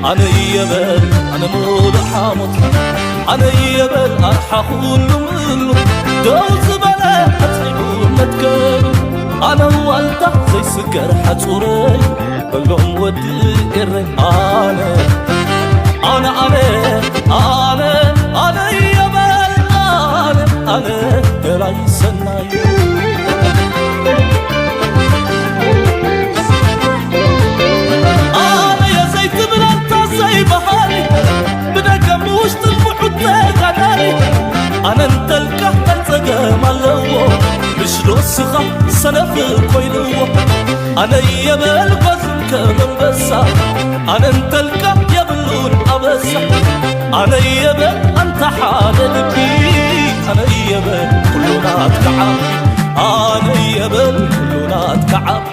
ኣነ የበል ኣነ ሙሉ ሓሞት ኣነ የበል ኣርሓ ኩሉ ምሉ ደው ዝበለ ኣጽዒቡ መትከሉ ኣነ ዋልታ ዘይስገር ሓጹረይ በሎም ወዲ ኤረይ ኣነ ኣነ ኣነ ኣነ ኣነ የበል ኣነ ኣነ ደላይ ሰናይ ኣነ የዘይትብል ኣንታ ዘይበሃሊ ብደገ ብውሽጥን ብሑት ተጋዳሊ ኣነ እንተልካ እንታይ ጸገም ኣለዎ ምሽ ዶ ስኻ ሰነፍ ኮይልዎ ኣነ የበል ጓዝም ከም ኣንበሳ ኣነ እንተልካ የብሉን ኣበሳ ኣነ የበል ኣንታ ሓደ ልቢ ኣነ የበል ኩሉ ናትካ ዓቢ ኣነ የበል ኩሉ ናትካ ዓቢ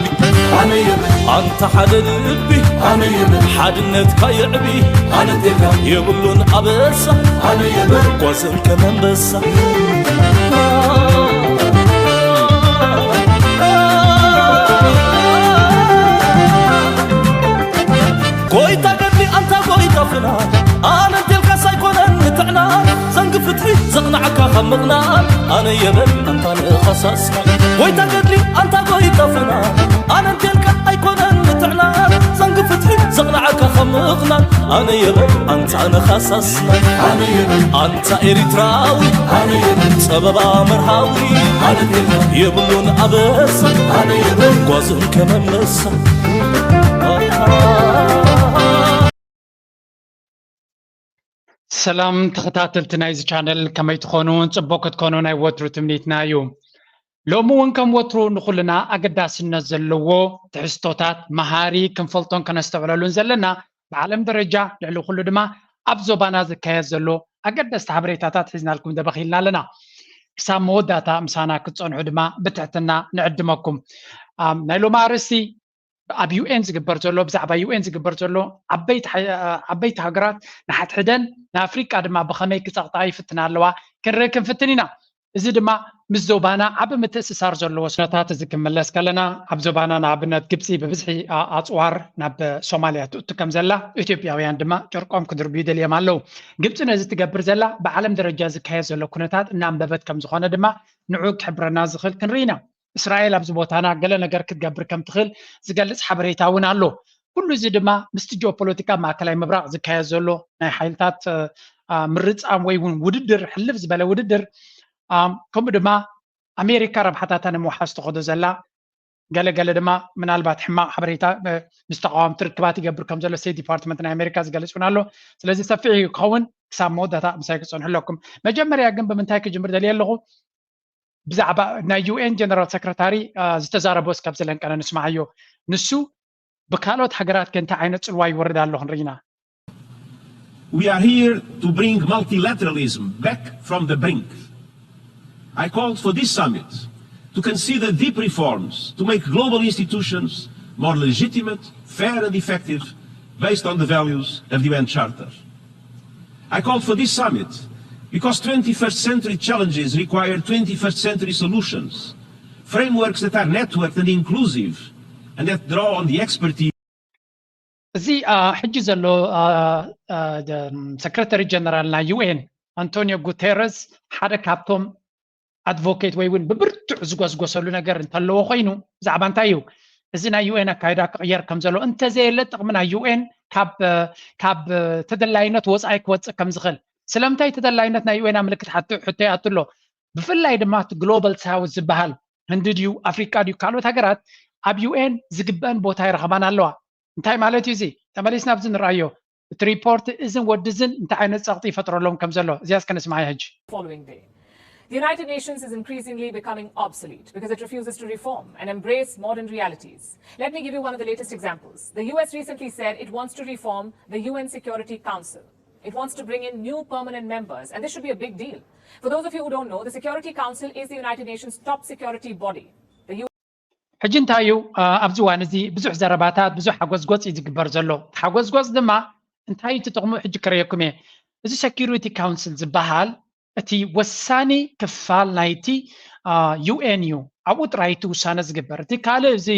ኣነ የበል ኣንታ ሓደ ልቢ ኣነ የበል ሓድነትካ የዕቢ ኣነ ቴጋ የብሉን ኣበሳ ኣነ የበል ጓዝም ከም ኣንበሳ ጎይታ ገድሊ ኣንታ ጎይታ ፍና ኣነ እንቴልካስ ኣይኮነን ንጥዕና ዘንጊ ፍትሒ ዘቕናዕካ ካብ ምቕናን ኣነ የበል ኣንታ ንኸሳስካ ጎይታ ገድሊ ኣንታ ጎይታ ፍና ኣነ እንቴልካ ኣይኮነን ንጥዕና ዘንጊ ፍትሒ ዘቕናዕካ ካብ ምቕናን ኣነ የበል ኣንታ ንኸሳስና ኣነ የበል ኣንታ ኤሪትራዊ ኣነ የበል ጸበባ መርሃዊ ኣነ እንቴልካ የብሉን ኣበሳ ኣነ የበል ጓዝም ከመመሳ ሰላም ተኸታተልቲ ናይዚ ቻነል ከመይ ትኾኑ? ጽቡቕ ክትኮኑ ናይ ወትሩ ትምኒትና እዩ። ሎሚ እውን ከም ወትሩ ንኹልና ኣገዳስነት ዘለዎ ትሕዝቶታት መሃሪ ክንፈልጦን ከነስተውዕለሉን ዘለና ብዓለም ደረጃ ልዕሊ ኩሉ ድማ ኣብ ዞባና ዝካየድ ዘሎ ኣገደስቲ ሓበሬታታት ሒዝናልኩም ደበኽ ኢልና ኣለና። ክሳብ መወዳእታ ምሳና ክትጸንሑ ድማ ብትሕትና ንዕድመኩም። ናይ ሎሚ ኣርእስቲ ኣብ ዩኤን ዝግበር ዘሎ ብዛዕባ ዩኤን ዝግበር ዘሎ ዓበይቲ ዓበይቲ ሃገራት ንሓድሕደን ንኣፍሪቃ ድማ ብኸመይ ክፀቕጣ ይፍትና ኣለዋ ክንርኢ ክንፍትን ኢና። እዚ ድማ ምስ ዞባና ዓቢ ምትእስሳር ዘለዎ ስነታት እዚ ክንምለስ ከለና ኣብ ዞባና ንኣብነት ግብፂ ብብዝሒ ኣፅዋር ናብ ሶማልያ ትእቱ ከም ዘላ ኢትዮጵያውያን ድማ ጨርቆም ክድርብዩ ደልዮም ኣለዉ። ግብፂ ነዚ ትገብር ዘላ ብዓለም ደረጃ ዝካየድ ዘሎ ኩነታት እናንበበት ከም ዝኾነ ድማ ንዑ ክሕብረና ዝኽእል ክንርኢ ኢና። እስራኤል ኣብዚ ቦታና ገለ ነገር ክትገብር ከም ትኽእል ዝገልጽ ሓበሬታ እውን ኣሎ። ኩሉ እዚ ድማ ምስቲ ጂኦፖለቲካ ኣብ ማእከላይ ምብራቕ ዝካየድ ዘሎ ናይ ሓይልታት ምርጻም ወይ እውን ውድድር፣ ሕልፍ ዝበለ ውድድር፣ ከምኡ ድማ ኣሜሪካ ረብሓታታ ንምውሓስ ትኸዶ ዘላ፣ ገለ ገለ ድማ ምናልባት ሕማቕ ሓበሬታ ምስ ተቓወምቲ ርክባት ይገብር ከም ዘሎ ስቴት ዲፓርትመንት ናይ ኣሜሪካ ዝገልጽ እውን ኣሎ። ስለዚ ሰፊሕ እዩ ክኸውን፣ ክሳብ መወዳእታ ምሳይ ክጸንሑ ኣለኩም። መጀመርያ ግን ብምንታይ ክጅምር ደልየ ኣለኹ? ብዛዕባ ናይ ዩኤን ጀነራል ሰክረታሪ ዝተዛረቦ እስከ ኣብዚ ለንቀነ ንስማዓዮ። ንሱ ብካልኦት ሃገራት ከ እንታይ ዓይነት ጽልዋ ይወርድ ኣሎ ክንርኢ ኢና። We are here to bring multilateralism back from the brink. I called for this summit to consider deep reforms to make global institutions more legitimate, fair and effective based on the values of the U N Charter. I called for this summit because twenty-first century challenges require twenty-first century solutions, frameworks that are networked and inclusive and that draw on the expertise. እዚ ሕጂ ዘሎ ሰክረታሪ ጀነራል ናይ ዩኤን ኣንቶኒዮ ጉቴረስ ሓደ ካብቶም ኣድቮኬት ወይ እውን ብብርቱዕ ዝጎስጎሰሉ ነገር እንተለዎ ኮይኑ ብዛዕባ እንታይ እዩ እዚ ናይ ዩኤን ኣካይዳ ክቕየር ከም ዘሎ እንተዘየለ ጥቕሚ ናይ ዩኤን ካብ ተደላይነት ወፃኢ ክወፅእ ከም ዝኽእል ስለምንታይ ተደላይነት ናይ ዩኤን ምልክት ሕቶ ይኣቱ ኣሎ። ብፍላይ ድማ እቲ ግሎባል ሳውት ዝበሃል ህንዲ ድዩ ኣፍሪቃ ድዩ ካልኦት ሃገራት ኣብ ዩኤን ዝግበአን ቦታ ይረኸባን ኣለዋ። እንታይ ማለት እዩ እዚ? ተመሊስና ኣብዚ ንርኣዮ እቲ ሪፖርት እዝን ወዲ እዝን እንታይ ዓይነት ፀቕጢ ይፈጥረሎም ከም ዘሎ እዚኣ እስከ ንስማያ ሕጂ። The United Nations is increasingly becoming obsolete because it refuses to reform and embrace modern realities. Let me give you one of the latest examples. The U S recently said it wants to reform the U N Security Council. It wants to bring in new permanent members, and this should be a big deal. For those of you who don't know, the Security Council is the United Nations' top security body. The U- ሕጂ እንታይ እዩ ኣብዚ እዋን እዚ ብዙሕ ዘረባታት ብዙሕ ሓጎስጎፅ እዩ ዝግበር ዘሎ። ሓጎስጎፅ ድማ እንታይ እዩ እቲ ጥቕሙ ሕጂ ክረየኩም እየ። እዚ ሴኪሪቲ ካውንስል ዝበሃል እቲ ወሳኒ ክፋል ናይቲ ዩኤን እዩ። ኣብኡ ጥራይ እቲ ውሳነ ዝግበር። እቲ ካልእ እዚ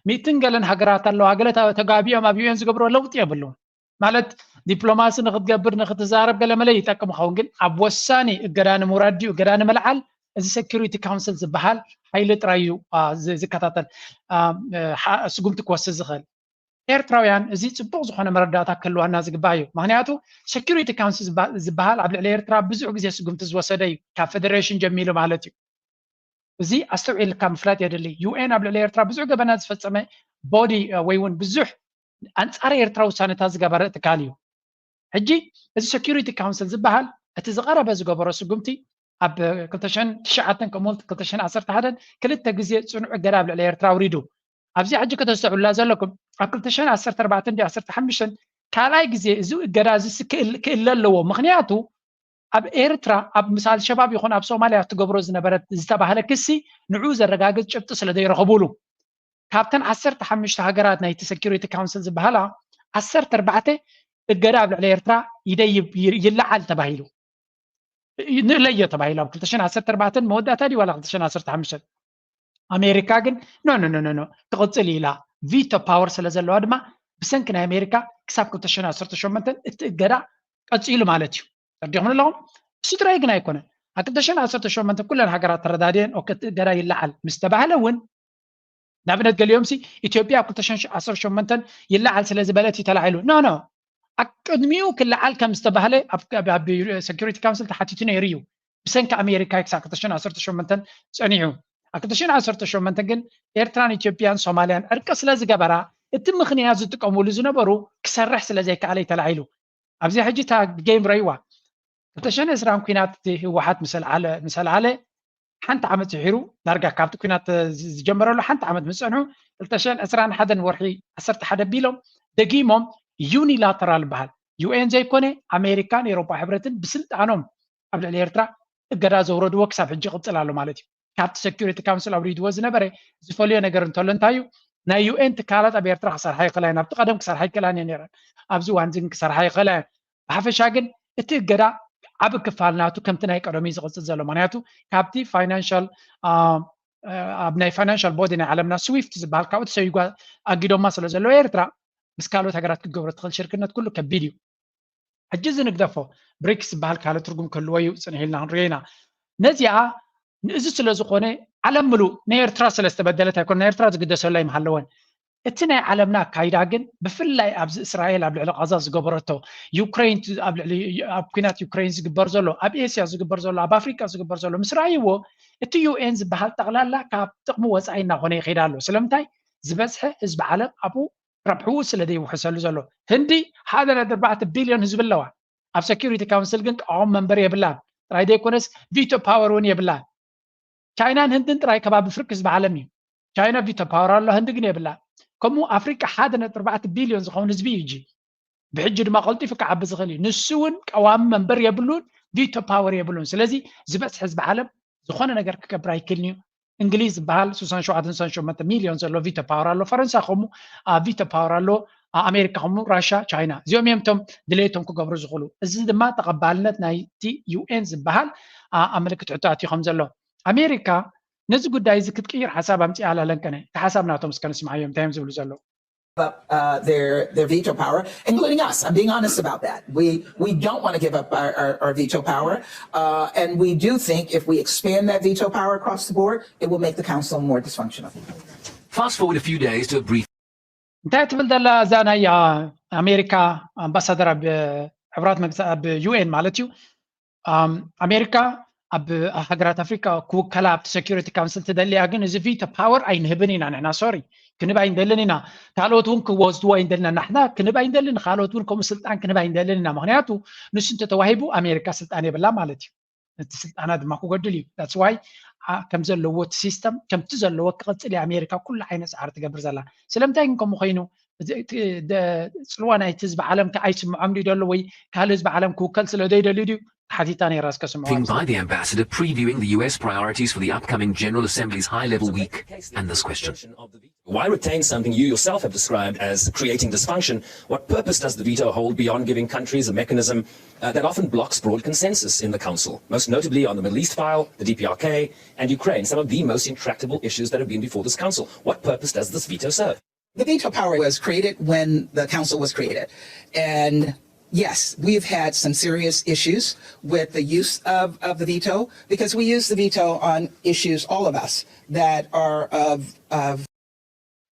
ሚእትን ገለን ሃገራት ኣለዋ፣ ገለ ተ- ተጋቢኦም ኣብ ዩ ኤን ዝገብርዎ ለውጢ የብሉን። ማለት ዲፕሎማሲ ንክትገብር ንክትዛረብ ገለ መለ ይጠቅም ይኸውን፣ ግን ኣብ ወሳኒ እገዳ ንምውራድ ድዩ እገዳ ንምልዓል እዚ ሴኩሪቲ ካውንስል ዝበሃል ሓይሊ ጥራይ እዩ አ፣ ዝ- ዝከታተል አ፣ እ፣ ሓ- ስጉምቲ ክወስድ ዝኽእል። ኤርትራውያን እዚ ጽቡቕ ዝኾነ መረዳእታ ክህልወና ዝግባእ እዩ። ምኽንያቱ ሴኩሪቲ ካውንስል ዝባ- ዝበሃል ኣብ ልዕሊ ኤርትራ ብዙሕ ግዜ ስጉምቲ ዝወሰደ እዩ፣ ካብ ፌደሬሽን ጀሚሩ ማለት እዩ። እዚ ኣስተውዒልካ ምፍላጥ የድሊ። ዩ ኤን ኣብ ልዕሊ ኤርትራ ብዙሕ ገበናት ዝፈጸመ ቦዲ ወይ እውን ብዙሕ ኣንጻር ኤርትራ ውሳነታት ዝገበረ ትካል እዩ። ሕጂ እዚ ሴኩሪቲ ካውንስል ዝበሃል እቲ ዝቐረበ ዝገበሮ ስጉምቲ ኣብ ክልተ ሽሕን ትሽዓተን ከምኡ እውን ክልተ ሽሕን ዓሰርተ ሓደን ክልተ ግዜ ጽኑዕ እገዳ ኣብ ልዕሊ ኤርትራ ኣውሪዱ። ኣብዚ ሕጂ ከተስተውዕሉላ ዘለኩም ኣብ ክልተ ሽሕን ዓሰርተ ኣርባዕተን ድዩ ዓሰርተ ሓሙሽተን ካልኣይ ግዜ እዚ እገዳ እዚ ክእለ ኣለዎ። ምኽንያቱ ኣብ ኤርትራ ኣብ ምስ ኣልሸባብ ይኹን ኣብ ሶማልያ ትገብሮ ዝነበረት ዝተባህለ ክሲ ንዕኡ ዘረጋግጽ ጭብጢ ስለ ዘይረኸቡሉ ካብተን ዓሰርተ ሓሙሽተ ሃገራት ናይቲ ሴኩሪቲ ካውንስል ዝበሃላ ዓሰርተ ኣርባዕተ እገዳ ኣብ ልዕሊ ኤርትራ ይደይብ ይለዓል ተባሂሉ ንእለዮ ተባሂሉ ኣብ ክልተ ሽሕን ዓሰርተ ኣርባዕተን መወዳእታ ድዩ ዋላ ክልተ ሽሕን ዓሰርተ ሓሙሽተን ኣሜሪካ ግን ኖ ኖ ኖ ኖ ክቕጽል ኢላ ቪቶ ፓወር ስለ ዘለዋ ድማ ብሰንኪ ናይ ኣሜሪካ ክሳብ ክልተ ሽሕን ዓሰርተ ሸሞንተን እቲ እገዳ ቀጺሉ ማለት እዩ። ተረዲኹም ኣለኹም? እሱ ጥራይ ግን ኣይኮነን። ኣብ ክልተ ሽሕን ዓሰርተ ሸሞንተን ኩለን ሃገራት ተረዳድየን ኦኬ እቲ እገዳ ይለዓል ምስ ተባህለ እውን ንኣብነት ገሊኦም ሲ ኢትዮጵያ ኣብ ክልተ ሽሕን ዓሰርተ ሸሞንተን ይለዓል ስለ ዝበለት እዩ ተላዒሉ። ኖ ኖ ኣብ ቅድሚኡ ክለዓል ከም ዝተባህለ ኣብ ሴኩሪቲ ካውንስል ተሓቲቱ ነይሩ እዩ። ብሰንኪ ኣሜሪካ ክሳብ ክልተ ሽሕን ዓሰርተ ሸሞንተን ጸኒሑ። ኣብ ክልተ ሽሕን ዓሰርተ ሸሞንተን ግን ኤርትራን ኢትዮጵያን ሶማልያን ዕርቂ ስለ ዝገበራ እቲ ምኽንያት ዝጥቀሙሉ ዝነበሩ ክሰርሕ ስለ ዘይከኣለ እዩ ተላዒሉ። ኣብዚ ሕጂ እታ ጌም ረይዋ ክልተ ሽሕን ዕስራን ኲናት ህወሓት ምስ ኣልዓለ ሓንቲ ዓመት ዝሒሩ ዳርጋ ካብቲ ኲናት ዝጀመረሉ ሓንቲ ዓመት ምስ ጸንሑ ክልተ ሽሕን ዕስራን ሓደን ወርሒ ዓሰርተ ሓደ ኣቢሎም ደጊሞም ዩኒላተራል በሃል ዩ ኤን ዘይኮነ ኣሜሪካን ኤሮፓ ሕብረትን ብስልጣኖም ኣብ ልዕሊ ኤርትራ እገዳ ዘውረድዎ ክሳብ ሕጂ ይቕጽል ኣሎ ማለት እዩ። ካብቲ ሴኩሪቲ ካውንስል ኣውሪድዎ ዝነበረ ዝፈልዮ ነገር እንተሎ እንታይ እዩ? ናይ ዩ ኤን ትካላት ኣብ ኤርትራ ክሰርሓ ይኽእላ እየን፣ ኣብቲ ቀደም ክሰርሓ ይክእላን እየን ነይረን፣ ኣብዚ እዋን እዚ ግን ክሰርሓ ይኽእላ እየን። ብሓፈሻ ግን እቲ እገዳ ዓቢ ክፋል ናቱ ከምቲ ናይ ቀደሙ እዩ ዝቕጽል ዘሎ። ምኽንያቱ ካብቲ ፋይናንሻል ኣብ ናይ ፋይናንሻል ቦዲ ናይ ዓለምና ስዊፍት ዝበሃል ካብኡ ተሰይጓ ኣጊዶማ ስለ ዘለዉ ኤርትራ ምስ ካልኦት ሃገራት ክትገብሮ ትኽእል ሽርክነት ኩሉ ከቢድ እዩ። ሕጂ እዚ ንግደፎ፣ ብሪክስ ዝበሃል ካልእ ትርጉም ክህልዎ እዩ፣ ጽንሕ ኢልና ክንሪኦ ኢና። ነዚኣ ንእዚ ስለ ዝኾነ ዓለም ምሉእ ንኤርትራ ስለ ዝተበደለት ኣይኮነ፣ ንኤርትራ ዝግደሰላ ኣይምሃለወን። እቲ ናይ ዓለምና ኣካይዳ ግን ብፍላይ ኣብዚ እስራኤል ኣብ ልዕሊ ቃዛ ዝገበረቶ፣ ዩክሬን ኣብ ልዕሊ ኣብ ኲናት ዩክሬን ዝግበር ዘሎ፣ ኣብ ኤስያ ዝግበር ዘሎ፣ ኣብ ኣፍሪቃ ዝግበር ዘሎ ምስ ረኣይዎ እቲ ዩ ኤን ዝበሃል ጠቕላላ ካብ ጥቕሚ ወፃኢ እናኾነ ይኸይድ ኣሎ። ስለምንታይ ዝበዝሐ ህዝቢ ዓለም ኣብኡ ረብሕኡ ስለ ዘይውሕሰሉ ዘሎ። ህንዲ ሓደ ነጥቢ ኣርባዕተ ቢልዮን ህዝቢ ኣለዋ። ኣብ ሴኩሪቲ ካውንስል ግን ቀዋሚ መንበር የብላን ጥራይ ዘይኮነስ ቪቶ ፓወር እውን የብላን። ቻይናን ህንድን ጥራይ ከባቢ ፍርቂ ህዝቢ ዓለም እዩ። ቻይና ቪቶ ፓወር ኣሎ፣ ህንዲ ግን የብላን። ከምኡ ኣፍሪቃ ሓደ ነጥቢ ኣርባዕተ ቢልዮን ዝኸውን ህዝቢ እዩ። ብሕጂ ድማ ቀልጢፉ ክዓቢ ዝኽእል እዩ። ንሱ እውን ቀዋሚ መንበር የብሉን፣ ቪቶ ፓወር የብሉን። ስለዚ ዝበፅሕ ህዝቢ ዓለም ዝኾነ ነገር ክገብር ኣይክእልን እዩ። እንግሊዝ ዝበሃል ስሳን ሸውዓተን ስሳን ሸሞንተ ሚልዮን ዘሎ ቪቶ ፓወር ኣሎ። ፈረንሳ ከምኡ ቪቶ ፓወር ኣሎ። ኣሜሪካ ከምኡ፣ ራሻ፣ ቻይና እዚኦም እዮም እቶም ድሌቶም ክገብሩ ዝኽእሉ። እዚ ድማ ተቐባልነት ናይቲ ዩ ኤን ዝበሃል ኣብ ምልክት ሕቶ ኣትዩ ከም ዘሎ ኣሜሪካ ነዚ ጉዳይ እዚ ክትቅይር ሓሳብ ኣምፂኣ ኣላ። ለንከነ እቲ ሓሳብ ናቶም እስከ ንስምዓዮም እንታይ እዮም ዝብሉ ዘለዉ። Up uh, their their veto power, including us. I'm being honest about that. We we don't want to give up our, our, our veto power, uh, and we do think if we expand that veto power across the board, it will make the council more dysfunctional. Fast forward a few days to a brief እንታይ ትብል ዘላ እዛ ናይ ኣሜሪካ ኣምባሳደር ኣብ ሕብራት መንግስታት ኣብ ዩ ኤን ማለት እዩ። ኣሜሪካ ኣብ ሃገራት ኣፍሪካ ክውከላ ኣብቲ ሴኩሪቲ ካውንስል ትደሊ እያ፣ ግን እዚ ቪቶ ፓወር ኣይንህብን ኢና ንሕና፣ ሶሪ ክንብ ኣይንደልን ኢና፣ ካልኦት እውን ክወስድዎ ኣይንደልን ኢና፣ ንሕና ክንብ ኣይንደልን፣ ካልኦት እውን ከምኡ ስልጣን ክንብ ኣይንደልን ኢና። ምክንያቱ ንሱ እንተተዋሂቡ ኣሜሪካ ስልጣን የብላ ማለት እዩ። እቲ ስልጣና ድማ ክጎድል እዩ። That's why ከም ዘለዎ እቲ ሲስተም ከምቲ ዘለዎ ክቕፅል እዩ ኣሜሪካ ኩሉ ዓይነት ፃዕሪ ትገብር ዘላ። ስለምንታይ ግን ከምኡ ኮይኑ? ጽልዋ ናይቲ ህዝቢ ዓለም ከ ኣይስምዖም ድዩ ዘሎ ወይ ካልእ ህዝቢ ዓለም ክውከል ስለ ዘይደልዩ ድዩ ሓቲታ ነይራ እስከ ስምዖ By the ambassador previewing the U S priorities for the upcoming General Assembly's high level week and this question. Why retain something you yourself have described as creating dysfunction? What purpose does the veto hold beyond giving countries a mechanism uh, that often blocks broad consensus in the Council, most notably on the Middle East file, the D P R K, and Ukraine, some of the most intractable issues that have been before this Council? What purpose does this veto serve? The veto power was created when the Council was created. And yes, we've had some serious issues with the use of, of the veto because we use the veto on issues, all of us, that are of, of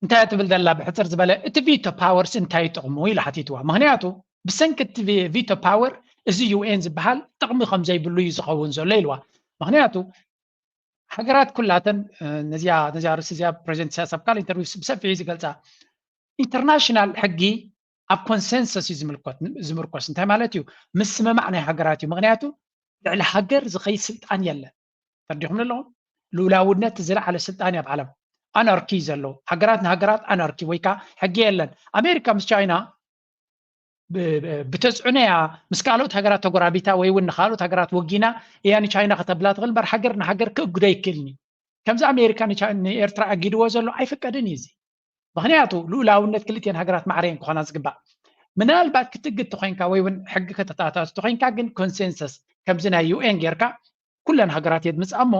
እንታይ ትብል ዘላ ብሕፅር ዝበለ እቲ ቪቶ ፓወርስ እንታይ ጥቕሙ ኢሉ ሓቲትዋ። ምክንያቱ ብሰንኪ እቲ ቪቶ ፓወር እዚ ዩ ኤን ዝበሃል ጥቕሚ ከም ዘይብሉ እዩ ዝኸውን ዘሎ ኢልዋ። ምክንያቱ ሃገራት ኩላተን ነዚኣ ነዚኣ ርእሲ እዚኣ ፕሬዚደንት ኢሳያስ ኣብ ካልእ ኢንተርቪው ብሰፊሑ እዩ ዝገልፃ። ኢንተርናሽናል ሕጊ ኣብ ኮንሰንሰስ እዩ ዝምልኮት ዝምርኮስ። እንታይ ማለት እዩ? ምስምማዕ ናይ ሃገራት እዩ። ምክንያቱ ልዕሊ ሃገር ዝኸይድ ስልጣን የለን። ተረዲኹም ኣለኹም? ልኡላውነት ዝለዓለ ስልጣን እዩ ኣብ ዓለም። ኣናርኪ እዩ ዘሎ። ሃገራት ንሃገራት ኣናርኪ ወይ ከዓ ሕጊ የለን። ኣሜሪካ ምስ ቻይና ብተፅዕኖ እያ ምስ ካልኦት ሃገራት ተጎራቢታ ወይ እውን ንካልኦት ሃገራት ወጊና እያ ንቻይና ከተብላ ትኽእል እምበር ሃገር ንሃገር ክእግዶ ኣይክእልን እዩ። ከምዚ ኣሜሪካ ንኤርትራ ኣጊድዎ ዘሎ ኣይፍቀድን እዩ። እዚ ምክንያቱ ልኡላውነት ክልቲኤን ሃገራት ማዕረየን ክኾና ዝግባእ። ምናልባት ክትእግድ ተኮይንካ ወይ እውን ሕጊ ከተተኣታቱ ተኮይንካ ግን ኮንሴንሰስ ከምዚ ናይ ዩ ኤን ጌርካ ኩለን ሃገራት የድምፅኣ እሞ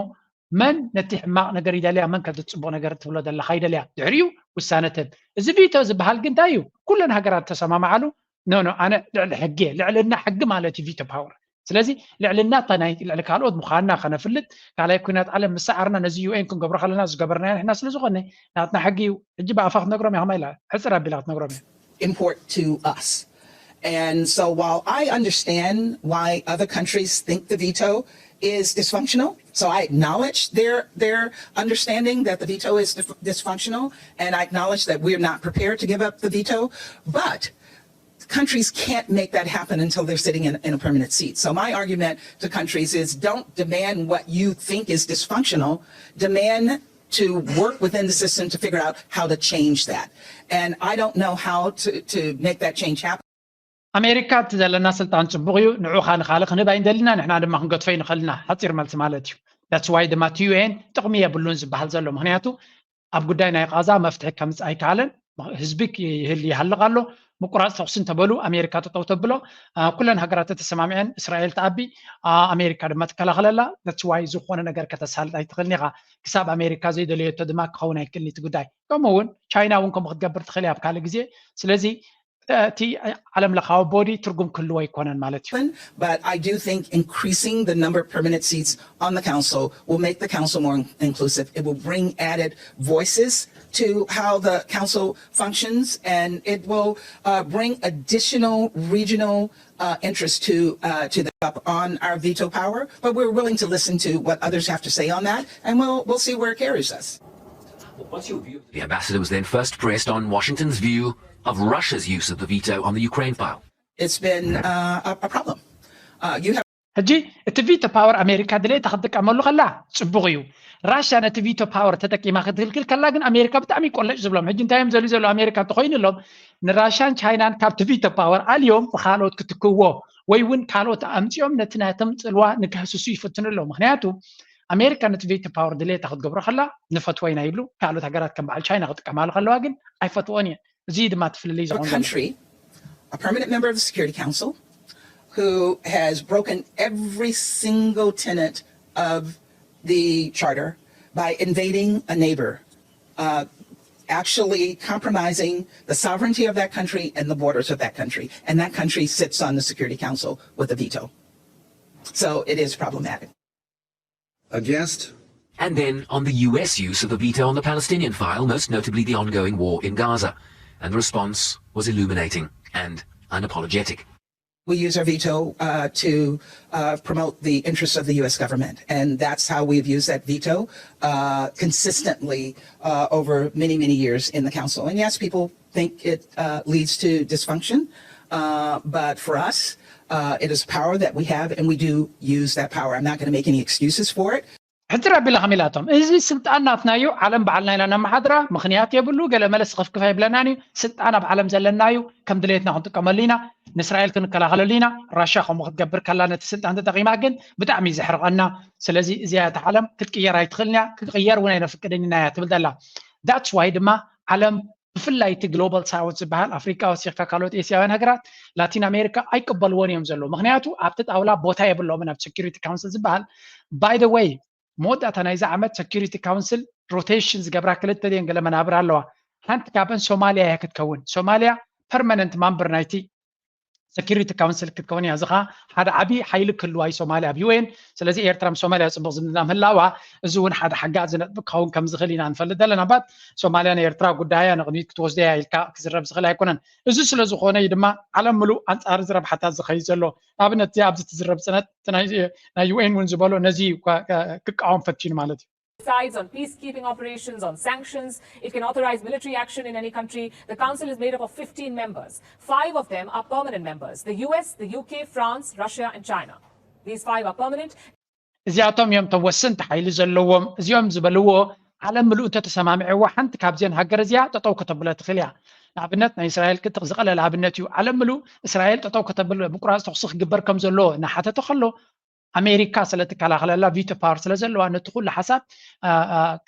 መን ነቲ ሕማቕ ነገር ይደልያ መን ከቲ ፅቡቕ ነገር ትብሎ ዘለካ ይደልያ ድሕሪኡ ውሳነ ትህብ። እዚ ቪቶ ዝበሃል ግን እንታይ እዩ? ኩለን ሃገራት ተሰማምዓሉ ኖ ኖ ኣነ ልዕሊ ሕጊ እየ። ልዕልና ሕጊ ማለት እዩ ቪቶ ፓወር። ስለዚ ልዕልና እታ ናይ ልዕሊ ካልኦት ምዃንና ከነፍልጥ ካልኣይ ኩናት ዓለም ምስ ሰዓርና ነዚ ዩ ኤን ክንገብሮ ከለና ዝገበርናዮ ንሕና ስለ ዝኾነ ናትና ሕጊ እዩ። ሕጂ ብኣፋ ክትነግሮም እያ ከማ ኢላ ሕፅር ኣቢላ ክትነግሮም እያ። import to us. And so while I understand why other countries think the veto is dysfunctional, so I acknowledge their their understanding that the veto is dysfunctional, and I acknowledge that we're not prepared to give up the veto, but countries can't make that happen until they're sitting in, in a permanent seat. So my argument to countries is don't demand what you think is dysfunctional, demand to work within the system to figure out how to change that. And I don't know how to, to make that change happen. ኣሜሪካ እቲ ዘለና ስልጣን ፅቡቕ እዩ፣ ንዑኻ ንኻልእ ክንህብ ኣይንደልና፣ ንሕና ድማ ክንገድፎ ይንኽእል ኢና። ሓፂር መልሲ ማለት እዩ። That's why ድማ እቲ ዩ ኤን ጥቕሚ የብሉን ዝበሃል ዘሎ። ምክንያቱ ኣብ ጉዳይ ናይ ቃዛ መፍትሒ ከምፅእ ኣይከኣለን። ህዝቢ ይህል ይሃልቕ ኣሎ። ምቁራፅ ተኩሲ እንተበሉ ኣሜሪካ ጠጠው ተብሎ። ኩለን ሃገራት ተተሰማሚዐን እስራኤል ተኣቢ፣ ኣሜሪካ ድማ ትከላኸለላ። That's why ዝኾነ ነገር ከተሳልጥ ኣይትኽእልን ኢኻ። ክሳብ ኣሜሪካ ዘይደለየቶ ድማ ክኸውን ኣይክእልን እቲ ጉዳይ። ከምኡ እውን ቻይና እውን ከምኡ ክትገብር ትኽእል እያ ኣብ ካልእ ግዜ። ስለዚ እቲ ዓለም ለኻዊ ቦዲ ትርጉም ክህልዎ ኣይኮነን ማለት እዩ። But I do think increasing the number of permanent seats on the council will make the council more inclusive. It will bring added voices to how the council functions, and it will uh, bring additional regional uh, interest to uh, to the up on our veto power. But we're willing to listen to what others have to say on that, and we'll we'll see where it carries us. The ambassador was then first pressed on Washington's view of Russia's use of the veto on the Ukraine file. It's been uh, a, a problem. Uh, you have ሕጂ እቲ ቪቶ ፓወር ኣሜሪካ ድሌታ ክትጥቀመሉ ከላ ፅቡቕ እዩ። ራሽያ ነቲ ቪቶ ፓወር ተጠቂማ ክትክልክል ከላ ግን ኣሜሪካ ብጣዕሚ ቆለጭ ዝብሎም። ሕጂ እንታይ እዮም ዘሉ ዘሎ ኣሜሪካ እንተኮይኑሎም ንራሽያን ቻይናን ካብቲ ቪቶ ፓወር ኣልዮም ብካልኦት ክትክዎ ወይ እውን ካልኦት ኣምፂኦም ነቲ ናቶም ፅልዋ ንክህስሱ ይፍትኑ ኣለዉ። ምክንያቱ ኣሜሪካ ነቲ ቪቶ ፓወር ድሌታ ክትገብሮ ከላ ንፈትዎ ኢና ይብሉ። ካልኦት ሃገራት ከም በዓል ቻይና ክጥቀማሉ ከለዋ ግን ኣይፈትዎን እየን። እዚ ድማ እቲ ፍልልይ ዝኾን ዘሎ። A permanent member of the Security Council who has broken every single tenet of the Charter by invading a neighbor, uh, actually compromising the sovereignty of that country and the borders of that country. And that country sits on the Security Council with a veto. So it is problematic. A guest? And then on the U S use of the veto on the Palestinian file, most notably the ongoing war in Gaza. And the response was illuminating and unapologetic. We use our veto uh, to uh, promote the interests of the U S government. And that's how we've used that veto uh, consistently uh, over many, many years in the council. And yes, people think it uh, leads to dysfunction, uh, but for us, uh, it is power that we have, and we do use that power. I'm not going to make any excuses for it. ሕፅር ኣቢለ ከም ኢላቶም፣ እዚ ስልጣን ናትና እዩ፣ ዓለም ባዕልና ኢና ነመሓድራ፣ ምኽንያት የብሉ፣ ገለ መለ ስኽፍክፍ ኣይብለናን እዩ። ስልጣን ኣብ ዓለም ዘለና እዩ፣ ከም ድሌትና ክንጥቀመሉ ኢና፣ ንእስራኤል ክንከላኸለሉ ኢና። ራሻ ከምኡ ክትገብር ከላ ነቲ ስልጣን ተጠቒማ ግን ብጣዕሚ እዩ ዘሕርቐና። ስለዚ እዚኣ እታ ዓለም ክትቅየር ኣይትኽእልን እያ፣ ክትቅየር እውን ኣይነፍቅድን ኢና እያ ትብል ዘላ። That's why ድማ ዓለም ብፍላይ እቲ ግሎባል ሳውት ዝበሃል ኣፍሪካ ወሲኽካ ካልኦት ኤስያውያን ሃገራት ላቲን ኣሜሪካ ኣይቅበልዎን እዮም ዘለዉ። ምኽንያቱ ኣብቲ ጣውላ ቦታ የብሎምን ኣብ ሴኪሪቲ ካውንስል ዝበሃል። By the way መወዳእታ ናይዚ ዓመት ሴኪሪቲ ካውንስል ሮቴሽን ዝገብራ ክልተ ድየን ገለ መናብር ኣለዋ። ሓንቲ ካብን ሶማልያ እያ ክትከውን። ሶማልያ ፐርማነንት ማምበር ናይቲ ሴኪሪቲ ካውንስል ክትከውን እያ። እዚ ኸዓ ሓደ ዓብዪ ሓይሊ ክህልዋ እዩ ሶማልያ ኣብ ዩ ኤን። ስለዚ ኤርትራ ምስ ሶማልያ ፅቡቕ ዝምድና ምህላዋ እዚ እውን ሓደ ሓጋዚ ነጥቢ ክኸውን ከም ዝኽእል ኢና ንፈልጥ ዘለና። ባት ሶማልያ ናይ ኤርትራ ጉዳያ ንቕድሚት ክትወስደያ ኢልካ ክዝረብ ዝኽእል ኣይኮነን። እዚ ስለ ዝኾነ እዩ ድማ ዓለም ምሉእ ኣንፃር እዚ ረብሓታት ዝኸይድ ዘሎ። ንኣብነት እዚ ኣብዚ ትዝረብ ፅነት እቲ ናይ ናይ ዩ ኤን እውን ዝበሎ ነዚ እዩ ካ- ካ- ክቃወም ፈቲኑ ማለት እዩ። Decides on peacekeeping operations, on sanctions. It can authorize military action in any country. The council is made up of fifteen members. Five of them are permanent members. The U S, the U K, France, Russia, and China. These five are permanent. እዚኣቶም እዮም ተወሰንቲ ሓይሊ ዘለዎም። እዚኦም ዝበልዎ ዓለም ምሉእ እንተተሰማሚዕዋ ሓንቲ ካብዚአን ሃገር እዚኣ ጠጠው ከተብሎ ትኽእል እያ። ንኣብነት ናይ እስራኤል ክትቕ ዝቐለለ ኣብነት እዩ። ዓለም ምሉእ እስራኤል ጠጠው ከተብል ምቁራፅ ተኹሲ ክግበር ከም ዘለዎ እናሓተተ ከሎ ኣሜሪካ ስለ ትከላኸለላ ቪቶ ፓወር ስለ ዘለዋ ነቲ ኩሉ ሓሳብ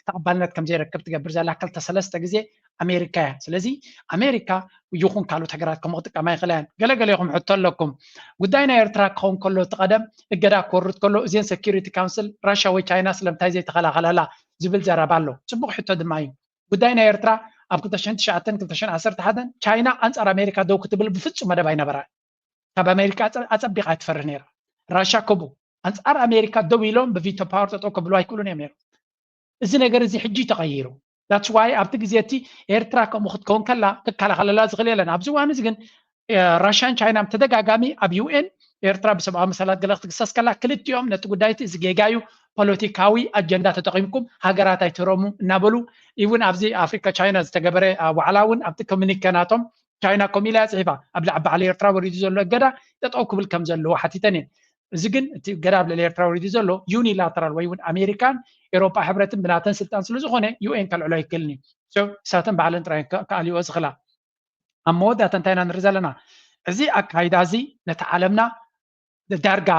ተቐባልነት ከም ዘይረክብ ትገብር ዘላ ክልተ ሰለስተ ግዜ ኣሜሪካ እያ። ስለዚ ኣሜሪካ ይኹን ካልኦት ሃገራት ከምኡ ክጥቀማ ይኽእላ እየን። ገለገለ ኢኹም ሕቶ ኣለኩም። ጉዳይ ናይ ኤርትራ ክኸውን ከሎ እቲ ቀደም እገዳ ክወርድ ከሎ እዚን ሴኪሪቲ ካውንስል ራሻ ወይ ቻይና ስለምንታይ ዘይተኸላኸለላ ዝብል ዘረባ ኣሎ። ፅቡቕ ሕቶ ድማ እዩ። ጉዳይ ናይ ኤርትራ ኣብ ክልተ ሽሕን ትሽዓተን ክልተ ሽሕን ዓሰርተ ሓደን ቻይና ኣንፃር ኣሜሪካ ደው ክትብል ብፍፁም መደብ ኣይነበራን። ካብ ኣሜሪካ ኣፀ- ኣፀቢቓ ኣይትፈርህ ነይራ። ራሻ ከምኡ ኣንፃር ኣሜሪካ ደው ኢሎም ብቪቶ ፓወር ጠጠው ከብሉ ኣይክእሉን እዮም ነይሮም። እዚ ነገር እዚ ሕጂ ተቐይሩ። That's why ኣብቲ ግዜ እቲ ኤርትራ ከምኡ ክትከውን ከላ ክከላኸለላ ዝኽእል የለን። ኣብዚ እዋን እዚ ግን ራሽያን ቻይናን ተደጋጋሚ ኣብ ዩ ኤን ኤርትራ ብሰብኣዊ መሰላት ገለ ክትግሰስ ከላ ክልቲኦም ነቲ ጉዳይ እቲ እዚ ጌጋ እዩ፣ ፖለቲካዊ ኣጀንዳ ተጠቒምኩም ሃገራት ኣይትህረሙ እናበሉ ኢውን ኣብዚ ኣፍሪካ ቻይና ዝተገበረ ዋዕላ እውን ኣብቲ ኮሚኒኬ ናቶም ቻይና ከምኡ ኢላ እያ ፅሒፋ ኣብ ልዕሊ በዓል ኤርትራ ወሪዱ ዘሎ እገዳ ጠጠው ክብል ከም ዘለዎ ሓቲተን እየን። እዚ ግን እቲ እገዳ ኣብ ልዕሊ ኤርትራ ወሪዱ ዘሎ ዩኒላተራል ወይ እውን ኣሜሪካን ኤሮጳ ሕብረትን ብናተን ስልጣን ስለ ዝኾነ ዩ ኤን ከልዕሎ ኣይክእልን እዩ። ንሳተን ባዕለን ጥራይ ክኣልይኦ ዝኽላ። ኣብ መወዳእታ እንታይ ኢና ንርኢ ዘለና? እዚ ኣካይዳ እዚ ነቲ ዓለምና ዳርጋ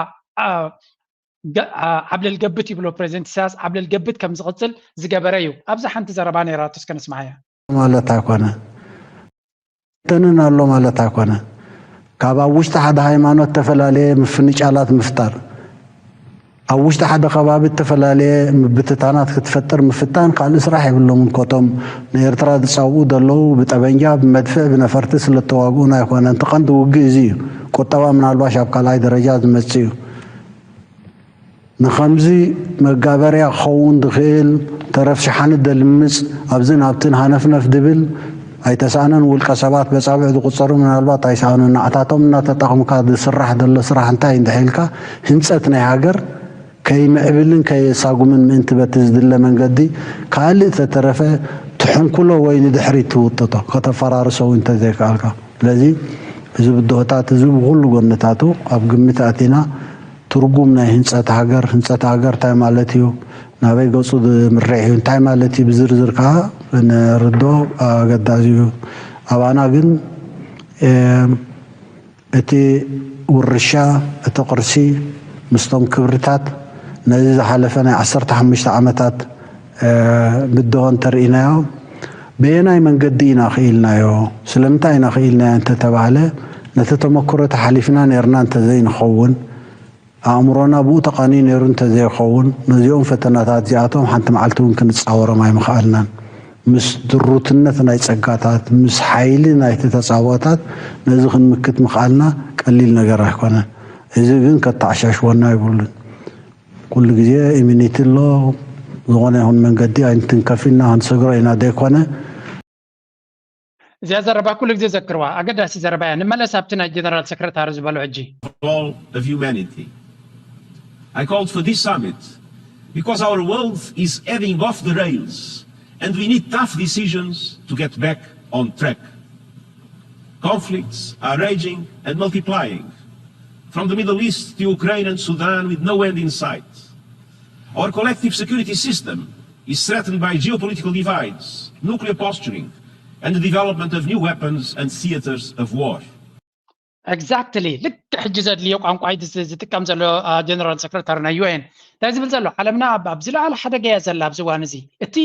ዓብለል ገብት ይብሎ ፕሬዚደንት ኢሳያስ ዓብለል ገብት ከም ዝቕፅል ዝገበረ እዩ። ኣብዚ ሓንቲ ዘረባ ነይራቶ እስከ ንስማዓያ። ማለት ኣይኮነ ተንን ኣሎ ማለት ኣይኮነ። ካብ ኣብ ውሽጢ ሓደ ሃይማኖት ተፈላለየ ምፍንጫላት ምፍጣር፣ ኣብ ውሽጢ ሓደ ከባቢ እተፈላለየ ምብትታናት ክትፈጥር ምፍታን ካልእ ስራሕ የብሎምን። ኮቶም ንኤርትራ ዝጻውኡ ዘለዉ ብጠበንጃ፣ ብመድፍዕ፣ ብነፈርቲ ስለተዋግኡና ኣይኮነን። እቲ ቀንዲ ውግእ እዚ እዩ። ቁጠባ ምናልባሽ ኣብ ካልኣይ ደረጃ ዝመጽእ እዩ። ንኸምዚ መጋበርያ ክኸውን ዝኽእል ተረፍ ሸሓኒ ደልምጽ ኣብዝን ኣብትን ሃነፍነፍ ድብል ኣይተሳእነን። ውልቀ ሰባት በጻብዕ ዝቁጸሩ ምናልባት ኣይሰኣኑን። ንዓታቶም እናተጠቕምካ ዝስራሕ ዘሎ ስራሕ እንታይ እንድሕር ኢልካ ህንጸት ናይ ሃገር ከይምዕብልን ከየሳጉምን ምእንቲ በቲ ዝድለ መንገዲ ካልእ ተተረፈ ትሕንኩሎ ወይ ንድሕሪት ትውጥጦ ከተፈራርሶ እውን እንተዘይከኣልካ። ስለዚ እዚ ብድሆታት እዚ ብኹሉ ጎንታቱ ኣብ ግምት ኣቲና ትርጉም ናይ ህንፀት ሃገር፣ ህንፀት ሃገር እንታይ ማለት እዩ፣ ናበይ ገፁ ዝምርሕ እዩ፣ እንታይ ማለት እዩ ብዝርዝር ከዓ ክንርድኦ ኣገዳሲ እዩ። ኣባና ግን እቲ ውርሻ፣ እቲ ቅርሲ ምስቶም ክብርታት ነዚ ዝሓለፈ ናይ ዓሰርተ ሓሙሽተ ዓመታት ብድሆ እንተርኢናዮ በየናይ መንገዲ ኢና ክኢልናዮ? ስለምንታይ ኢና ክኢልናዮ እንተተባህለ ነቲ ተመክሮ ተሓሊፍና ነርና እንተዘይንኸውን ኣእምሮና ብኡ ተቓንዩ ነይሩ እንተዘይኸውን ነዚኦም ፈተናታት እዚኣቶም ሓንቲ መዓልቲ እውን ክንፃወሮም ኣይምኸኣልናን። ምስ ድሩትነት ናይ ጸጋታት፣ ምስ ሓይሊ ናይቲ ተጻብኦታት ነዚ ክንምክት ምኽኣልና ቀሊል ነገር ኣይኮነን። እዚ ግን ከተዓሻሽወና ኣይብሉን። ኩሉ ግዜ ኢሚኒቲ ኣሎ፣ ዝኾነ ይኹን መንገዲ ኣይንትንከፍ ኢልና ክንሰግሮ ኢና ዘይኮነ። እዚኣ ዘረባ ኩሉ ግዜ ዘክርዋ፣ ኣገዳሲ ዘረባ እያ። ንመለስ ኣብቲ ናይ ጀነራል ሰክረታሪ ዝበሎ ሕጂ። All of humanity. I called for this summit because our world is heading off the rails and we need tough decisions to get back on track. Conflicts are raging and multiplying, from the Middle East to Ukraine and Sudan with no end in sight. Our collective security system is threatened by geopolitical divides, nuclear posturing, and the development of new weapons and theaters of war. Exactly. ልክዕ ሕጂ ዘድልዮ ቋንቋ እዩ ዝጥቀም ዘሎ ጀነራል ሰክረታሪ ናይ ዩ ኤን። እንታይ ዝብል ዘሎ? ዓለምና ኣብ ዝለዓለ ሓደጋ እያ ዘላ ኣብዚ እዋን እዚ። እቲ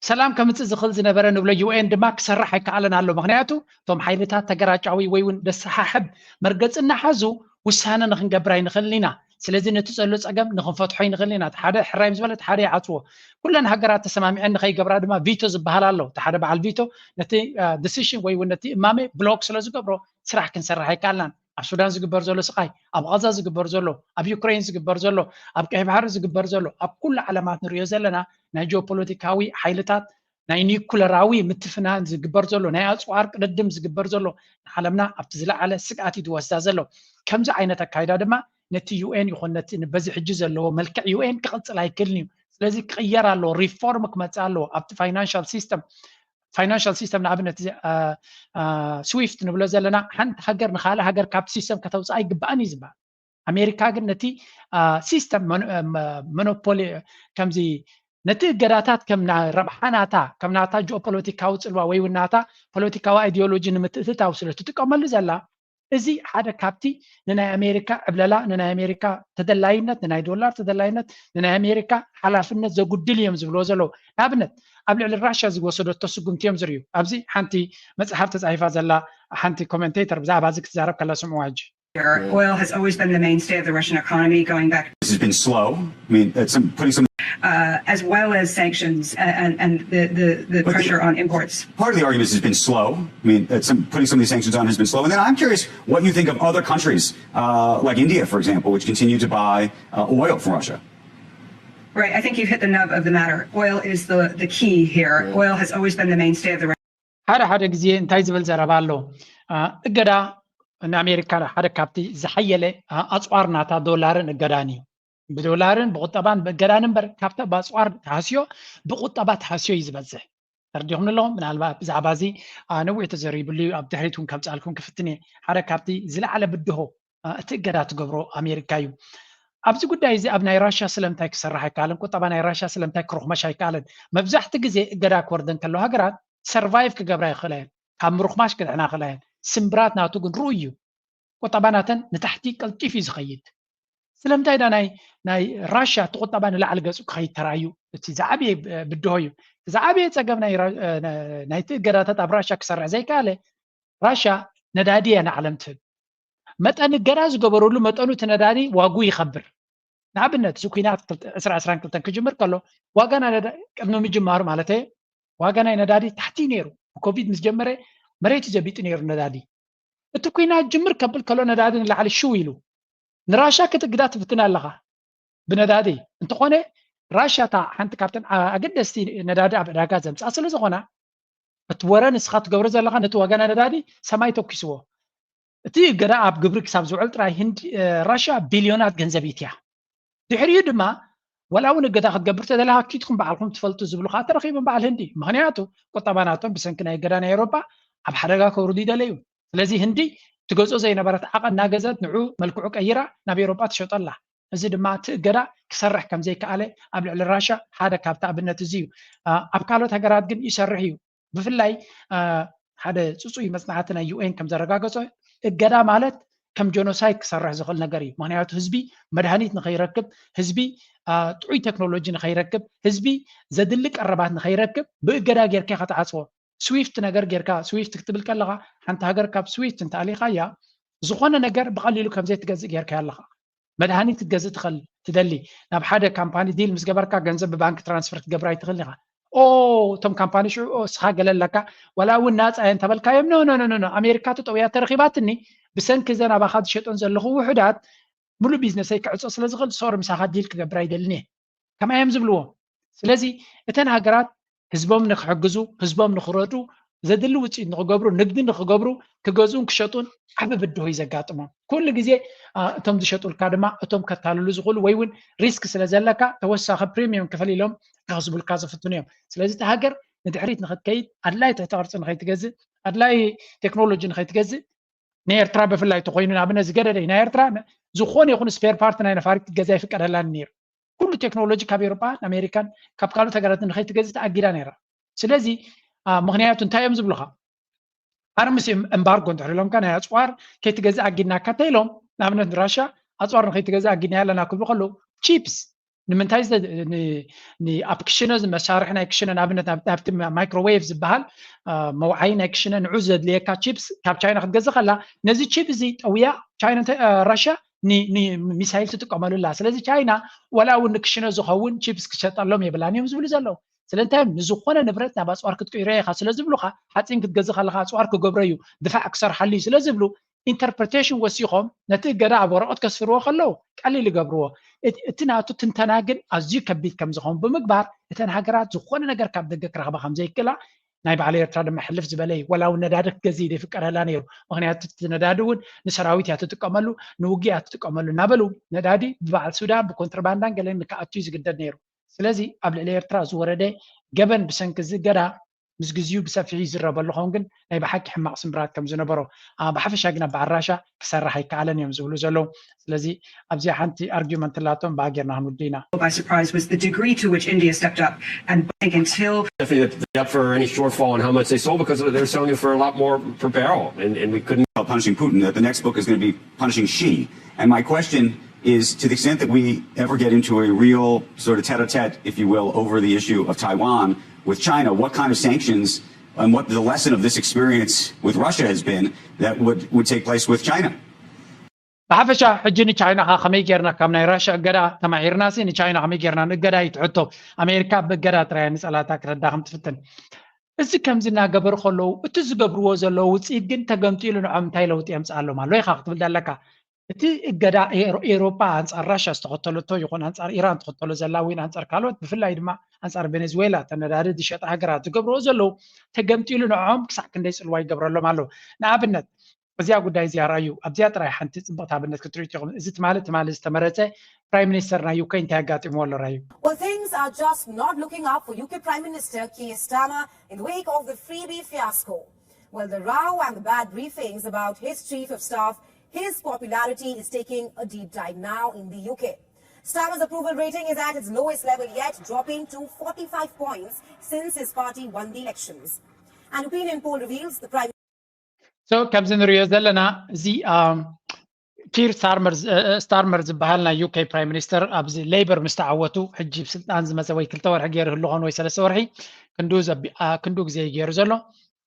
ሰላም ከምፅእ ዝኽእል ዝነበረ ንብሎ ዩ ኤን ድማ ክሰርሕ ኣይከኣለን ኣሎ። ምክንያቱ እቶም ሓይልታት ተገራጫዊ ወይ እውን ደሰሓሕብ መርገፂ እናሓዙ ውሳነ ንክንገብር ኣይንኽእልን ኢና። ስለዚ ነቲ ዘሎ ፀገም ንክንፈትሖ ኣይንኽእልን ኢና። ሓደ ሕራይ ምስ በለ እቲ ሓደ ይዓፅዎ። ኩለን ሃገራት ተሰማሚዐን ንከይገብራ ድማ ቪቶ ዝበሃል ኣሎ። እቲ ሓደ በዓል ቪቶ ነቲ ዲሲሽን ወይ እውን ነቲ እማመ ብሎክ ስለ ዝገብሮ ስራሕ ክንሰርሕ ኣይከኣልናን። ኣብ ሱዳን ዝግበር ዘሎ ስቃይ፣ ኣብ ቃዛ ዝግበር ዘሎ፣ ኣብ ዩክሬን ዝግበር ዘሎ፣ ኣብ ቀይ ባሕሪ ዝግበር ዘሎ፣ ኣብ ኩሉ ዓለማት ንሪኦ ዘለና ናይ ጂኦፖለቲካዊ ሓይልታት ናይ ኒኩለራዊ ምትፍናን ዝግበር ዘሎ ናይ ኣፅዋር ቅድድም ዝግበር ዘሎ ንዓለምና ኣብቲ ዝለዓለ ስግኣት እዩ ዝወስዳ ዘሎ። ከምዚ ዓይነት ኣካይዳ ድማ ነቲ ዩ ኤን ይኹን ነቲ በዚ ሕጂ ዘለዎ መልክዕ ዩ ኤን ክቕፅል ኣይክእልን እዩ። ስለዚ ክቕየር ኣለዎ፣ ሪፎርም ክመፅእ ኣለዎ ኣብቲ ፋይናንሻል ሲስተም። ፋይናንሻል ሲስተም ንኣብነት ስዊፍት ንብሎ ዘለና ሓንቲ ሃገር ንካልእ ሃገር ካብቲ ሲስተም ከተውፅእ ኣይግባእን እዩ ዝበሃል። ኣሜሪካ ግን ነቲ ሲስተም መኖፖሊ ከምዚ ነቲ እገዳታት ከም ረብሓ ናታ ከም ናታ ጂኦፖለቲካዊ ፅልዋ ወይ እውን ናታ ፖለቲካዊ ኣይዲዮሎጂ ንምትእትታው ስለ ትጥቀመሉ ዘላ እዚ ሓደ ካብቲ ንናይ ኣሜሪካ ዕብለላ ንናይ ኣሜሪካ ተደላይነት ንናይ ዶላር ተደላይነት ንናይ ኣሜሪካ ሓላፍነት ዘጉድል እዮም ዝብልዎ ዘለዉ። ንኣብነት ኣብ ልዕሊ ራሽያ ዝወሰደቶ ስጉምቲ እዮም ዝርእዩ። ኣብዚ ሓንቲ መፅሓፍ ተፃሒፋ ዘላ ሓንቲ ኮሜንቴተር ብዛዕባ እዚ ክትዛረብ ከላ ስምዕዋ ሕጂ። Oil has always been the mainstay of the Russian economy going back. This has been slow. I mean, it's some, putting some. Uh, as well as sanctions and, and the, the, the pressure on imports. Part of the argument has been slow. I mean, it's some, putting some of these sanctions on has been slow. And then I'm curious what you think of other countries uh, like India, for example, which continue to buy uh, oil from Russia. Right. I think you've hit the nub of the matter. Oil is the, the key here. Oil has always been the mainstay of the. ሓደ ሓደ ግዜ እንታይ ዝብል ዘረባ ኣሎ? እገዳ ንኣሜሪካ ሓደ ካብቲ ዝሓየለ ኣፅዋር ናታ ዶላርን እገዳን እዩ። ብዶላርን ብቁጠባን ብእገዳን እምበር ካብታ ብኣፅዋር ተሃስዮ ብቁጠባ ተሃስዮ እዩ ዝበዝሕ። ተረዲኹም ኣለኹም? ምናልባት ብዛዕባ እዚ ነዊሕ ተዘሪብሉ እዩ። ኣብ ድሕሪት እውን ከምፅኣልኩም ክፍትን እየ። ሓደ ካብቲ ዝለዓለ ብድሆ እቲ እገዳ ትገብሮ ኣሜሪካ እዩ። ኣብዚ ጉዳይ እዚ ኣብ ናይ ራሽያ ስለምንታይ ክሰርሕ ኣይከኣልን? ቁጠባ ናይ ራሽያ ስለምንታይ ክርኽመሽ ኣይከኣልን? መብዛሕቲ ግዜ እገዳ ክወርደን ከለዋ ሃገራት ሰርቫይቭ ክገብራ ይኽእላ እየን፣ ካብ ምርኽማሽ ክድሕና ይኽእላ እየን። ስምብራት ናቱ ግን ርኡይ እዩ። ቁጠባ ናተን ንታሕቲ ቀልጢፍ እዩ ዝኸይድ። ስለምንታይ ዳ ናይ ናይ ራሽያ እቲ ቁጠባ ንላዕሊ ገፁ ክኸይድ ተራእዩ? እቲ ዝዓበየ ብድሆ እዩ። እቲ ዝዓበየ ፀገም ናይቲ እገዳታት ኣብ ራሽያ ክሰርሕ ዘይከኣለ ራሽያ ነዳዲ እያ ንዓለም ትህብ። መጠን እገዳ ዝገበረሉ መጠኑ እቲ ነዳዲ ዋጉ ይኸብር። ንኣብነት እዚ ኩናት ዕስራ ዕስራን ክልተን ክጅምር ከሎ ዋጋ ናይ ነዳ ቅድሚ ምጅማሩ ማለት ዋጋ ናይ ነዳዲ ታሕቲ እዩ ነይሩ። ብኮቪድ ምስ ጀመረ መሬት እዩ ዘቢጡ ነይሩ ነዳዲ። እቲ ኩናት ጅምር ከብል ከሎ ነዳዲ ንላዕሊ ሽው ኢሉ ንራሻ ክትእግዳ ትፍትን ኣለኻ ብነዳዲ። እንተኾነ ራሻ እታ ሓንቲ ካብተን ኣገደስቲ ነዳዲ ኣብ ዕዳጋ ዘምፅኣ ስለ ዝኾና እቲ ወረ ንስኻ ትገብሮ ዘለኻ ነቲ ዋጋ ናይ ነዳዲ ሰማይ ተኪስዎ። እቲ እገዳ ኣብ ግብሪ ክሳብ ዝውዕል ጥራይ ህንዲ ራሻ ቢልዮናት ገንዘብ ይትያ። ድሕሪኡ ድማ ወላ እውን እገዳ ክትገብር ተደለኻ ኪድኩም በዓልኩም ትፈልጡ ዝብሉ ከዓ ተረኺቦም በዓል ህንዲ። ምክንያቱ ቁጠባ ናቶም ብሰንኪ ናይ እገዳ ናይ ኤውሮጳ ኣብ ሓደጋ ከውርዱ ይደለዩ። ስለዚ ህንዲ ትገዝኦ ዘይነበረት ዓቐ እናገዘት ንዑ መልክዑ ቀይራ ናብ ኤውሮጳ ትሸጦ ኣላ። እዚ ድማ እቲ እገዳ ክሰርሕ ከም ዘይከኣለ ኣብ ልዕሊ ራሻ ሓደ ካብቲ ኣብነት እዚ እዩ። ኣብ ካልኦት ሃገራት ግን ይሰርሕ እዩ። ብፍላይ ሓደ ፅፁይ መፅናዕቲ ናይ ዩ ኤን ከም ዘረጋገፆ እገዳ ማለት ከም ጀኖሳይድ ክሰርሕ ዝኽእል ነገር እዩ። ምክንያቱ ህዝቢ መድሃኒት ንኸይረክብ፣ ህዝቢ ጥዑይ ቴክኖሎጂ ንኸይረክብ፣ ህዝቢ ዘድሊ ቀረባት ንኸይረክብ ብእገዳ ጌርካ ኢኻ ትዓፅዎ። ስዊፍት ነገር ጌርካ ስዊፍት ክትብል ከለኻ ሓንቲ ሃገር ካብ ስዊፍት እንተኣሊኻያ ዝኾነ ነገር ብቐሊሉ ከም ዘይትገዝእ ጌርካ ኣለኻ። መድሃኒት ክትገዝእ ትኽእል ትደሊ ናብ ሓደ ካምፓኒ ዲል ምስ ገበርካ ገንዘብ ብባንክ ትራንስፈር ክትገብር ኣይትኽእል ኢኻ። ኦ እቶም ካምፓኒ ሽዑ ኦ እስኻ ገለ ኣለካ ዋላ እውን ናፃ እየ እንተበልካዮም ኖ ኖ ኖ ኖ ኣሜሪካ ተጠውያ ተረኺባትኒ ብሰንኪ እዘን ኣባኻ ዝሸጦን ዘለኹ ውሑዳት ሙሉእ ቢዝነሰይ ክዕፆ ስለ ዝኽእል ሶሪ ምሳኻ ዲል ክገብር ኣይደልን እየ። ከምኣ እዮም ዝብልዎ። ስለዚ እተን ሃገራት ህዝቦም ንክሕግዙ ህዝቦም ንክረዱ ዘድሊ ውፅኢት ንክገብሩ ንግዲ ንክገብሩ ክገዝኡን ክሸጡን ዓቢ ብድሆ እዩ ዘጋጥሞም። ኩሉ ግዜ እቶም ዝሸጡልካ ድማ እቶም ከታልሉ ዝኽእሉ ወይ እውን ሪስክ ስለ ዘለካ ተወሳኺ ፕሪሚየም ክፈል ኢሎም ከኽስቡልካ ዝፍትኑ እዮም። ስለዚ እቲ ሃገር ንድሕሪት ንክትከይድ ኣድላይ ትሕቲ ቅርፂ ንከይትገዝእ ኣድላይ ቴክኖሎጂ ንከይትገዝእ ንኤርትራ ብፍላይ ተኮይኑ ንኣብነት ዝገደደ እዩ። ናይ ኤርትራ ዝኾነ ይኹን ስፔር ፓርት ናይ ነፋሪት ክትገዛ ይፍቀደላን ነይሩ። ኩሉ ቴክኖሎጂ ካብ ኤሮጳን ኣሜሪካን ካብ ካልኦት ሃገራትን ንኸይትገዝእ ተኣጊዳ ነይራ። ስለዚ ምክንያቱ እንታይ እዮም ዝብሉኻ? ኣርምስ ኤምባርጎ እንድሕር ኢሎምካ ናይ ኣፅዋር ከይትገዝእ ኣጊድናካ እንተ ኢሎም፣ ንኣብነት ንራሻ ኣፅዋር ንከይትገዝእ ኣጊድናያ ኣለና ክብሉ ከለዉ፣ ቺፕስ ንምንታይ ኣብ ክሽነ መሳርሒ ናይ ክሽነ ንኣብነት ናብቲ ማይክሮዌቭ ዝበሃል መውዓይ ናይ ክሽነ ንዑ ዘድልየካ ቺፕስ ካብ ቻይና ክትገዝእ ከላ፣ ነዚ ቺፕ እዚ ጠውያ ቻይና ራሻ ሚሳይል ትጥቀመሉ ኣላ። ስለዚ ቻይና ወላ እውን ንክሽነ ዝኸውን ቺፕስ ክሸጠሎም የብላን እዮም ዝብሉ ዘለዉ። ስለንታይ እዮም ንዝኾነ ንብረት ናብ ኣፅዋር ክትቅይሮ ኢኻ ስለ ዝብሉኻ፣ ሓፂን ክትገዝእ ከለኻ ኣፅዋር ክገብሮ እዩ፣ ድፋዕ ክሰርሓሉ እዩ ስለ ዝብሉ፣ ኢንተርፕሪቴሽን ወሲኾም ነቲ እገዳ ኣብ ወረቐት ከስፍርዎ ከለዉ ቀሊል ይገብርዎ። እቲ ናቱ ትንተና ግን ኣዝዩ ከቢድ ከም ዝኸውን ብምግባር፣ እተን ሃገራት ዝኾነ ነገር ካብ ደገ ክረኽባ ከም ዘይክእላ፣ ናይ በዓል ኤርትራ ድማ ሕልፍ ዝበለ እዩ። ወላ እውን ነዳዲ ክትገዝእ ዘይፍቀደላ ነይሩ። ምክንያቱ እቲ ነዳዲ እውን ንሰራዊት እያ ትጥቀመሉ፣ ንውግእ እያ ትጥቀመሉ እናበሉ፣ ነዳዲ ብበዓል ሱዳን ብኮንትርባንዳን ገለን ንክኣቱ እዩ ዝግደድ ነይሩ። ስለዚ ኣብ ልዕሊ ኤርትራ ዝወረደ ገበን ብሰንኪ እዚ እገዳ ምስ ግዜኡ ብሰፊሑ ይዝረበሉ ኸውን ግን ናይ ብሓቂ ሕማቕ ስምብራት ከም ዝነበሮ፣ ብሓፈሻ ግን ኣብ በዓል ራሻ ክሰርሕ ኣይከኣለን እዮም ዝብሉ ዘለዉ። ስለዚ ኣብዚኣ ሓንቲ ኣርጊመንት ኣላቶም፣ ብኣ ጌርና ክንውድእ ኢና። By surprise was the degree to which India stepped up and big until Definitely the up for any shortfall on how much they sold because they were selling it for a lot more per barrel, and, and we couldn't. Punishing Putin, that the next book is going to be punishing Xi. And my question is, to the extent that we ever get into a real sort of tete-a-tete, if you will, over the issue of Taiwan with China, what kind of sanctions and what the lesson of this experience with Russia has been that would, would take place with China? ብሓፈሻ ሕጂ ንቻይና ከ ከመይ ጌርና ካብ ናይ ራሻ እገዳ ተማሂርና ሲ ንቻይና ከመይ ጌርና ንእገዳ እዩ ትሕቶ። ኣሜሪካ ብእገዳ ጥራይ ንጸላታ ክረዳኸም ትፍትን። እዚ ከምዚ እናገበሩ ከለዉ እቲ ዝገብርዎ ዘለዉ ውፅኢት ግን ተገምጢሉ ንዖም እንታይ ለውጢ የምፅኣሎም ኣሎ ኢኻ ክትብል ኣለካ። እቲ እገዳ ኤሮፓ ኣንፃር ራሻ ዝተኸተለቶ ይኹን ኣንፃር ኢራን ትኸተሎ ዘላ ወይ ኣንፃር ካልኦት ብፍላይ ድማ ኣንፃር ቬኔዝዌላ ተነዳዲ ዝሸጣ ሃገራት ዝገብርዎ ዘለዉ ተገምጢሉ ንዖም ክሳዕ ክንደይ ፅልዋ ይገብረሎም ኣለዉ። ንኣብነት እዚኣ ጉዳይ እዚኣ ራዩ ኣብዚኣ ጥራይ ሓንቲ ፅብቕቲ ኣብነት ክትሪኡ ኢኹም። እዚ ትማሊ ትማሊ ዝተመረፀ ፕራይም ሚኒስተር ናይ ዩክሬን እንታይ ኣጋጢምዎ ኣሎ ራዩ። Well, things are just not looking up for U K Prime Minister Keir Starmer in the wake of the freebie fiasco. Well, the row and the bad briefings about his chief of staff, his popularity is taking a deep dive now in the U K. Starmer's approval rating is at its lowest level yet, dropping to forty-five points since his party won the elections. An opinion poll reveals the Prime So ከምዚ ንሪኦ ዘለና እዚ ኪር ስታርመር ዝበሃል ናይ ዩ ኬ ፕራይም ሚኒስተር ኣብዚ ሌበር ምስ ተዓወቱ ሕጂ ስልጣን ዝመፀ ወይ ክልተ ወርሒ ገይሩ ህሉ ኾን ወይ ሰለስተ ወርሒ ክንዱ ግዜ ገይሩ ዘሎ።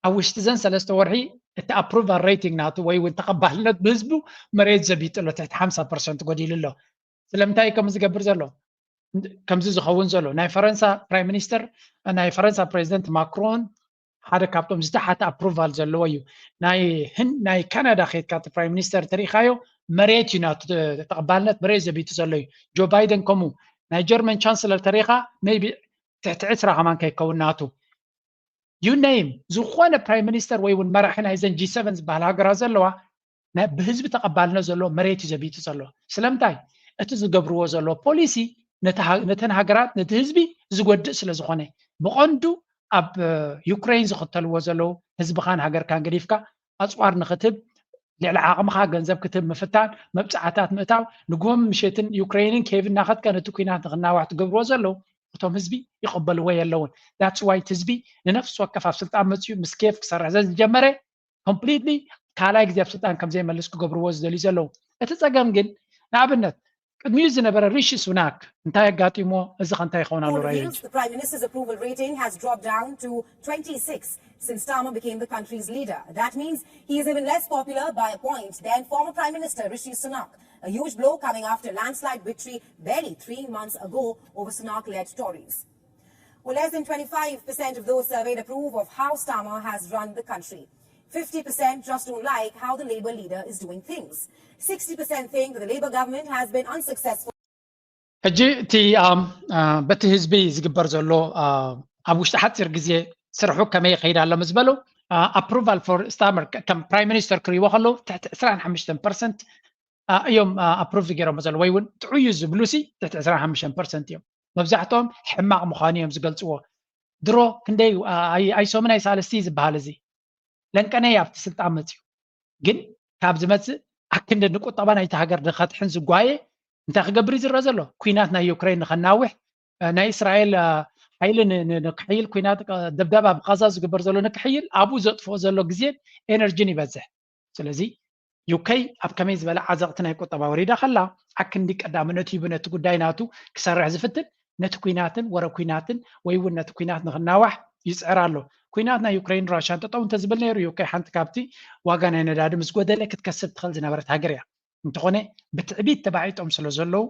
ኣብ ውሽጢ ዘን ሰለስተ ወርሒ እቲ ኣፕሩቫል ሬቲንግ ናቱ ወይ እውን ተቐባልነት ብህዝቡ መሬት ዘቢጡ ኣሎ፣ ትሕቲ ሓምሳ ፐርሰንት ጎዲሉ ኣሎ። ስለምንታይ እዩ ከምኡ ዝገብር ዘሎ? ከምዚ ዝኸውን ዘሎ ናይ ፈረንሳ ፕራይም ሚኒስተር ናይ ፈረንሳ ፕሬዚደንት ማክሮን ሓደ ካብቶም ዝተሓተ ኣፕሩቫል ዘለዎ እዩ። ናይ ህን ናይ ካናዳ ከይድካ እቲ ፕራይም ሚኒስተር ተሪኢኻዮ መሬት እዩ ናቱ ተቐባልነት መሬት ዘቢቱ ዘሎ እዩ። ጆ ባይደን ከምኡ ናይ ጀርመን ቻንስለር ተሪኢኻ ሜይቢ ትሕቲ ዕስራ ከማን ከይከውን ናቱ you name ዝኾነ ፕራይም ሚኒስተር ወይ እውን መራሒ ናይዘን ጂ ሰቨን ዝበሃል ሃገራት ዘለዋ ብህዝቢ ተቐባልነት ዘለዎ መሬት እዩ ዘቢጡ ዘሎ። ስለምንታይ እቲ ዝገብርዎ ዘሎ ፖሊሲ ነተን ሃገራት ነቲ ህዝቢ ዝጎድእ ስለ ዝኾነ ብቐንዱ ኣብ ዩክሬን ዝኽተልዎ ዘለዉ ህዝብኻን ሃገርካን ገዲፍካ ኣፅዋር ንኽትህብ ልዕሊ ዓቕምኻ ገንዘብ ክትህብ ምፍታን መብፃዕታት ምእታው ንግሆም ምሸትን ዩክሬንን ኬቭ እናኸድካ ነቲ ኩናት ንክናዋሕ ትገብርዎ ዘለዉ እቶም ህዝቢ ይቕበልዎ የለውን። That's why እቲ ህዝቢ ንነፍሲ ወከፍ ኣብ ስልጣን መፅዩ ምስ ኬቭ ክሰርሕ ዘዝጀመረ ኮምፕሊትሊ ካልኣይ ግዜ ኣብ ስልጣን ከም ዘይመልስ ክገብርዎ ዝደልዩ ዘለዉ። እቲ ፀገም ግን ንኣብነት ቅድሚኡ ዝነበረ ሪሺ ሱናክ እንታይ ኣጋጢሞ? እዚ ከ እንታይ ይኸውን ኣሎ ራዮ? The Prime Minister's approval rating has dropped down to twenty-six since Starmer became the country's leader. That means he is even less popular by a point than former Prime Minister Rishi Sunak. A huge blow coming after a landslide victory barely three months ago over Sunak-led Tories. Well, less than twenty-five percent of those surveyed approve of how Starmer has run the country. Fifty percent just don't like how the Labour leader is doing things. Sixty percent think that the Labour government has been unsuccessful. ሕጂ እቲ በቲ ህዝቢ ዝግበር ዘሎ ኣብ ውሽጢ ሓፂር ግዜ ስርሑ ከመይ ይኸይድ ኣሎ ምስ በሉ ኣፕሩቫል ፎር ስታርመር ከም ፕራይም ሚኒስተር ክርእይዎ ከለዉ ትሕቲ ዕስራን ሓሙሽተን ፐርሰንት እዮም ኣፕሩቭ ገይሮሞ ዘለዉ ወይ እውን ጥዑይ እዩ ዝብሉ ሲ ትሕቲ ዕስራን ሓሙሽተን ፐርሰንት እዮም። መብዛሕትኦም ሕማቕ ምዃኑ እዮም ዝገልፅዎ። ድሮ ክንደይ ኣይሶምን ኣይሳልስቲ ዝበሃል እዚ ለንቀነይ ኣብቲ ስልጣን መፅዩ ግን ካብ ዝመፅእ ኣክንዲ ንቁጠባ ናይቲ ሃገር ንኸድሕን ዝጓየ እንታይ ክገብር እዩ ዝረአ ዘሎ? ኩናት ናይ ዩክሬን ንኸናውሕ፣ እ፣ ናይ እስራኤል፣ እ፣ ሓይሊ ን-፣ ን-፣ ንክሕይል፣ ኩናት፣ እ፣ ደብዳብ ኣብ ቃዛ ዝግበር ዘሎ ንክሕይል ኣብኡ ዘጥፍኦ ዘሎ ግዜን ኤነርጂን ይበዝሕ። ስለዚ ዩኬ ኣብ ከመይ ዝበለ ዓዘቕቲ ናይ ቁጠባ ወሪዳ ከላ፣ ኣክንዲ ቀዳምነት ሂቡ ነቲ ጉዳይ ናቱ ክሰርሕ ዝፍትን፣ ነቲ ኩናትን ወረ ኩናትን ወይ እውን ነቲ ኩናት ንክናዋሕ ይፅዕር ኣሎ። ኩናት ናይ ዩክሬን ራሻን ጠጠው እንተዝብል ነይሩ፣ ዩኬ ሓንቲ ካብቲ ዋጋ ናይ ነዳዲ ምስ ጎደለ ክትከስብ ትኽእል ዝነበረት ሃገር እያ። እንተኾነ ብትዕቢት ተባዒጦም ስለ ዘለዉ፣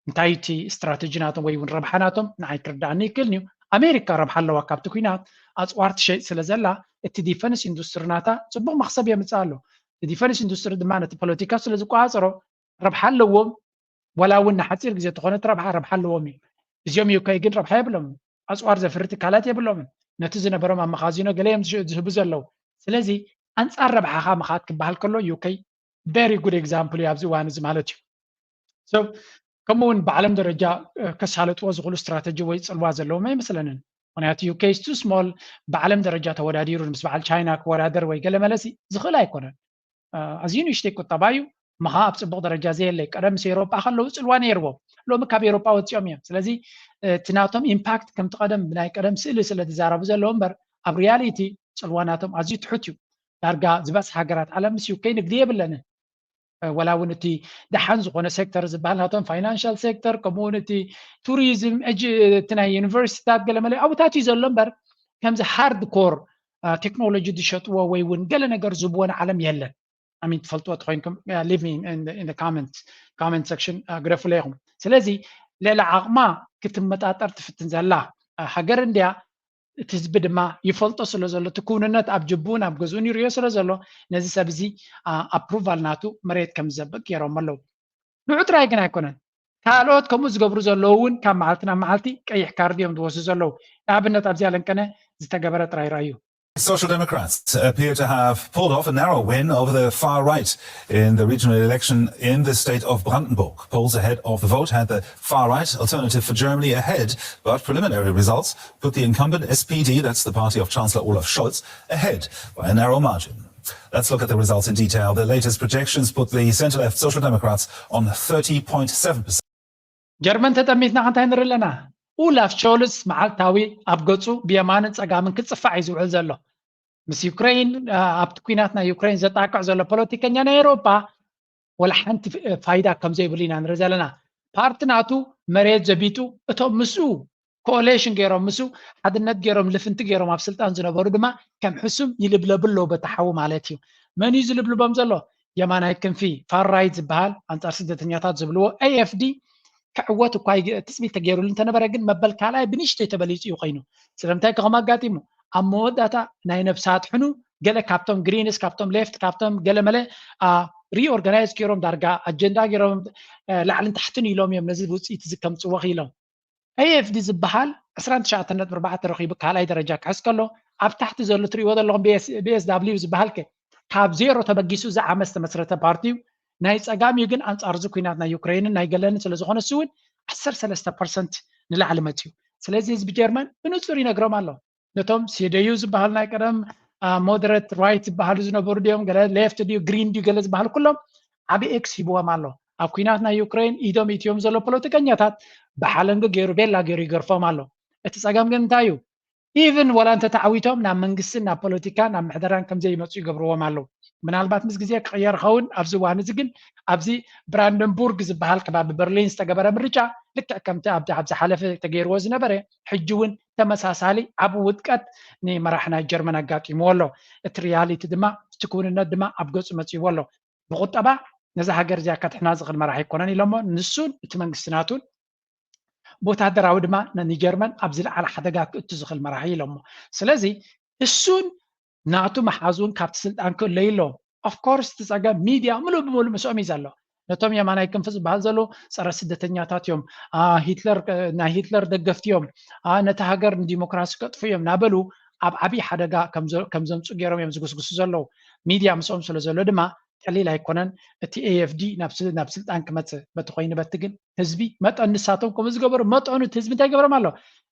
እንታይ እቲ ስትራተጂ ናቶም ወይ እውን ረብሓ ናቶም ንዓይ ክርዳእኒ ይክእልን እዩ። ኣሜሪካ ረብሓ ኣለዋ ካብቲ ኩናት፣ ኣፅዋር ትሸይጥ ስለ ዘላ፣ እቲ ዲፈንስ ኢንዱስትሪ ናታ ፅቡቅ መክሰብ የምፅእ ኣሎ። እቲ ዲፈንስ ኢንዱስትሪ ድማ ነቲ ፖለቲካ ስለ ዝቆፃፀሮ ረብሓ ኣለዎም። ዋላ እውን ንሓፂር ግዜ ተኾነት ረብሓ ረብሓ ኣለዎም እዩ። እዚኦም ዩኬ ግን ረብሓ የብሎምን። ኣፅዋር ዘፍሪ ትካላት የብሎምን። ነቲ ዝነበሮም ኣብ መኻዚኖ ገለ እዮም ዝሽ-፣ ዝህቡ ዘለዉ። ስለዚ ኣንፃር ረብሓኻ ምኻድ ክበሃል ከሎ ዩኬ very good example እዩ ኣብዚ እዋን እዚ ማለት እዩ። So ከምኡ እውን ብዓለም ደረጃ፣ እ፣ ከሳልጥዎ ዝኽእሉ ስትራተጂ ወይ ፅልዋ ዘለዎም ኣይመስለንን። ምክንያቱ ዩኬ is too small፣ ብዓለም ደረጃ ተወዳዲሩ ምስ በዓል ቻይና ክወዳደር ወይ ገለ መለሲ ዝኽእል ኣይኮነን። እ፣ ኣዝዩ ንእሽተይ ቁጠባ እዩ። ምኻ ኣብ ፅቡቅ ደረጃ ዘየለይ ቀደም ምስ ኤሮጳ ከለዉ ፅልዋ ነይርዎም። ሎሚ ካብ ኤሮጳ ወፂኦም እዮም። ስለዚ፣ እ፣ እቲ ናቶም ኢምፓክት ከምቲ ቀደም ብናይ ቀደም ስእሊ ስለ ዝዛረቡ ዘለዉ እምበር ኣብ ሪያሊቲ ፅልዋ ናቶም ኣዝዩ ትሑት እዩ። ዳርጋ ዝበፅሕ ሃገራት ዓለም ምስ ዩኬ ንግዲ የብለንን። እ፣ ወላ እውን እቲ ደሓን ዝኾነ ሴክተር ዝበሃል ናቶም ፋይናንሻል ሴክተር፣ ከምኡ እውን እቲ ቱሪዝም፣ ኤጅ-፣ እቲ ናይ ዩኒቨርሲቲታት ገለ መለ ኣብታት እዩ ዘሎ እምበር ከምዚ ሃርድ ኮር፣ እ፣ ቴክኖሎጂ ዝሸጥዎ ወይ እውን ገለ ነገር ዝህብዎ ንዓለም የለን። ኣሚን ትፈልጥዎ ተኮይንኩም፣ እ፣ leave me in the, in the comment, comment section፣ እ፣ ግደፉለይ ኢኹም። ስለዚ ልዕሊ ዓቕማ ክትመጣጠር ትፍትን ዘላ፣ እ፣ ሃገር እንድያ። እቲ ህዝቢ ድማ ይፈልጦ ስለ ዘሎ፣ እቲ ክውንነት ኣብ ጅቡን ኣብ ገዝኡን ይርእዮ ስለ ዘሎ፣ ነዚ ሰብ እዚ፣ ኣ፣ ኣፕሩቫል ናቱ መሬት ከም ዝዘብእ ገይሮም ኣለዉ። ንዑ ጥራይ ግን ኣይኮነን፣ ካልኦት ከምኡ ዝገብሩ ዘለዉ እውን ካብ መዓልቲ ናብ መዓልቲ ቀይሕ ካርድ እዮም ዝወስዱ ዘለዉ። ንኣብነት ኣብዚኣ ለንቀነ ዝተገበረ ጥራይ ረኣዩ። Social Democrats appear to have pulled off a narrow win over the far right in the regional election in the state of Brandenburg. Polls ahead of the vote had the far right, Alternative for Germany, ahead, but preliminary results put the incumbent S P D, that's the party of Chancellor Olaf Scholz, ahead by a narrow margin. Let's look at the results in detail. The latest projections put the centre-left Social Democrats on thirty point seven percent. ጀርመን ተጠሚትና እንታይ ንርኢ ኣለና? ኡላፍ ሾልስ መዓልታዊ ኣብ ገጹ ብየማንን ጸጋምን ክጽፋዕ እዩ ዝውዕል ዘሎ። ምስ ዩክሬን፣ ኣ፣ ኣብቲ ኲናት ናይ ዩክሬን ዘጣቅዕ ዘሎ ፖለቲከኛ ናይ ኤውሮጳ ወላ ሓንቲ ፍ-፣ ፋይዳ ከም ዘይብሉ ኢና ንርኢ ዘለና። ፓርቲ ናቱ መሬት ዘቢጡ፣ እቶም ምስኡ ኮኦሌሽን ገይሮም፣ ምስኡ ሓድነት ገይሮም፣ ልፍንቲ ገይሮም ኣብ ስልጣን ዝነበሩ ድማ ከም ሕሱም ይልብለቡ ኣለዉ በቲ ሓዊ ማለት እዩ። መን እዩ ዝልብልቦም ዘሎ? የማናይ ክንፊ፣ ፋር ራይት ዝበሃል፣ ኣንጻር ስደተኛታት ዝብልዎ፣ ኤ ኤፍ ዲ፣ ክዕወት እኳ ይግ-፣ ትጽቢት ተገይሩሉ እንተነበረ፣ ግን መበል ካልኣይ ብንእሽተይ ተበሊጹ እዩ ኮይኑ። ስለምንታይ ከ ከምኡ ኣጋጢሙ? ኣብ መወዳእታ ናይ ነብሲ ኣድሕኑ ገለ ካብቶም ግሪንስ፣ ካብቶም ሌፍት፣ ካብቶም ገለ መለ፣ አ፣ ሪኦርጋናይዝ ገይሮም፣ ዳርጋ ኣጀንዳ ገይሮም፣ እ፣ ላዕልን ታሕትን ኢሎም እዮም ነዚ ውጽኢት እዚ ከምጽዎ ክኢሎም። ኤ ኤፍ ዲ ዝበሃል ዕስራን ትሽዓተን ነጥቢ ኣርባዕተ ረኺቡ ካልኣይ ደረጃ ክሕዝ ከሎ፣ ኣብ ታሕቲ ዘሎ ትርእይዎ ዘለኹም ቢ ኤስ፣ ቢ ኤስ ዳብሊው ዝበሃል ከ ካብ ዜሮ ተበጊሱ እዚ ዓመት ዝተመስረተ ፓርቲ እዩ። ናይ ጸጋም እዩ፣ ግን ኣንጻር እዚ ኲናት ናይ ዩክሬንን ናይ ገለንን ስለ ዝኾነ፣ እሱ እውን ዓሰርተ ሰለስተ ፐርሰንት ንላዕሊ መጺኡ። ስለዚ ህዝቢ ጀርመን ብንጹር ይነግሮም ኣሎ። ነቶም ሲ ዲ ዩ ዝበሃል ናይ ቀደም፣ አ፣ ሞደሬት ራይት ዝበሃሉ ዝነበሩ ድዮም፣ ገለ ሌፍት ድዩ፣ ግሪን ድዩ፣ ገለ ዝበሃሉ ኩሎም ዓቢ ኤክስ ሂብዎም ኣሎ። ኣብ ኲናት ናይ ዩክሬን ኢዶም ኢትዮም ዘሎ ፖለቲከኛታት ብሓለንጊ ገይሩ፣ ቤላ ገይሩ ይገርፎም ኣሎ። እቲ ጸገም ግን እንታይ እዩ? ኢቭን ወላ እንተ ተዓዊቶም ናብ መንግስትን ናብ ፖለቲካን ናብ ምሕደራን ከም ዘይመጹ ይገብርዎም ኣለዉ። ምናልባት ምስ ግዜ ክቕየር ይኸውን። ኣብዚ እዋን እዚ ግን ኣብዚ ብራንደንቡርግ ዝበሃል ከባቢ በርሊን ዝተገበረ ምርጫ ልክዕ ከምቲ ኣብቲ ኣብ ዝሓለፈ ተገይርዎ ዝነበረ ሕጂ እውን ተመሳሳሊ ዓቢ ውድቀት ንመራሕ ናይ ጀርመን ኣጋጢምዎ ኣሎ። እቲ ሪያሊቲ ድማ፣ እቲ ክውንነት ድማ ኣብ ገጹ መጺእዎ ኣሎ። ብቁጠባ ነዛ ሃገር እዚኣ ከድሕና ዝኽእል መራሒ ኣይኮነን ኢሎሞ። ንሱን እቲ መንግስቲ ናቱን ብወታደራዊ ድማ ን-፣ ንጀርመን ኣብ ዝለዓለ ሓደጋ ክእቱ ዝኽእል መራሒ ኢሎሞ። ስለዚ እሱን ናቱ መሓዙን ካብቲ ስልጣን ክእለዩ ኣለዎም። ኦፍኮርስ እቲ ጸገም ሚድያ ምሉእ ብምሉእ ምስኦም እዩ ዘሎ። ነቶም የማናይ ክንፊ ዝበሃል ዘሎ ጸረ ስደተኛታት እዮም፣ አ፣ ሂትለር፣ እ፣ ናይ ሂትለር ደገፍቲ እዮም፣ አ፣ ነቲ ሃገር ንዲሞክራሲ ከጥፉ እዮም እናበሉ ኣብ ዓብዪ ሓደጋ ከም ዘ-፣ ከም ዘምጹ ገይሮም እዮም ዝጉስጉሱ ዘለዉ። ሚድያ ምስኦም ስለ ዘሎ ድማ ቀሊል ኣይኮነን። እቲ ኤኤፍዲ ናብ ስ- ናብ ስልጣን ክመፅእ በቲ ኮይኑ በቲ ግን ህዝቢ መጠን ንሳቶም ከምኡ ዝገበሩ መጠኑ እቲ ህዝቢ እንታይ ይገብሮም ኣሎ?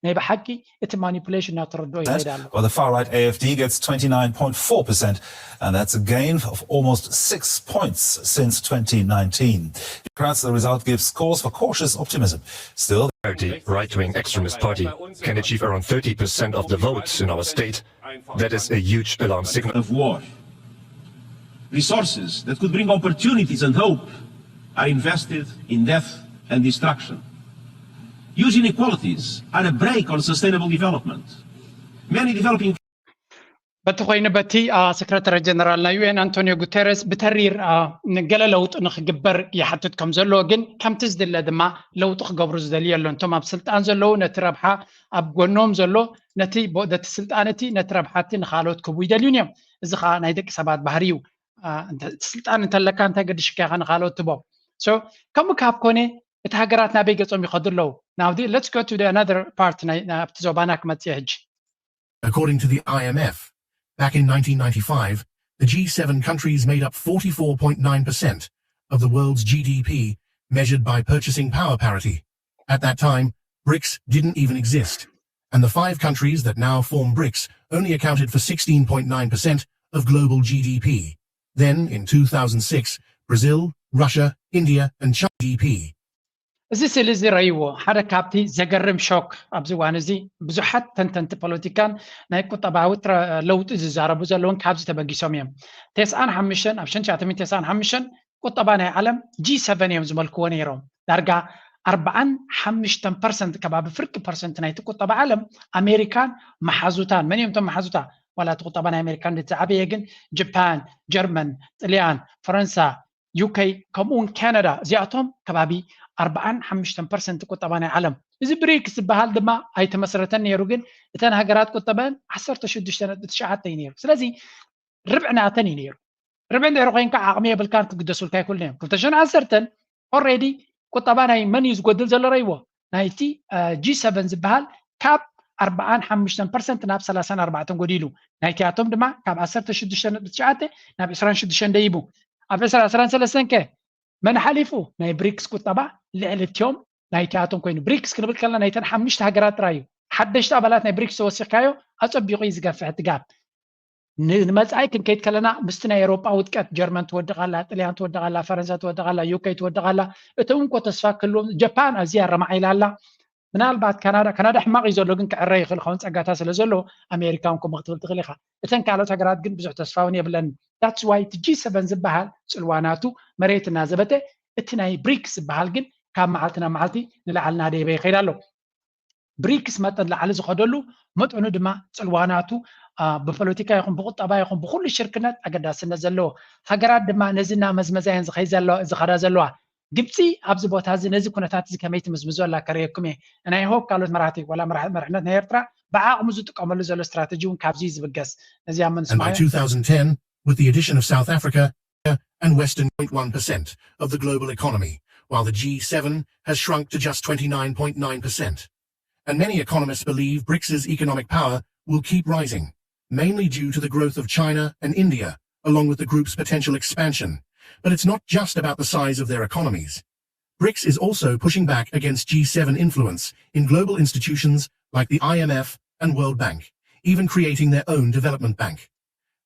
ናይ ብሓቂ እቲ ማኒፑሌሽን እናተረድኦ ይኸይድ ኣሎ። While the far right AFD gets twenty-nine point four percent, and that's a gain of almost six points since twenty nineteen. Democrats, the result gives cause for cautious optimism. Still, Party, right-wing extremist party, can achieve around thirty percent of the votes in our state. That is a huge alarm signal. Of war. Resources that could bring opportunities and hope are invested in death and destruction. Huge inequalities are a brake on sustainable development. Many developing በቲ ኮይኑ በቲ አ፣ ሴክረታሪ ጀነራል ናይ ዩኤን ኣንቶኒዮ ጉተረስ ብተሪር አ፣ ንገለ ለውጢ ንክግበር ይሓትት ከም ዘለዎ ግን ከምቲ ዝድለ ድማ ለውጢ ክገብሩ ዝደልዩ የሎን። እቶም ኣብ ስልጣን ዘለዉ ነቲ ረብሓ ኣብ ጎኖም ዘሎ ነቲ ቦ- ነቲ ስልጣን እቲ ነቲ ረብሓ እቲ ንካልኦት ክህቡ ይደልዩን እዮም። እዚ ከዓ ናይ ደቂ ሰባት ባህሪ እዩ። አ፣ እንተ- እቲ ስልጣን እንተለካ እንታይ ገድሽካ ኢኻ ንካልኦት ትቦ። So ከምኡ ካብ ኮነ እቲ ሃገራት ናበይ ገጾም ይኸዱ ኣለዉ? Now let's go to the another part ናይ ናይ- ኣብቲ ዞባና ክመጽእ ሕጂ። According to the I M F, back in nineteen ninety-five, the G seven countries made up forty-four point nine percent of the world's G D P, measured by purchasing power parity. At that time, BRICS didn't even exist, and the five countries that now form BRICS only accounted for sixteen point nine percent of global G D P. Then, in two thousand six, Brazil, Russia, India, and China G D P. እዚ ስእሊ እዚ ረእይዎ ሓደ ካብቲ ዘገርም ሾክ ኣብዚ እዋን እዚ ብዙሓት ተንተንቲ ፖለቲካን ናይ ቁጠባዊ ጥረ- ለውጢ ዝዛረቡ ዘለውን ካብዚ ተበጊሶም እዮም። ተስዓን ሓሙሽተን ኣብ ሸንሻትሚን ተስዓን ሓሙሽተን ቁጠባ ናይ ዓለም ጂ ሰቨን እዮም ዝመልክዎ ነይሮም። ዳርጋ ኣርባዓን ሓሙሽተን ፐርሰንት ከባቢ ፍርቂ ፐርሰንት ናይቲ ቁጠባ ዓለም ኣሜሪካን መሓዙታን መን እዮም እቶም መሓዙታ? ዋላ እቲ ቁጠባ ናይ ኣሜሪካ እንዴት ዝዓበየ ግን ጃፓን፣ ጀርመን፣ ጥልያን፣ ፈረንሳ፣ ዩኬ ከምኡ እውን ካናዳ እዚኣቶም ከባቢ ኣርባዓን ሓሙሽተን ፐርሰንት ቁጠባ ናይ ዓለም። እዚ ብሪክስ ዝበሃል ድማ ኣይተመስረተን ነይሩ፣ ግን እተን ሃገራት ቁጠበን ዓሰርተ ሽዱሽተ ነጥቢ ትሽዓተ እዩ ነይሩ። ስለዚ ርብዒ ናተን እዩ ነይሩ። ርብዒ እንድሕሪ ኮይንካ ዓቕሚ የብልካን ክግደሱልካ ይክእሉ እዮም። ክልተ ሽሕን ዓሰርተን ኦልሬዲ ቁጠባ ናይ መን እዩ ዝጎድል ዘሎ ረይዎ ናይቲ ጂ ሰቨን ዝበሃል ካብ ኣርባዓን ሓሙሽተን ፐርሰንት ናብ ሰላሳን ኣርባዕተን ጎዲሉ ናይቲኣቶም ድማ ካብ ዓሰርተ ሽዱሽተ ነጥቢ ትሽዓተ ናብ ዕስራን ሽዱሽተን ደይቡ ኣብ ዕስራ ዕስራን ሰለስተን ከ መን ሓሊፉ ናይ ብሪክስ ቁጠባ ልዕሊ እቲኦም ናይቲኣቶም ኮይኑ ብሪክስ ክንብል ከለና ናይተን ሓሙሽተ ሃገራት ጥራይ እዩ። ሓደሽቲ ኣባላት ናይ ብሪክስ ተወሲኽካዮ ኣፀቢቑ እዩ ዝገፍሕ እቲ ጋፕ። ንመፃኢ ክንከይድ ከለና ምስቲ ናይ ኤሮጳ ውድቀት ጀርመን ትወድቕ ኣላ፣ ጥልያን ትወድቕ ኣላ፣ ፈረንሳ ትወድቕ ኣላ፣ ዩኬ ትወድቕ ኣላ። እቶም እንኮ ተስፋ ክህልዎም ጃፓን ኣዝያ ረማዓ ኢላ ኣላ። ምናልባት ካናዳ ካናዳ ሕማቕ እዩ ዘሎ ግን ክዕረ ይኽእል ኸውን ፀጋታት ስለ ዘሎ ኣሜሪካ እውን ከምኡ ክትብል ትኽእል ኢኻ። እተን ካልኦት ሃገራት ግን ብዙሕ ተስፋ እውን የብለን። That's why እቲ ጂ ሰቨን ዝበሃል ፅልዋ ናቱ መሬት እናዘበተ እቲ ናይ ብሪክስ ዝበሃል ግን ካብ መዓልቲ ናብ መዓልቲ ንላዕሊ እናደየበ ይኸይድ ኣሎ። ብሪክስ መጠን ላዕሊ ዝኸደሉ መጠኑ ድማ ፅልዋ ናቱ ብፖለቲካ ይኹን ብቁጠባ ይኹን ብኩሉ ሽርክነት ኣገዳስነት ዘለዎ ሃገራት ድማ ነዚ እናመዝመዛ እየን ዝኸዳ ዘለዋ። ግብፂ ኣብዚ ቦታ እዚ ነዚ ኩነታት እዚ ከመይ ትምዝምዞ ኣላ ከርእየኩም እየ። ናይ ሆፕ ካልኦት መራሕቲ ዋላ መራሕነት ናይ ኤርትራ ብዓቕሙ ዝጥቀመሉ ዘሎ ስትራተጂ እውን ካብዚ ዝብገስ ነዚ ኣብ And by two thousand ten, with the addition of South Africa and Western, point one percent of the global economy, while the G seven has shrunk to just twenty-nine point nine percent. And many economists believe BRICS's economic power will keep rising, mainly due to the growth of China and India, along with the group's potential expansion. But it's not just about the size of their economies. BRICS is also pushing back against G seven influence in global institutions like the I M F and World Bank, even creating their own development bank.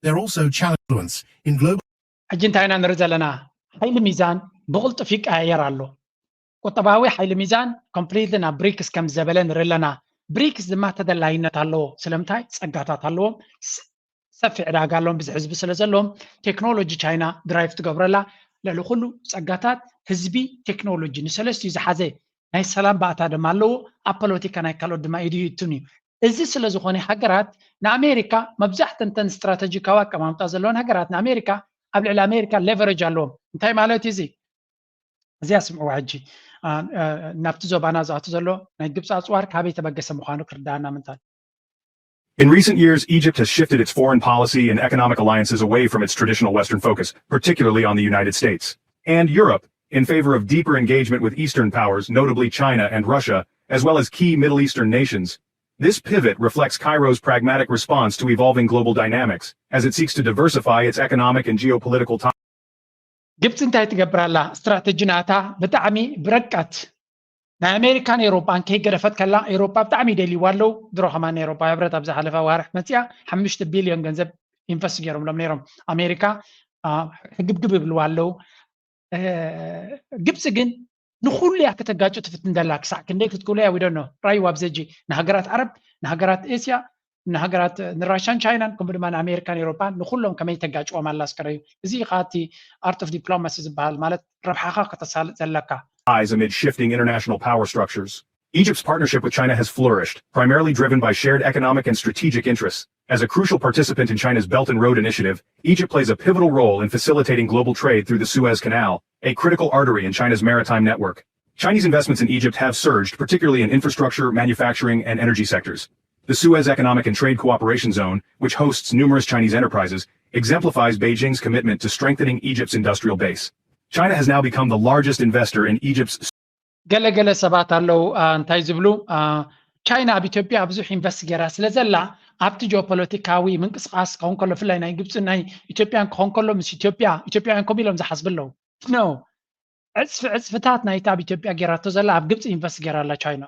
They're also challenging influence in global ሕጂ እንታይ ኢና ንርኢ ዘለና? ሓይሊ ሚዛን ብቕልጡፍ ይቀያየር ኣሎ። ቁጠባዊ ሓይሊ ሚዛን ኮምፕሊትሊ ናብ ብሪክስ ከም ዘበለ ንርኢ ኣለና። ብሪክስ ድማ ተደላይነት ኣለዎ። ስለምንታይ? ፀጋታት ኣለዎም፣ ሰፊሕ ዕዳጋ ኣለዎም፣ ብዙሕ ህዝቢ ስለ ዘለዎም ቴክኖሎጂ ቻይና ድራይቭ ትገብረላ። ልዕሊ ኩሉ ፀጋታት ህዝቢ ቴክኖሎጂ ንሰለስቲኡ ዝሓዘ ናይ ሰላም ባእታ ድማ ኣለዎ። ኣብ ፖለቲካ ናይ ካልኦት ድማ ኢዱ ይእቱን እዩ። እዚ ስለ ዝኾነ ሃገራት ንኣሜሪካ መብዛሕተን ተን ስትራተጂካዊ ኣቀማምጣ ዘለወን ሃገራት ንኣሜሪካ ኣብ ልዕሊ ኣሜሪካ ሌቨሬጅ ኣለዎም። እንታይ ማለት እዩ እዚ? እዚኣ ስምዕዋ ሕጂ ናብቲ ዞባና ዝኣቱ ዘሎ ናይ ግብፂ ኣፅዋር ካበይ ተበገሰ ምዃኑ ክርዳኣና ምንታል። In recent years, Egypt has shifted its foreign policy and economic alliances away from its traditional Western focus, particularly on the United States and Europe, in favor of deeper engagement with Eastern powers, notably China and Russia, as well as key Middle Eastern nations. This pivot reflects Cairo's pragmatic response to evolving global dynamics, as it seeks to diversify its economic and geopolitical ties. ግብፂ እንታይ ትገብር ኣላ? ስትራተጂ ናታ ብጣዕሚ ብረቀት ናይ ኣሜሪካን ኤሮፓን ከይገደፈት ከላ፣ ኤሮፓ ብጣዕሚ ይደልይዋ ኣለዉ። ድሮ ከማን ኤሮፓ ህብረት ኣብ ዝሓለፈ ዋርሕ መፅያ ሓሙሽተ ቢልዮን ገንዘብ ኢንቨስት ገይሮምሎም ነይሮም። ኣሜሪካ ሕግብግብ ይብልዋ ኣለዉ። ግብፂ ግን ንኩሉ እያ ከተጋጩ ትፍትን ዘላ። ክሳዕ ክንደይ ክትክእሉ እያ ዊደኖ ራይዋ ብዘጂ ንሃገራት ዓረብ፣ ንሃገራት ኤስያ፣ ንሃገራት ንራሻን ቻይናን፣ ከምኡ ድማ ንኣሜሪካን ኤሮፓን ንኩሎም ከመይ ተጋጭዎም ኣላ ስከረዩ። እዚ ከኣ እቲ ኣርት ኦፍ ዲፕሎማሲ ዝበሃል፣ ማለት ረብሓኻ ከተሳልጥ ዘለካ። Eyes amid shifting international power structures. Egypt's partnership with China has flourished, primarily driven by shared economic and strategic interests. As a crucial participant in China's Belt and Road Initiative, Egypt plays a pivotal role in facilitating global trade through the Suez Canal, a critical artery in China's maritime network. Chinese investments in Egypt have surged, particularly in infrastructure, manufacturing, and energy sectors. The Suez Economic and Trade Cooperation Zone, which hosts numerous Chinese enterprises, exemplifies Beijing's commitment to strengthening Egypt's industrial base. China has now become the largest investor in Egypt's ገለገለ ሰባት ኣለዉ እንታይ ዝብሉ፣ ቻይና ኣብ ኢትዮጵያ ብዙሕ ኢንቨስት ገይራ ስለ ዘላ ኣብቲ ጂኦፖለቲካዊ ምንቅስቃስ ክኸውን ከሎ፣ ብፍላይ ናይ ግብፂ ናይ ኢትዮጵያን ክኸውን ከሎ፣ ምስ ኢትዮጵያ ኢትዮጵያውያን ከምኡ ኢሎም ዝሓስቡ ኣለዉ። ኖ፣ ዕፅፊ ዕፅፍታት ናይቲ ኣብ ኢትዮጵያ ገይራቶ ዘላ ኣብ ግብፂ ኢንቨስት ገይራ ኣላ ቻይና።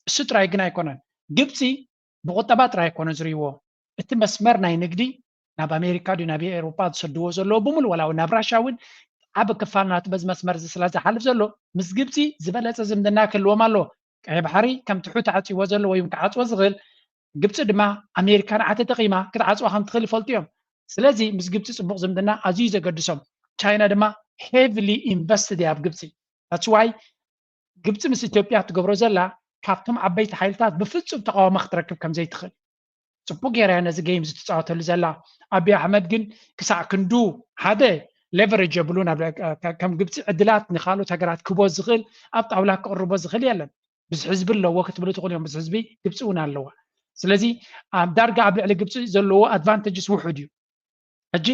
እሱ ጥራይ ግን ኣይኮነን። ግብፂ ብቁጠባ ጥራይ ኣይኮነ ዝርእይዎ። እቲ መስመር ናይ ንግዲ ናብ ኣሜሪካ ድዩ ናብ ኤውሮጳ ዝሰድዎ ዘለዉ ብምሉእ፣ ዋላ እውን ናብ ራሻ እውን ዓቢ ክፋል ናቱ በዚ መስመር እዚ ስለ ዝሓልፍ ዘሎ፣ ምስ ግብፂ ዝበለፀ ዝምድና ክህልዎም ኣለዎ። ቀይ ባሕሪ ከምቲ ሑቲ ዓፅይዎ ዘሎ ወይ እውን ክዓፅዎ ዝኽእል፣ ግብፂ ድማ ኣሜሪካ ንዓ ተጠቒማ ክትዓፅዋ ከም ትኽእል ይፈልጡ እዮም። ስለዚ ምስ ግብፂ ፅቡቕ ዝምድና ኣዝዩ ዘገድሶም። ቻይና ድማ ሄቪሊ ኢንቨስትድ እያ ኣብ ግብፂ። ታትስ ዋይ ግብፂ ምስ ኢትዮጵያ ትገብሮ ዘላ ካብቶም ዓበይቲ ሓይልታት ብፍፁም ተቃውሞ ክትረክብ ከም ዘይትኽእል ፅቡቅ ገይራ እያ ነዚ ጌም ዝትፃወተሉ ዘላ። ኣቢ ኣሕመድ ግን ክሳዕ ክንዱ ሓደ ሌቨሬጅ የብሉን። ኣብ ከም ግብፂ ዕድላት ንካልኦት ሃገራት ክቦ ዝኽእል ኣብ ጣውላ ክቅርቦ ዝኽእል የለን። ብዙ ህዝቢ ኣለዎ ክትብሉ ትኽእሉ እዮም። ብዙ ህዝቢ ግብፂ እውን ኣለዋ። ስለዚ ኣብ ዳርጋ ኣብ ልዕሊ ግብፂ ዘለዎ ኣድቫንቴጅስ ውሑድ እዩ። ሕጂ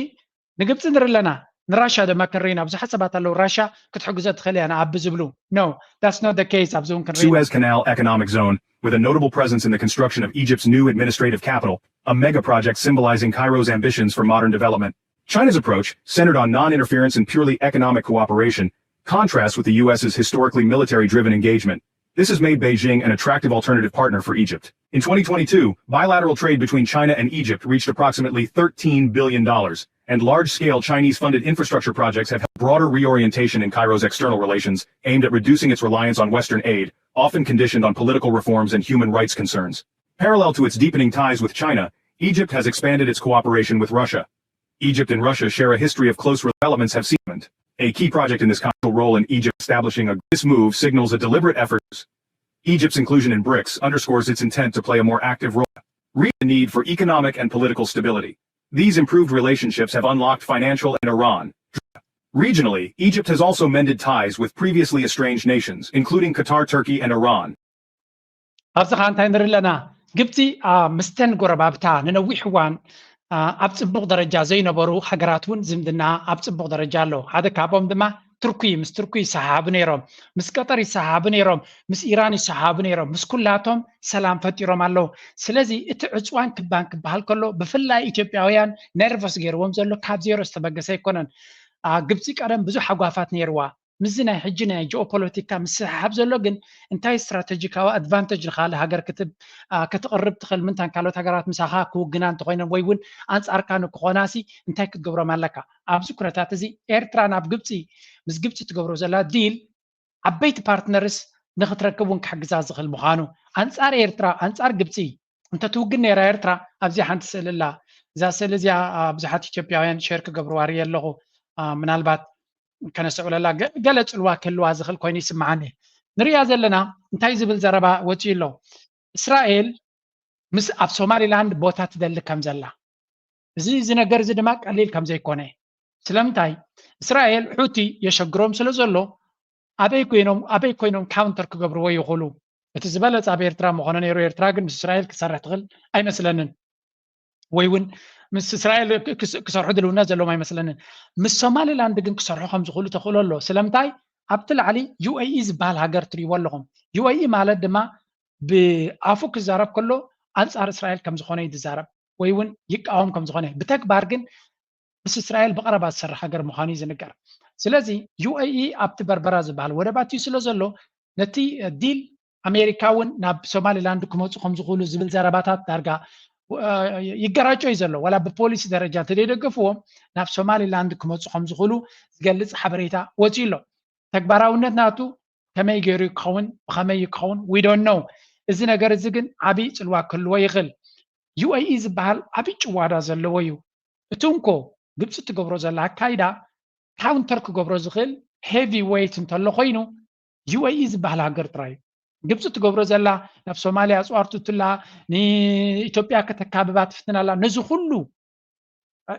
ንግብፂ ንርኢ ኣለና። ንራሻ ድማ ክንርኢ ኢና። ብዙሓት ሰባት ኣለዉ ራሻ ክትሕግዞ ትኽእል እያ ንኣቢ ዝብሉ። No, that's not the case። ኣብዚ እውን ክንርኢ ኢና። Suez Canal Economic Zone, with a notable presence in the construction of Egypt's new administrative capital, a mega project symbolizing Cairo's ambitions for modern development. China's approach, centered on non-interference and purely economic cooperation, contrasts with the U S's historically military-driven engagement. This has made Beijing an attractive alternative partner for Egypt. In twenty twenty-two, bilateral trade between China and Egypt reached approximately thirteen billion dollars, and large-scale Chinese-funded infrastructure projects have helped broader reorientation in Cairo's external relations, aimed at reducing its reliance on Western aid, often conditioned on political reforms and human rights concerns. Parallel to its deepening ties with China, Egypt has expanded its cooperation with Russia. Egypt and Russia share a history of close developments have seen a key project in this country role in Egypt establishing a this move signals a deliberate effort. Egypt's inclusion in brics underscores its intent to play a more active role. Re the need for economic and political stability. These improved relationships have unlocked financial and Iran. Regionally, Egypt has also mended ties with previously estranged nations, including Qatar, Turkey, and Iran. ኣብዚ ከዓ እንታይ ንርኢ ኣለና? ግብፂ ምስተን ጎረባብታ ንነዊሕ እዋን ኣብ ፅቡቕ ደረጃ ዘይነበሩ ሃገራት እውን ዝምድና ኣብ ፅቡቕ ደረጃ ኣሎ። ሓደ ካብኦም ድማ ቱርኪ፣ ምስ ቱርኪ ይሰሓሓቡ ነይሮም፣ ምስ ቀጠር ይሰሓሓቡ ነይሮም፣ ምስ ኢራን ይሰሓሓቡ ነይሮም፣ ምስ ኩላቶም ሰላም ፈጢሮም ኣለዉ። ስለዚ እቲ ዕፅዋን ክባን ክበሃል ከሎ ብፍላይ ኢትዮጵያውያን ነርቨስ ገይርዎም ዘሎ ካብ ዜሮ ዝተበገሰ ኣይኮነን። ግብፂ ቀደም ብዙሕ ሃጓፋት ነይርዋ። ምስዚ ናይ ሕጂ ናይ ጂኦፖለቲካ ምስሕሓብ ዘሎ ግን እንታይ ስትራተጂካዊ ኣድቫንተጅ ንካልእ ሃገር ክትብ ከተቕርብ ትኽእል? ምንታን ካልኦት ሃገራት ምሳኻ ክውግና እንተኾይነን ወይ እውን ኣንጻርካ ንክኾናሲ እንታይ ክትገብሮም ኣለካ? ኣብዚ ኩነታት እዚ ኤርትራ ናብ ግብፂ ምስ ግብፂ ትገብሮ ዘላ ዲል ዓበይቲ ፓርትነርስ ንክትረክብ እውን ክሕግዛ ዝኽእል ምዃኑ ኣንጻር ኤርትራ ኣንጻር ግብፂ እንተትውግን ነይራ ኤርትራ ኣብዚ ሓንቲ ስእሊ ኣላ። እዛ ስእሊ እዚኣ ብዙሓት ኢትዮጵያውያን ሼር ክገብርዋ ርኢ ኣለኹ። ምናልባት ከነስተውዕለላ ገለ ፅልዋ ክህልዋ ዝኽእል ኮይኑ ይስምዓኒ። ንሪኣ ዘለና እንታይ ዝብል ዘረባ ወፂኡ ኣሎ? እስራኤል ምስ ኣብ ሶማሊላንድ ቦታ ትደሊ ከም ዘላ። እዚ እዚ ነገር እዚ ድማ ቀሊል ከም ዘይኮነ። ስለምንታይ? እስራኤል ሑቲ የሸግሮም ስለ ዘሎ ኣበይ ኮይኖም ኣበይ ኮይኖም ካውንተር ክገብርዎ ይኽእሉ? እቲ ዝበለፀ ኣብ ኤርትራ ምኾነ ነይሩ። ኤርትራ ግን ምስ እስራኤል ክትሰርሕ ትኽእል ኣይመስለንን። ወይ እውን ምስ እስራኤል ክሰርሑ ድልውነት ዘለዎም ኣይመስለንን። ምስ ሶማሊላንድ ግን ክሰርሑ ከም ዝኽእሉ ተኽእሎ ኣሎ። ስለምንታይ? ኣብቲ ላዕሊ ዩ ኤ ኢ ዝበሃል ሃገር ትርእይዎ ኣለኹም። ዩ ኤ ኢ ማለት ድማ ብኣፉ ክዛረብ ከሎ ኣንፃር እስራኤል ከም ዝኾነ እዩ ዝዛረብ ወይ እውን ይቃወም ከም ዝኾነ። ብተግባር ግን ምስ እስራኤል ብቐረባ ዝሰርሕ ሃገር ምዃኑ እዩ ዝንገር። ስለዚ ዩ ኤ ኢ ኣብቲ በርበራ ዝበሃል ወደባት እዩ ስለ ዘሎ ነቲ ዲል ኣሜሪካ እውን ናብ ሶማሊላንድ ክመፁ ከም ዝኽእሉ ዝብል ዘረባታት ዳርጋ ይገራጮ እዩ ዘሎ። ዋላ ብፖሊሲ ደረጃ እንተደይደገፍዎም ናብ ሶማሊላንድ ክመፁ ከም ዝኽእሉ ዝገልፅ ሓበሬታ ወፂኡ ኣሎ። ተግባራውነት ናቱ ከመይ ገይሩ ይኸውን፣ ብኸመይ ይኸውን we don't know። እዚ ነገር እዚ ግን ዓብዪ ፅልዋ ክህልዎ ይኽእል። ዩ ኤ ኢ ዝበሃል ዓብዪ ጭዋዳ ዘለዎ እዩ። እቲ እንኮ ግብፂ ትገብሮ ዘላ ኣካይዳ ካውንተር ክገብሮ ዝኽእል ሄቪ ዌይት እንተሎ ኮይኑ ዩ ኤ ኢ ዝበሃል ሃገር ጥራይ እዩ። ግብፂ ትገብሮ ዘላ ናብ ሶማልያ ኣፅዋር ትውትላ፣ ንኢትዮጵያ ከተካብባ ትፍትን ኣላ። ነዚ ኩሉ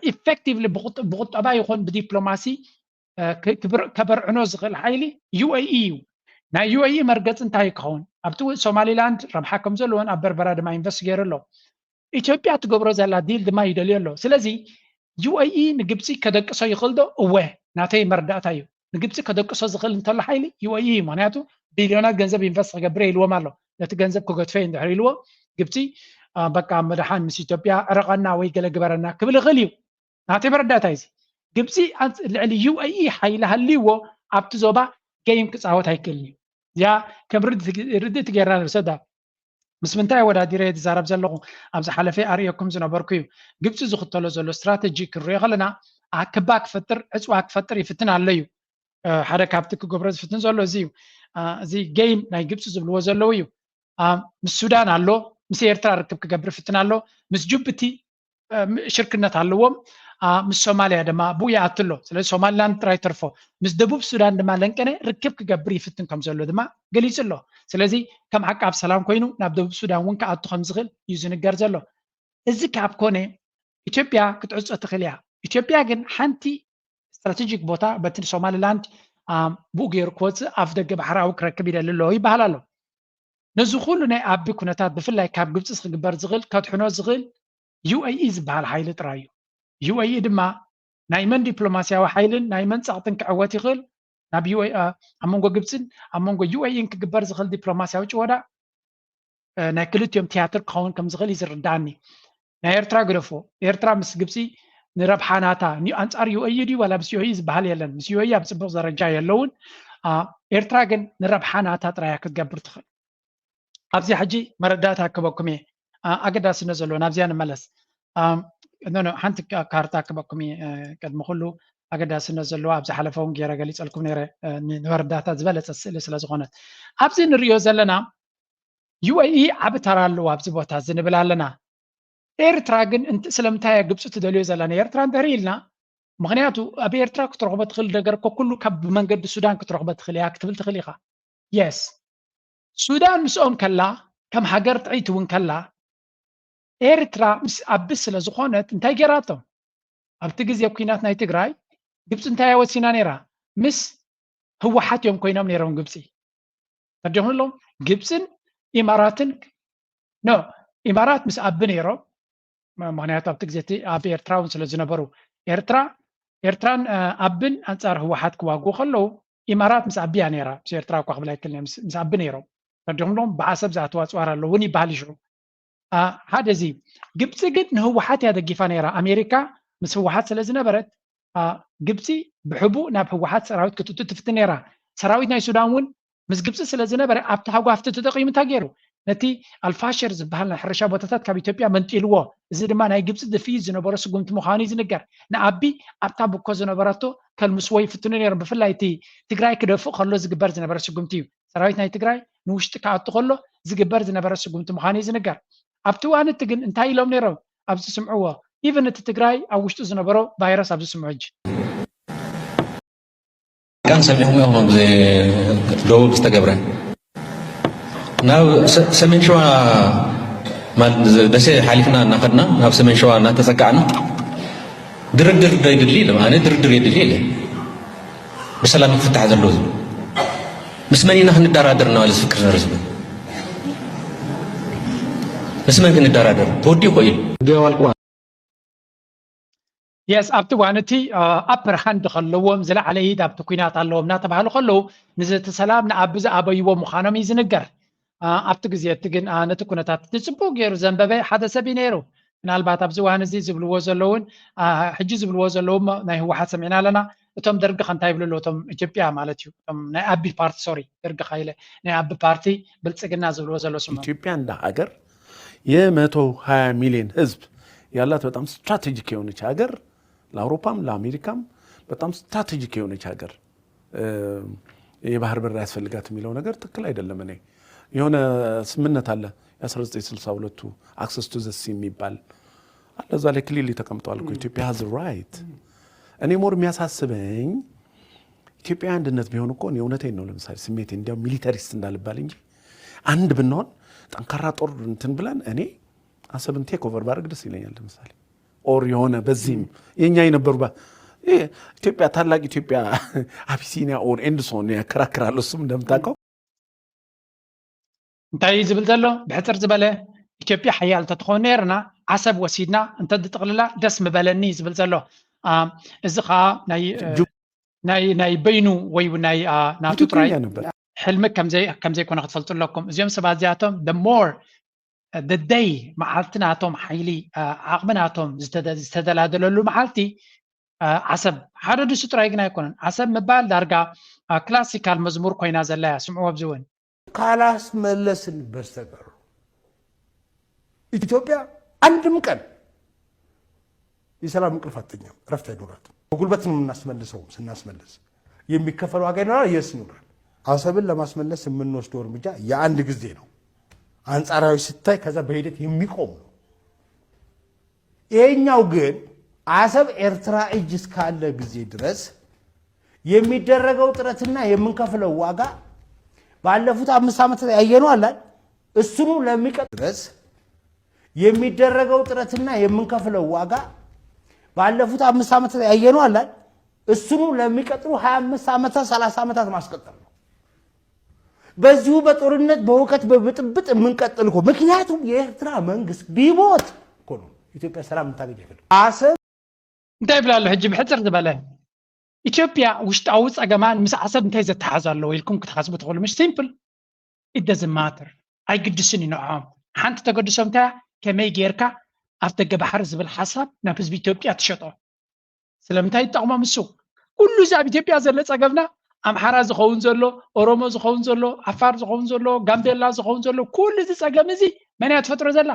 ኢፌክቲቭሊ ብቁጠባ ይኹን ብዲፕሎማሲ ከበርዕኖ ዝኽእል ሓይሊ ዩ ኤ ኢ እዩ። ናይ ዩ ኤ ኢ መርገፂ እንታይ ይኸውን? ኣብቲ ሶማሊላንድ ረብሓ ከም ዘለዎን ኣብ በርበራ ድማ ኢንቨስት ገይሩ ኣሎ። ኢትዮጵያ ትገብሮ ዘላ ዲል ድማ ይደልዮ ኣሎ። ስለዚ ዩ ኤ ኢ ንግብፂ ከደቅሶ ይኽእል ዶ? እወ፣ ናተይ መረዳእታ እዩ። ንግብፂ ከደቅሶ ዝኽእል እንተሎ ሓይሊ ዩ ኤ ኢ እዩ። ምክንያቱ ቢልዮናት ገንዘብ ኢንቨስት ክገብር ኢልዎም ኣሎ። ነቲ ገንዘብ ክገድፈ እዩ እንድሕር ኢልዎ ግብፂ በቃ መድሓን ምስ ኢትዮጵያ ዕረቐና ወይ ገለ ግበረና ክብል ይኽእል እዩ። ናተይ መረዳእታ እዩ። ግብፂ ልዕሊ ዩ ኤ ኢ ሓይሊ ሃልይዎ ኣብቲ ዞባ ገይም ክፃወት ኣይክእልን እዩ። እዚኣ ከም ርድእቲ ገይርና ንውሰዳ። ምስ ምንታይ ወዳዲረ ዝዛረብ ዘለኹ ኣብ ዝሓለፈ ኣርእየኩም ዝነበርኩ እዩ። ግብፂ ዝኽተሎ ዘሎ ስትራተጂ ክንሪኦ ከለና ኣክባ ክፈጥር ዕፅዋ ክፈጥር ይፍትን ኣሎ እዩ። ሓደ ካብቲ ክገብሮ ዝፍትን ዘሎ እዚ እዩ። እዚ ጌም ናይ ግብፂ ዝብልዎ ዘለዉ እዩ። ምስ ሱዳን ኣሎ፣ ምስ ኤርትራ ርክብ ክገብር ይፍትን ኣሎ፣ ምስ ጅቡቲ ሽርክነት ኣለዎም። ምስ ሶማልያ ድማ ብኡ ይኣቱ ኣሎ። ስለዚ ሶማሊላንድ ጥራይ ተርፎ ምስ ደቡብ ሱዳን ድማ ለንቀነ ርክብ ክገብር ይፍትን ከም ዘሎ ድማ ገሊፁ ኣሎ። ስለዚ ከም ዓቃብ ሰላም ኮይኑ ናብ ደቡብ ሱዳን እውን ክኣቱ ከም ዝኽእል እዩ ዝንገር ዘሎ። እዚ ካብ ኮነ ኢትዮጵያ ክትዕፆ ትኽእል እያ። ኢትዮጵያ ግን ሓንቲ ስትራቴጂክ ቦታ በቲ ሶማሊላንድ ብኡ ገይሩ ክወፅእ ኣፍ ደገ ባሕራዊ ክረክብ ይደሊ ኣሎ ይበሃል ኣሎ። ነዚ ኩሉ ናይ ኣቢ ኩነታት ብፍላይ ካብ ግብፂ ክግበር ዝኽእል ከድሕኖ ዝኽእል ዩ ኤ ኢ ዝበሃል ሓይሊ ጥራይ እዩ። ዩ ኤ ኢ ድማ ናይ መን ዲፕሎማስያዊ ሓይልን ናይ መን ፀቕጥን ክዕወት ይኽእል? ናብ ዩ ኤ ኢ ኣብ መንጎ ግብፅን ኣብ መንጎ ዩ ኤ ኢን ክግበር ዝኽእል ዲፕሎማስያዊ ጭወዳ ናይ ክልቲኦም ትያትር ክኸውን ከም ዝኽእል እዩ ዝርዳእኒ። ናይ ኤርትራ ግደፎ፣ ኤርትራ ምስ ግብፂ ንረብሓ ናታ ኣንፃር ዩ ኤ ኢ ድዩ ዋላ ምስ ዩ ኤ ኢ ዝበሃል የለን። ምስ ዩ ኤ ኢ ኣብ ፅቡቕ ደረጃ የለውን። ኤርትራ ግን ንረብሓ ናታ ጥራያ ክትገብር ትኽእል። ኣብዚ ሕጂ መረዳእታ ክበኩም እየ። ኣገዳስነት ዘለዎ ናብዚኣ ንመለስ። ሓንቲ ካርታ ክበኩም እየ። ቅድሚ ኩሉ ኣገዳስነት ዘለዎ ኣብ ዝሓለፈ እውን ገይረ ገሊፀልኩም ነይረ፣ ንመረዳእታ ዝበለፀ ስእሊ ስለ ዝኾነት። ኣብዚ ንሪኦ ዘለና ዩ ኤ ኢ ዓቢ ተራ ኣለዎ ኣብዚ ቦታ እዚ ንብል ኣለና። ኤርትራ ግን ስለምንታይ እያ ግብፂ ትደልዮ ዘላ ንኤርትራ እንድሕር ኢልና፣ ምኽንያቱ ኣብ ኤርትራ ክትረኽቦ ትኽእል ነገር እኮ ኩሉ ካብ ብመንገዲ ሱዳን ክትረኽቦ ትኽእል እያ ክትብል ትኽእል ኢኻ። የስ፣ ሱዳን ምስኦም ከላ ከም ሃገር ጥዕይቲ እውን ከላ ኤርትራ ምስ ኣቢ ስለ ዝኾነት እንታይ ገይራቶም? ኣብቲ ግዜ ኩናት ናይ ትግራይ ግብፂ እንታይ እያ ወሲና ነይራ? ምስ ህወሓት እዮም ኮይኖም ነይሮም ግብፂ። ተዲኹም ኣለዎም ግብፅን ኢማራትን ኖ ኢማራት ምስ ኣቢ ነይሮም። ምክንያቱ ኣብቲ ግዜ እቲ ኣብ ኤርትራ እውን ስለ ዝነበሩ ኤርትራ ኤርትራን ኣቢን ኣንፃር ህወሓት ክዋግኡ ከለዉ ኢማራት ምስ ኣቢ እያ ነይራ። ምስ ኤርትራ እኳ ክብል ኣይክልን ምስ ኣቢ ነይሮም። ተዲኹም ኣለዎም ብዓሰብ ዝኣተዋ ኣፅዋር ኣለዎ እውን ይበሃል ይሽዑ። ሓደ እዚ ግብፂ ግን ንህወሓት እያ ደጊፋ ነይራ። ኣሜሪካ ምስ ህወሓት ስለ ዝነበረት ግብፂ ብሕቡእ ናብ ህወሓት ሰራዊት ክትእቱ ትፍትን ነይራ። ሰራዊት ናይ ሱዳን እውን ምስ ግብፂ ስለ ዝነበረ ኣብቲ ሃጓፍቲ ተጠቒሙ እንታይ ገይሩ? ነቲ ኣልፋሽር ዝበሃል ናይ ሕርሻ ቦታታት ካብ ኢትዮጵያ መንጢልዎ። እዚ ድማ ናይ ግብፂ ድፍኢት ዝነበሮ ስጉምቲ ምዃኑ እዩ ዝንገር። ንኣቢ ኣብታ ብኮ ዝነበረቶ ከልምስዎ ይፍትኑ ነይሮም። ብፍላይ እቲ ትግራይ ክደፍእ ከሎ ዝግበር ዝነበረ ስጉምቲ እዩ። ሰራዊት ናይ ትግራይ ንውሽጢ ክኣቱ ከሎ ዝግበር ዝነበረ ስጉምቲ ምዃኑ እዩ ዝንገር። ኣብቲ እዋን እቲ ግን እንታይ ኢሎም ነይሮም? ኣብዚ ስምዕዎ። ኢቨን እቲ ትግራይ ኣብ ውሽጡ ዝነበሮ ቫይረስ ኣብዚ ስምዑ ሕጂ። ቃን ሰሚዕኩም ኢኹም ኣብዚ ደቡብ ዝተገብረ ናብ ሰሜን ሸዋ ማለት ደሴ ሓሊፍና እናኸድና ናብ ሰሜን ሸዋ እናተፀጋዕና ድርድር ዶ ይድሊ ኢለ ኣነ ድርድር የድሊ ኢለ ብሰላም ክፍታሕ ዘለዎ ዝብል ምስ መን ኢና ክንደራደር እናበለ ዝፍክር ዝነበረ ዝብል ምስ መን ክንደራደር ተወዲኡ እኮ ኢሉ የስ ኣብቲ እዋን እቲ ኣፐር ሃንድ ከለዎም ዝለዓለ ኢድ ኣብቲ ኩናት ኣለዎም እናተባህሉ ከለዉ ንዘቲ ሰላም ንኣቢ ዝኣበይዎ ምዃኖም እዩ ዝንገር። ኣብቲ ግዜ እቲ ግን ነቲ ኩነታት እቲ ፅቡቅ ገይሩ ዘንበበ ሓደ ሰብ እዩ ነይሩ። ምናልባት ኣብዚ እዋን እዚ ዝብልዎ ዘለውን ሕጂ ዝብልዎ ዘለዉ ናይ ህወሓት ሰሚዕና ኣለና። እቶም ደርጊ ከ እንታይ ይብሉ ኣለዉ? እቶም ኢትዮጵያ ማለት እዩ፣ እቶም ናይ ኣቢ ፓርቲ፣ ሶሪ፣ ደርጊ ከ ኢለ፣ ናይ ኣቢ ፓርቲ፣ ብልጽግና ዝብልዎ ዘለዉ ስሞም። ኢትዮጵያ እንደ ሀገር የመቶ ሀያ ሚሊዮን ህዝብ ያላት በጣም ስትራቴጂክ የሆነች ሀገር፣ ለአውሮፓም ለአሜሪካም በጣም ስትራቴጂክ የሆነች ሀገር፣ የባህር በር ያስፈልጋት የሚለው ነገር ትክክል አይደለም። እኔ የሆነ ስምምነት አለ፣ የ አስራ ዘጠኝ ስልሳ ሁለቱ access to the sea የሚባል አለ። እዛ ላይ clearly ተቀምጠዋል እኮ። ኢትዮጵያ has right። እኔ more የሚያሳስበኝ ኢትዮጵያ አንድነት ቢሆን እኮ፣ እኔ እውነቴን ነው፣ ለምሳሌ ስሜቴ፣ እንዲያው ሚሊተሪስት እንዳልባል እንጂ፣ አንድ ብንሆን፣ ጠንካራ ጦር እንትን ብለን፣ እኔ አሰብን take over ባደርግ ደስ ይለኛል። ለምሳሌ or የሆነ በዚህም የኛ የነበሩ ባ- ይሄ ኢትዮጵያ፣ ታላቅ ኢትዮጵያ፣ አቢሲኒያ or and so on ያከራክራል። እሱም እንደምታውቀው እንታይ እዩ ዝብል ዘሎ? ብሕፅር ዝበለ፣ ኢትዮጵያ ሓያል እንተትኾን ነይርና፣ ዓሰብ ወሲድና እንተትጥቕልላ ደስ ምበለኒ እዩ ዝብል ዘሎ። አ፣ እዚ ከዓ ናይ፣ እ፣ ጅ- ናይ፣ ናይ በይኑ ወይ እውን ናይ፣ አ፣ ናቱ ጥራይ ኢትዮጵያ ነበር። ሕልሚ ከምዘይ-፣ ከምዘይኮነ ክትፈልጡ ኣለኩም። እዚኦም ሰባት እዚኣቶም the more፣ እ፣ the day፣ መዓልቲ ናቶም ሓይሊ፣ እ፣ ዓቕሚ ናቶም ዝተደ-፣ ዝተደላደለሉ መዓልቲ፣ እ፣ ዓሰብ ሓደ ድሱ ጥራይ ግን ኣይኮነን። ዓሰብ ምባል ዳርጋ፣ እ፣ ክላሲካል መዝሙር ኮይና ዘላ እያ። ስምዕዎ ኣብዚ እውን። ካላስመለስን በስተቀር ኢትዮጵያ አንድም ቀን የሰላም እንቅልፍ አትተኛም፣ እረፍት አይኖራትም። በጉልበት ነው የምናስመልሰውም። ስናስመልስ የሚከፈል ዋጋ ይኖራል፣ የስ ይኖራል። አሰብን ለማስመለስ የምንወስደው እርምጃ የአንድ ጊዜ ነው፣ አንጻራዊ ሲታይ፣ ከዛ በሂደት የሚቆም ነው። ይሄኛው ግን አሰብ ኤርትራ እጅ እስካለ ጊዜ ድረስ የሚደረገው ጥረትና የምንከፍለው ዋጋ ባለፉት አምስት ዓመታት ያየነው አላል። እሱኑ ለሚቀጥል ድረስ የሚደረገው ጥረትና የምንከፍለው ዋጋ ባለፉት አምስት ዓመታት ያየነው አላል። እሱኑ ለሚቀጥሉ ሃያ አምስት ዓመታት፣ ሰላሳ ዓመታት ማስቀጠል ነው። በዚሁ በጦርነት በሁከት በብጥብጥ የምንቀጥል እኮ። ምክንያቱም የኤርትራ መንግስት ቢሞት እኮ ነው ኢትዮጵያ ሰላም የምታገኝ። ይፈልግ አሰብ እንታይ ይብላ ኣሎ ሕጂ? ብሕፅር ዝበለ፣ ኢትዮጵያ ውሽጣዊ ፀገማን ምስ ዓሰብ እንታይ ዘተሓሕዝ ኣለዎ ኢልኩም ክትሓስቡ ትኽእሉ? ምሽ ሲምፕል፣ it doesn't matter፣ ኣይግድስን እዩ ንዕኦም። ሓንቲ ተገድሶም እንታይ እያ? ከመይ ጌርካ ኣብ ደገ ባሕሪ ዝብል ሓሳብ ናብ ህዝቢ ኢትዮጵያ ትሸጦ? ስለምንታይ ይጠቕሞም እሱ? ኩሉ እዚ ኣብ ኢትዮጵያ ዘሎ ጸገምና፣ ኣምሓራ ዝኸውን ዘሎ፣ ኦሮሞ ዝኸውን ዘሎ፣ ዓፋር ዝኸውን ዘሎ፣ ጋምቤላ ዝኸውን ዘሎ፣ ኩሉ እዚ ጸገም እዚ መን እያ ትፈጥሮ ዘላ?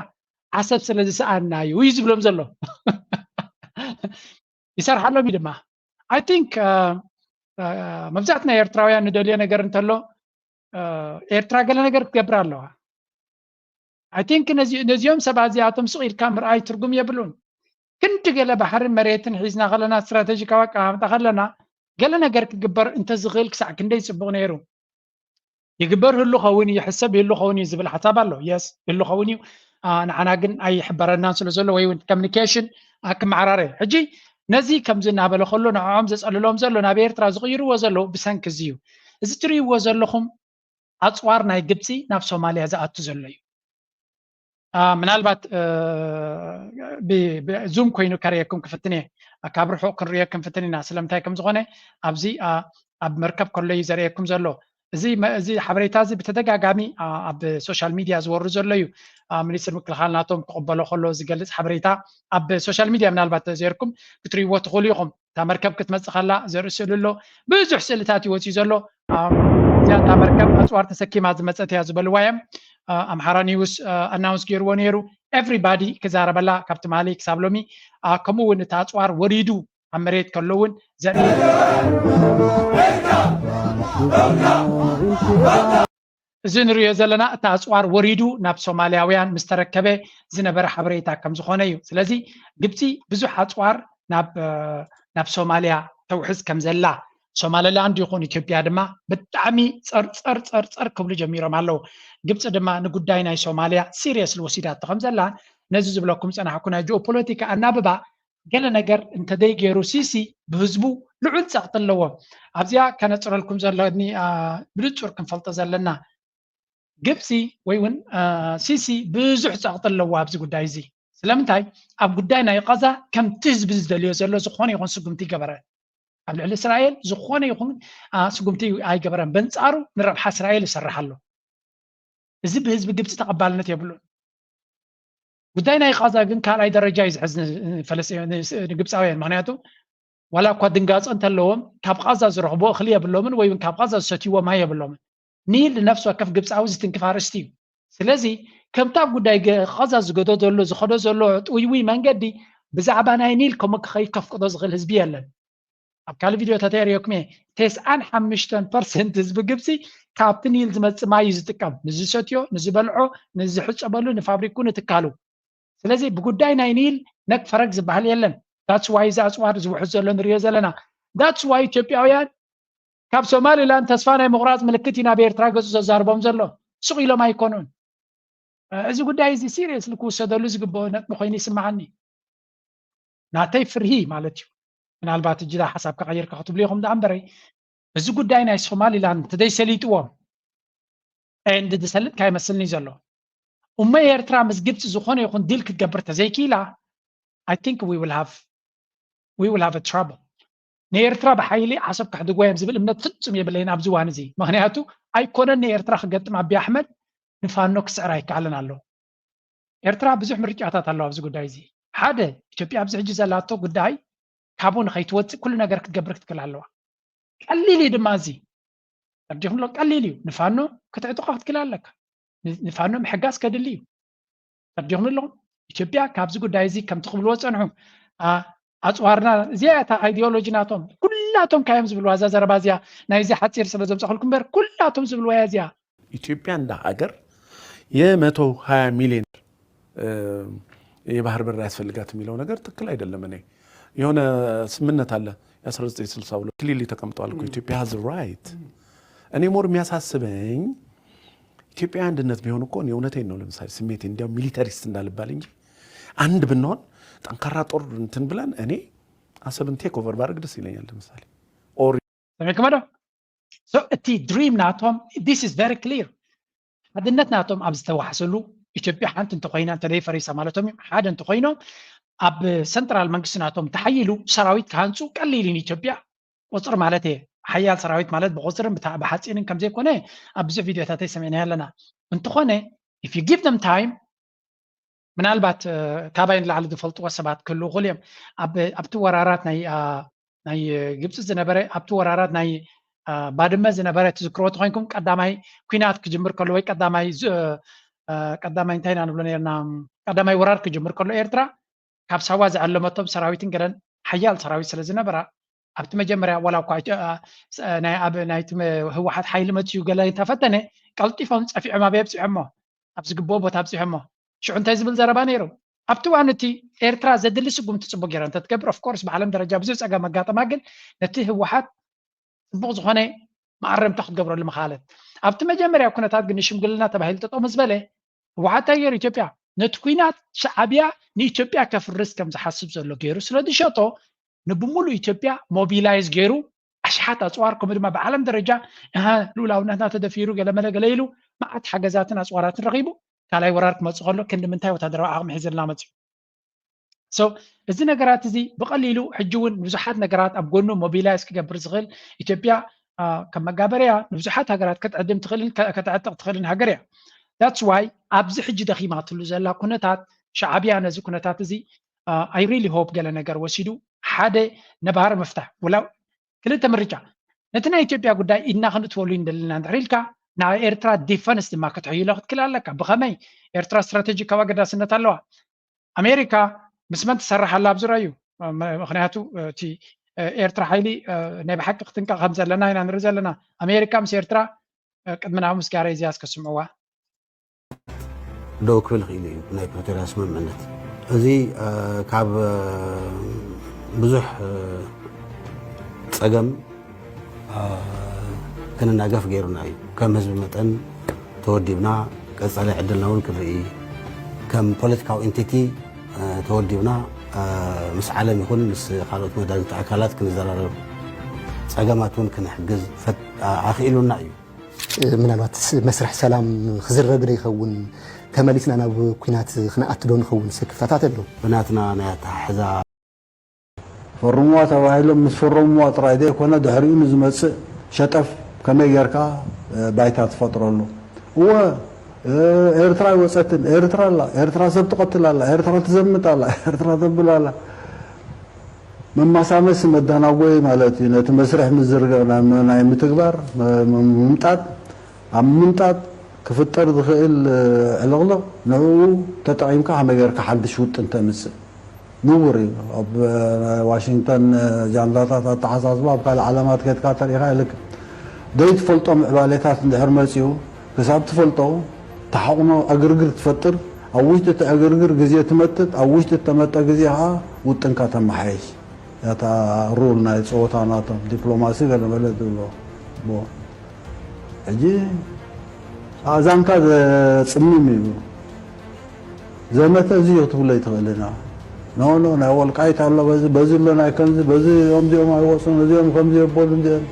ዓሰብ ስለ ዝሰኣና እዩ እዩ ዝብሎም ዘሎ። ይሰርሓሎም እዩ ድማ። I think መብዛሕትና ኤርትራውያን ንደልዮ ነገር እንተሎ፣ ኤርትራ ገለ ነገር ክትገብር ኣለዋ። I think ነዚኦም ሰባት እዚኣቶም ስቕ ኢልካ ምርኣይ ትርጉም የብሉን። ክንዲ ገለ ባሕርን መሬትን ሒዝና ከለና፣ ስትራቴጂካዊ ኣቀማምጣ ከለና፣ ገለ ነገር ክግበር እንተዝኽእል ክሳዕ ክንደይ ጽቡቕ ነይሩ። ይግበር ህሉ ኸውን እዩ፣ ይሕሰብ ይህሉ ኸውን እዩ ዝብል ሓሳብ ኣሎ። የስ፣ ህሉ ኸውን እዩ። ንዓና ግን ኣይሕበረናን ስለ ዘሎ፣ ወይ እውን ኮሚኒኬሽን ክመዓራረ። ሕጂ ነዚ ከምዚ እናበለ ከሎ፣ ንዕኦም ዘጸልሎም ዘሎ፣ ናብ ኤርትራ ዝቕይርዎ ዘለዉ ብሰንኪ እዚ እዩ። እዚ ትርእይዎ ዘለኹም ኣጽዋር ናይ ግብጺ ናብ ሶማልያ ዝኣቱ ዘሎ እዩ። ምናልባት ዙም ኮይኑ ከርእየኩም ክፍትን እየ። ካብ ርሑቕ ክንርእዮ ክንፍትን ኢና። ስለምንታይ ከም ዝኾነ ኣብዚ ኣብ መርከብ ከሎ እዩ ዘርእየኩም ዘሎ። እዚ ሓበሬታ እዚ ብተደጋጋሚ ኣብ ሶሻል ሚድያ ዝወርድ ዘሎ እዩ። ሚኒስትር ምክልኻል ናቶም ክቕበሎ ከሎ ዝገልጽ ሓበሬታ ኣብ ሶሻል ሚድያ ምናልባት ተዘይርኩም ክትርእይዎ ትኽእሉ ኢኹም። እታ መርከብ ክትመጽእ ከላ ዘርኢ ስእሊ ኣሎ። ብዙሕ ስእልታት እዩ ወጺኡ ዘሎ። እዚኣ እታ መርከብ ኣጽዋር ተሰኪማ ዝመጸት እያ ዝበልዋ እዮም። ኣምሓራ ኒውስ ኣናውንስ ገይርዎ ነይሩ። ኤቭሪባዲ ክዛረበላ ካብ ትማሊ ክሳብ ሎሚ። ከምኡ እውን እቲ ኣጽዋር ወሪዱ ኣብ መሬት ከሎ እውን ዘርኢ እዚ ንሪኦ ዘለና እቲ ኣጽዋር ወሪዱ ናብ ሶማልያውያን ምስ ተረከበ ዝነበረ ሓበሬታ ከም ዝኾነ እዩ። ስለዚ ግብፂ ብዙሕ ኣጽዋር ናብ ናብ ሶማልያ ተውሕዝ ከም ዘላ፣ ሶማሊላንድ ይኹን ኢትዮጵያ ድማ ብጣዕሚ ጸር ጸር ጸር ጸር ክብሉ ጀሚሮም ኣለዉ። ግብፂ ድማ ንጉዳይ ናይ ሶማልያ ሲሪየስሊ ወሲዳቶ ከም ዘላ፣ ነዚ ዝብለኩም ዝጸናሕኩ ናይ ጂኦፖለቲካ ኣናብባ ገለ ነገር እንተደይገይሩ ሲሲ ብህዝቡ ልዑል ጸቕጢ ኣለዎ። ኣብዚኣ ከነጽረልኩም ዘለኒ ብንጹር ክንፈልጦ ዘለና ግብፂ ወይ እውን ሲሲ ብዙሕ ጸቕጢ ኣለዎ ኣብዚ ጉዳይ እዚ። ስለምንታይ? ኣብ ጉዳይ ናይ ቃዛ ከምቲ ህዝቢ ዝደልዮ ዘሎ ዝኾነ ይኹን ስጉምቲ ይገበረ ኣብ ልዕሊ እስራኤል ዝኾነ ይኹን ስጉምቲ ኣይገበረን። በንጻሩ ንረብሓ እስራኤል ይሰርሕ ኣሎ። እዚ ብህዝቢ ግብፂ ተቐባልነት የብሉን። ጉዳይ ናይ ቃዛ ግን ካልኣይ ደረጃ እዩ ዝሕዝ ንግብፃውያን። ምክንያቱ ዋላ እኳ ድንጋፀ እንተለዎም ካብ ቃዛ ዝረኽቦ እኽሊ የብሎምን ወይ እውን ካብ ቃዛ ዝሰትይዎ ማይ የብሎምን። ኒል ንነፍሲ ወከፍ ግብፃዊ ዝትንክፍ ኣርእስቲ እዩ። ስለዚ ከምታ ጉዳይ ቃዛ ዝገዶ ዘሎ ዝኸዶ ዘሎ ጥውይውይ መንገዲ ብዛዕባ ናይ ኒል ከምኡ ክኸይድ ከፍቅዶ ዝኽእል ህዝቢ የለን። ኣብ ካልእ ቪድዮታት የርእየኩም እየ። ተስዓን ሓሙሽተን ፐርሰንት ህዝቢ ግብፂ ካብቲ ኒል ዝመፅእ ማይ እዩ ዝጥቀም፣ ንዝሰትዮ፣ ንዝበልዖ፣ ንዝሕፀበሉ፣ ንፋብሪኩ፣ ንትካሉ። ስለዚ ብጉዳይ ናይ ኒል ነክ ፈረግ ዝበሃል የለን። ዳትስ ዋይ እዚ ኣፅዋር ዝውሕዝ ዘሎ ንሪኦ ዘለና። ዳትስ ዋይ ኢትዮጵያውያን ካብ ሶማሊላንድ ተስፋ ናይ ምቑራፅ ምልክት እዩ ናብ ኤርትራ ገፁ ዘዛርቦም ዘሎ። ስቕ ኢሎም ኣይኮኑን። እዚ ጉዳይ እዚ ሲሪየስሊ ክውሰደሉ ዝግብኦ ነጥቢ ኮይኑ ይስምዓኒ። ናተይ ፍርሂ ማለት እዩ። ምናልባት እጅ ሓሳብ ከቐይርካ ክትብሉ ኢኹም ደኣ እምበረይ፣ እዚ ጉዳይ ናይ ሶማሊላንድ ተዘይሰሊጥዎም ኤንድ ዝሰልጥ ካይመስልኒ ዘሎ። እሞ ኤርትራ ምስ ግብፂ ዝኾነ ይኹን ዲል ክትገብር ተዘይክኢላ፣ I think we will have we will have a trouble። ንኤርትራ ብሓይሊ ዓሰብ ከሕድጎ እዮም ዝብል እምነት ፍጹም የብለይን ኣብዚ እዋን እዚ። ምኽንያቱ ኣይኮነን ንኤርትራ ክገጥም ኣቢ ኣሕመድ ንፋኖ ክስዕር ኣይከኣልን ኣሎ። ኤርትራ ብዙሕ ምርጫታት ኣለዋ ኣብዚ ጉዳይ እዚ። ሓደ፣ ኢትዮጵያ ኣብዚ ሕጂ ዘላቶ ጉዳይ ካብኡ ንኸይትወፅእ ኩሉ ነገር ክትገብር ክትክእል ኣለዋ። ቀሊል እዩ ድማ እዚ። ተረዲኹም ኣሎ? ቀሊል እዩ። ንፋኖ ክትዕጥቆ ክትክእል ኣለካ። ን- ንፋኖ ምሕጋዝ ከድሊ እዩ። ተረዲኹም ኣለኹም? ኢትዮጵያ ካብዚ ጉዳይ እዚ ከምቲ ክብልዎ ዝፀንሑ፣ ኣ- ኣፅዋርና፣ እዚኣ እታ ኣይዲዮሎጂ ናቶም ኩላቶም ካዮም ዝብልዋ እዛ ዘረባ እዚኣ ናይዚ ሓፂር ስለ ዘምፀኹልኩም እምበር ኩላቶም ዝብልዋ እያ እዚኣ። ኢትዮጵያ እንደ ሀገር የመቶ ሀያ ሚሊዮን የባህር በር ያስፈልጋት የሚለው ነገር ትክክል አይደለም። እኔ የሆነ ስምምነት አለ የ1962 ክሊርሊ ተቀምጠዋል እኮ ኢትዮጵያ has right። እኔ ሞር የሚያሳስበኝ ኢትዮጵያ አንድነት ቢሆን እኮ እኔ እውነቴን ነው። ለምሳሌ ስሜቴ እንዲያው ሚሊተሪስት እንዳልባል እንጂ አንድ ብንሆን ጠንካራ ጦር እንትን ብለን እኔ አሰብን ቴክ ኦቨር ባረግ ደስ ይለኛል። ለምሳሌ or ሰሚዕኩሞ ዶ? So እቲ ድሪም ናቶም this is very clear። ሓድነት ናቶም ኣብ ዝተዋሕሰሉ ኢትዮጵያ ሓንቲ እንተኮይና እንተደይ ፈሪሳ ማለቶም እዮም። ሓደ እንተኮይኖም ኣብ ሰንትራል መንግስቲ ናቶም ተሓይሉ ሰራዊት ክሃንፁ ቀሊል እዩ ንኢትዮጵያ። ቁፅሪ ማለት እየ ሓያል ሰራዊት ማለት ብቁፅርን ብታ- ብሓፂንን ከምዘይኮነ ኣብ ብዙሕ ቪዲዮታተይ ሰሚዕናዮ ኣለና። እንተኾነ if you give them time ምናልባት እ፣ ካባይ ንላዕሊ ዝፈልጥዎ ሰባት ክህልዉ ይኽእሉ እዮም። ኣብ ኣብቲ ወራራት ናይ ኣ፣ ናይ ግብፂ ዝነበረ ኣብቲ ወራራት ናይ ኣ፣ ባድመ ዝነበረ ትዝክርዎ ተኮይንኩም ቀዳማይ ኩናት ክጅምር ከሎ ወይ ቀዳማይ ዝ- እ፣ ቀዳማይ እንታይ ኢና ንብሎ ነርና ቀዳማይ ወራር ክጅምር ከሎ ኤርትራ ካብ ሳዋ ዝዓለመቶም ሰራዊትን ገለን ሓያል ሰራዊት ስለ ዝነበራ ኣብቲ መጀመርያ ዋላ እኳ ኢትዮ- እ፣ ስ- እ፣ ናይ ኣብ ናይቲ መ- ህወሓት ሓይሊ መፅዩ ገለ እንተፈተነ ቀልጢፎም ፀፊዖም ኣበይ ኣብፂሖሞ ኣብ ዝግብኦ ቦታ ኣብፂሖሞ ሽዑ እንታይ ዝብል ዘረባ ነይሩ ኣብቲ እዋን እቲ ኤርትራ ዘድሊ ስጉምቲ ፅቡቅ ገይራ እንተትገብር of course ብዓለም ደረጃ ብዙሕ ፀገም ኣጋጠማ ግን ነቲ ህወሓት ፅቡቅ ዝኾነ መኣረምታ ክትገብረሉ ምኻለት ኣብቲ መጀመርያ ኩነታት ግን ንሽምግልና ተባሂሉ ጠጠው ምስ በለ ህወሓት እንታይ ገይሩ ኢትዮጵያ ነቲ ኩናት ሻዕብያ ንኢትዮጵያ ከፍርስ ከም ዝሓስብ ዘሎ ገይሩ ስለ ዝሸጦ ንብሙሉእ ኢትዮጵያ ሞቢላይዝ ገይሩ ኣሽሓት ኣፅዋር ከምኡ ድማ ብዓለም ደረጃ እሃ ልኡላውነትና ተደፊሩ ገለመለ ገለ ኢሉ መዓት ሓገዛትን ኣፅዋራትን ረኺቡ ካልኣይ ወራር ክመፅእ ከሎ ክንዲ ምንታይ ወታደራዊ ዓቕሚ ሒዝልና መፅዩ so እዚ ነገራት እዚ ብቐሊሉ ሕጂ እውን ብዙሓት ነገራት ኣብ ጎኑ ሞቢላይዝ ክገብር ዝኽእል ኢትዮጵያ ከም መጋበርያ ንብዙሓት ሃገራት ክትዕድም ትኽእልን ከተዕጥቕ ትኽእልን ሃገር እያ that's why ኣብዚ ሕጂ ደኺማትሉ ዘላ ኩነታት ሻዕብያ ነዚ ኩነታት እዚ I really hope ገለ ነገር ወሲዱ ሓደ ነባሪ ምፍታሕ ውላ ክልተ ምርጫ ነቲ ናይ ኢትዮጵያ ጉዳይ ኢድና ክንእትወሉ እንደለና እንድሕር ኢልካ ናብ ኤርትራ ዲፈንስ ድማ ክትሕይሎ ክትክል ኣለካ ብኸመይ ኤርትራ ስትራቴጂካዊ ኣገዳስነት ኣለዋ ኣሜሪካ ምስ መን ትሰርሕ ኣላ ኣብዚ ረዩ ምክንያቱ እቲ ኤርትራ ሓይሊ ናይ ብሓቂ ክትንቀቕ ከም ዘለና ኢና ንርኢ ዘለና ኣሜሪካ ምስ ኤርትራ ቅድሚ ናብ ምስጋረ እዚያ እስከ ስምዕዋ ደው ክብል ክኢሉ እዩ ናይ ፕሪቶርያ ስምምዕነት እዚ ካብ ብዙሕ ፀገም ክንናገፍ ገይሩና እዩ ከም ህዝቢ መጠን ተወዲብና ቀፃሊ ዕድልና እውን ክንርኢ ከም ፖለቲካዊ ኢንቲቲ ተወዲብና ምስ ዓለም ይኹን ምስ ካልኦት መዳግቲ ኣካላት ክንዘራረብ ፀገማት እውን ክንሕግዝ ኣኽኢሉና እዩ ምናልባት መስርሕ ሰላም ክዝረግ ዶ ይኸውን ተመሊስና ናብ ኩናት ክንኣቲ ዶ ንኸውን ስክፍታታት ኣሎ ብናትና ናይ ኣተሓሕዛ ፈርምዋ ተባሂሎም ምስ ፈረምዋ ጥራይ ዘይኮነ ድሕሪኡ ንዝመፅእ ሸጠፍ ከመይ ጌርካ ባይታ ትፈጥረሉ እወ ኤርትራ ኣይወፀትን ኤርትራ ኣላ ኤርትራ ሰብ ትቐትል ኣላ ኤርትራ ትዘምት ኣላ ኤርትራ ተብል ኣላ መማሳመሲ መዳናጎይ ማለት እዩ። ነቲ መስርሕ ምዝርጋሕ ናይ ምትግባር ምምጣጥ ኣብ ምምጣጥ ክፍጠር ዝኽእል ዕልቕልቕ ንዕኡ ተጠቒምካ ከመይ ጌርካ ሓድሽ ውጥን ተምፅእ ንቡር እዩ። ኣብ ናይ ዋሽንግተን ጃንዳታት ኣተሓሳስባ ኣብ ካልእ ዓለማት ከድካ ተሪኢኻ ይልክ ዘይትፈልጦ ምዕባሌታት እንድሕር መፂኡ ክሳብ ትፈልጦ ተሓቕኖ ዕግርግር ትፈጥር። ኣብ ውሽጢ እቲ ዕግርግር ግዜ ትመጥጥ። ኣብ ውሽጢ እተመጠ ግዜ ከዓ ውጥንካ ተመሓየሽ። ያታ ሩል ናይ ፀወታ ናቶም ዲፕሎማሲ ገለ መለ ዝብሎ ሕጂ ኣእዛንካ ዘፅምም እዩ። ዘመተ እዚ እዩ ክትብሎ ይትኽእል ኢና። ኖ ኖ ናይ ወልቃይት ኣሎ በዚ በዚ ኣሎ ናይ ከምዚ በዚ እዚኦም ኣይወፁን እዚኦም ከምዚ የበሉ እዚኦም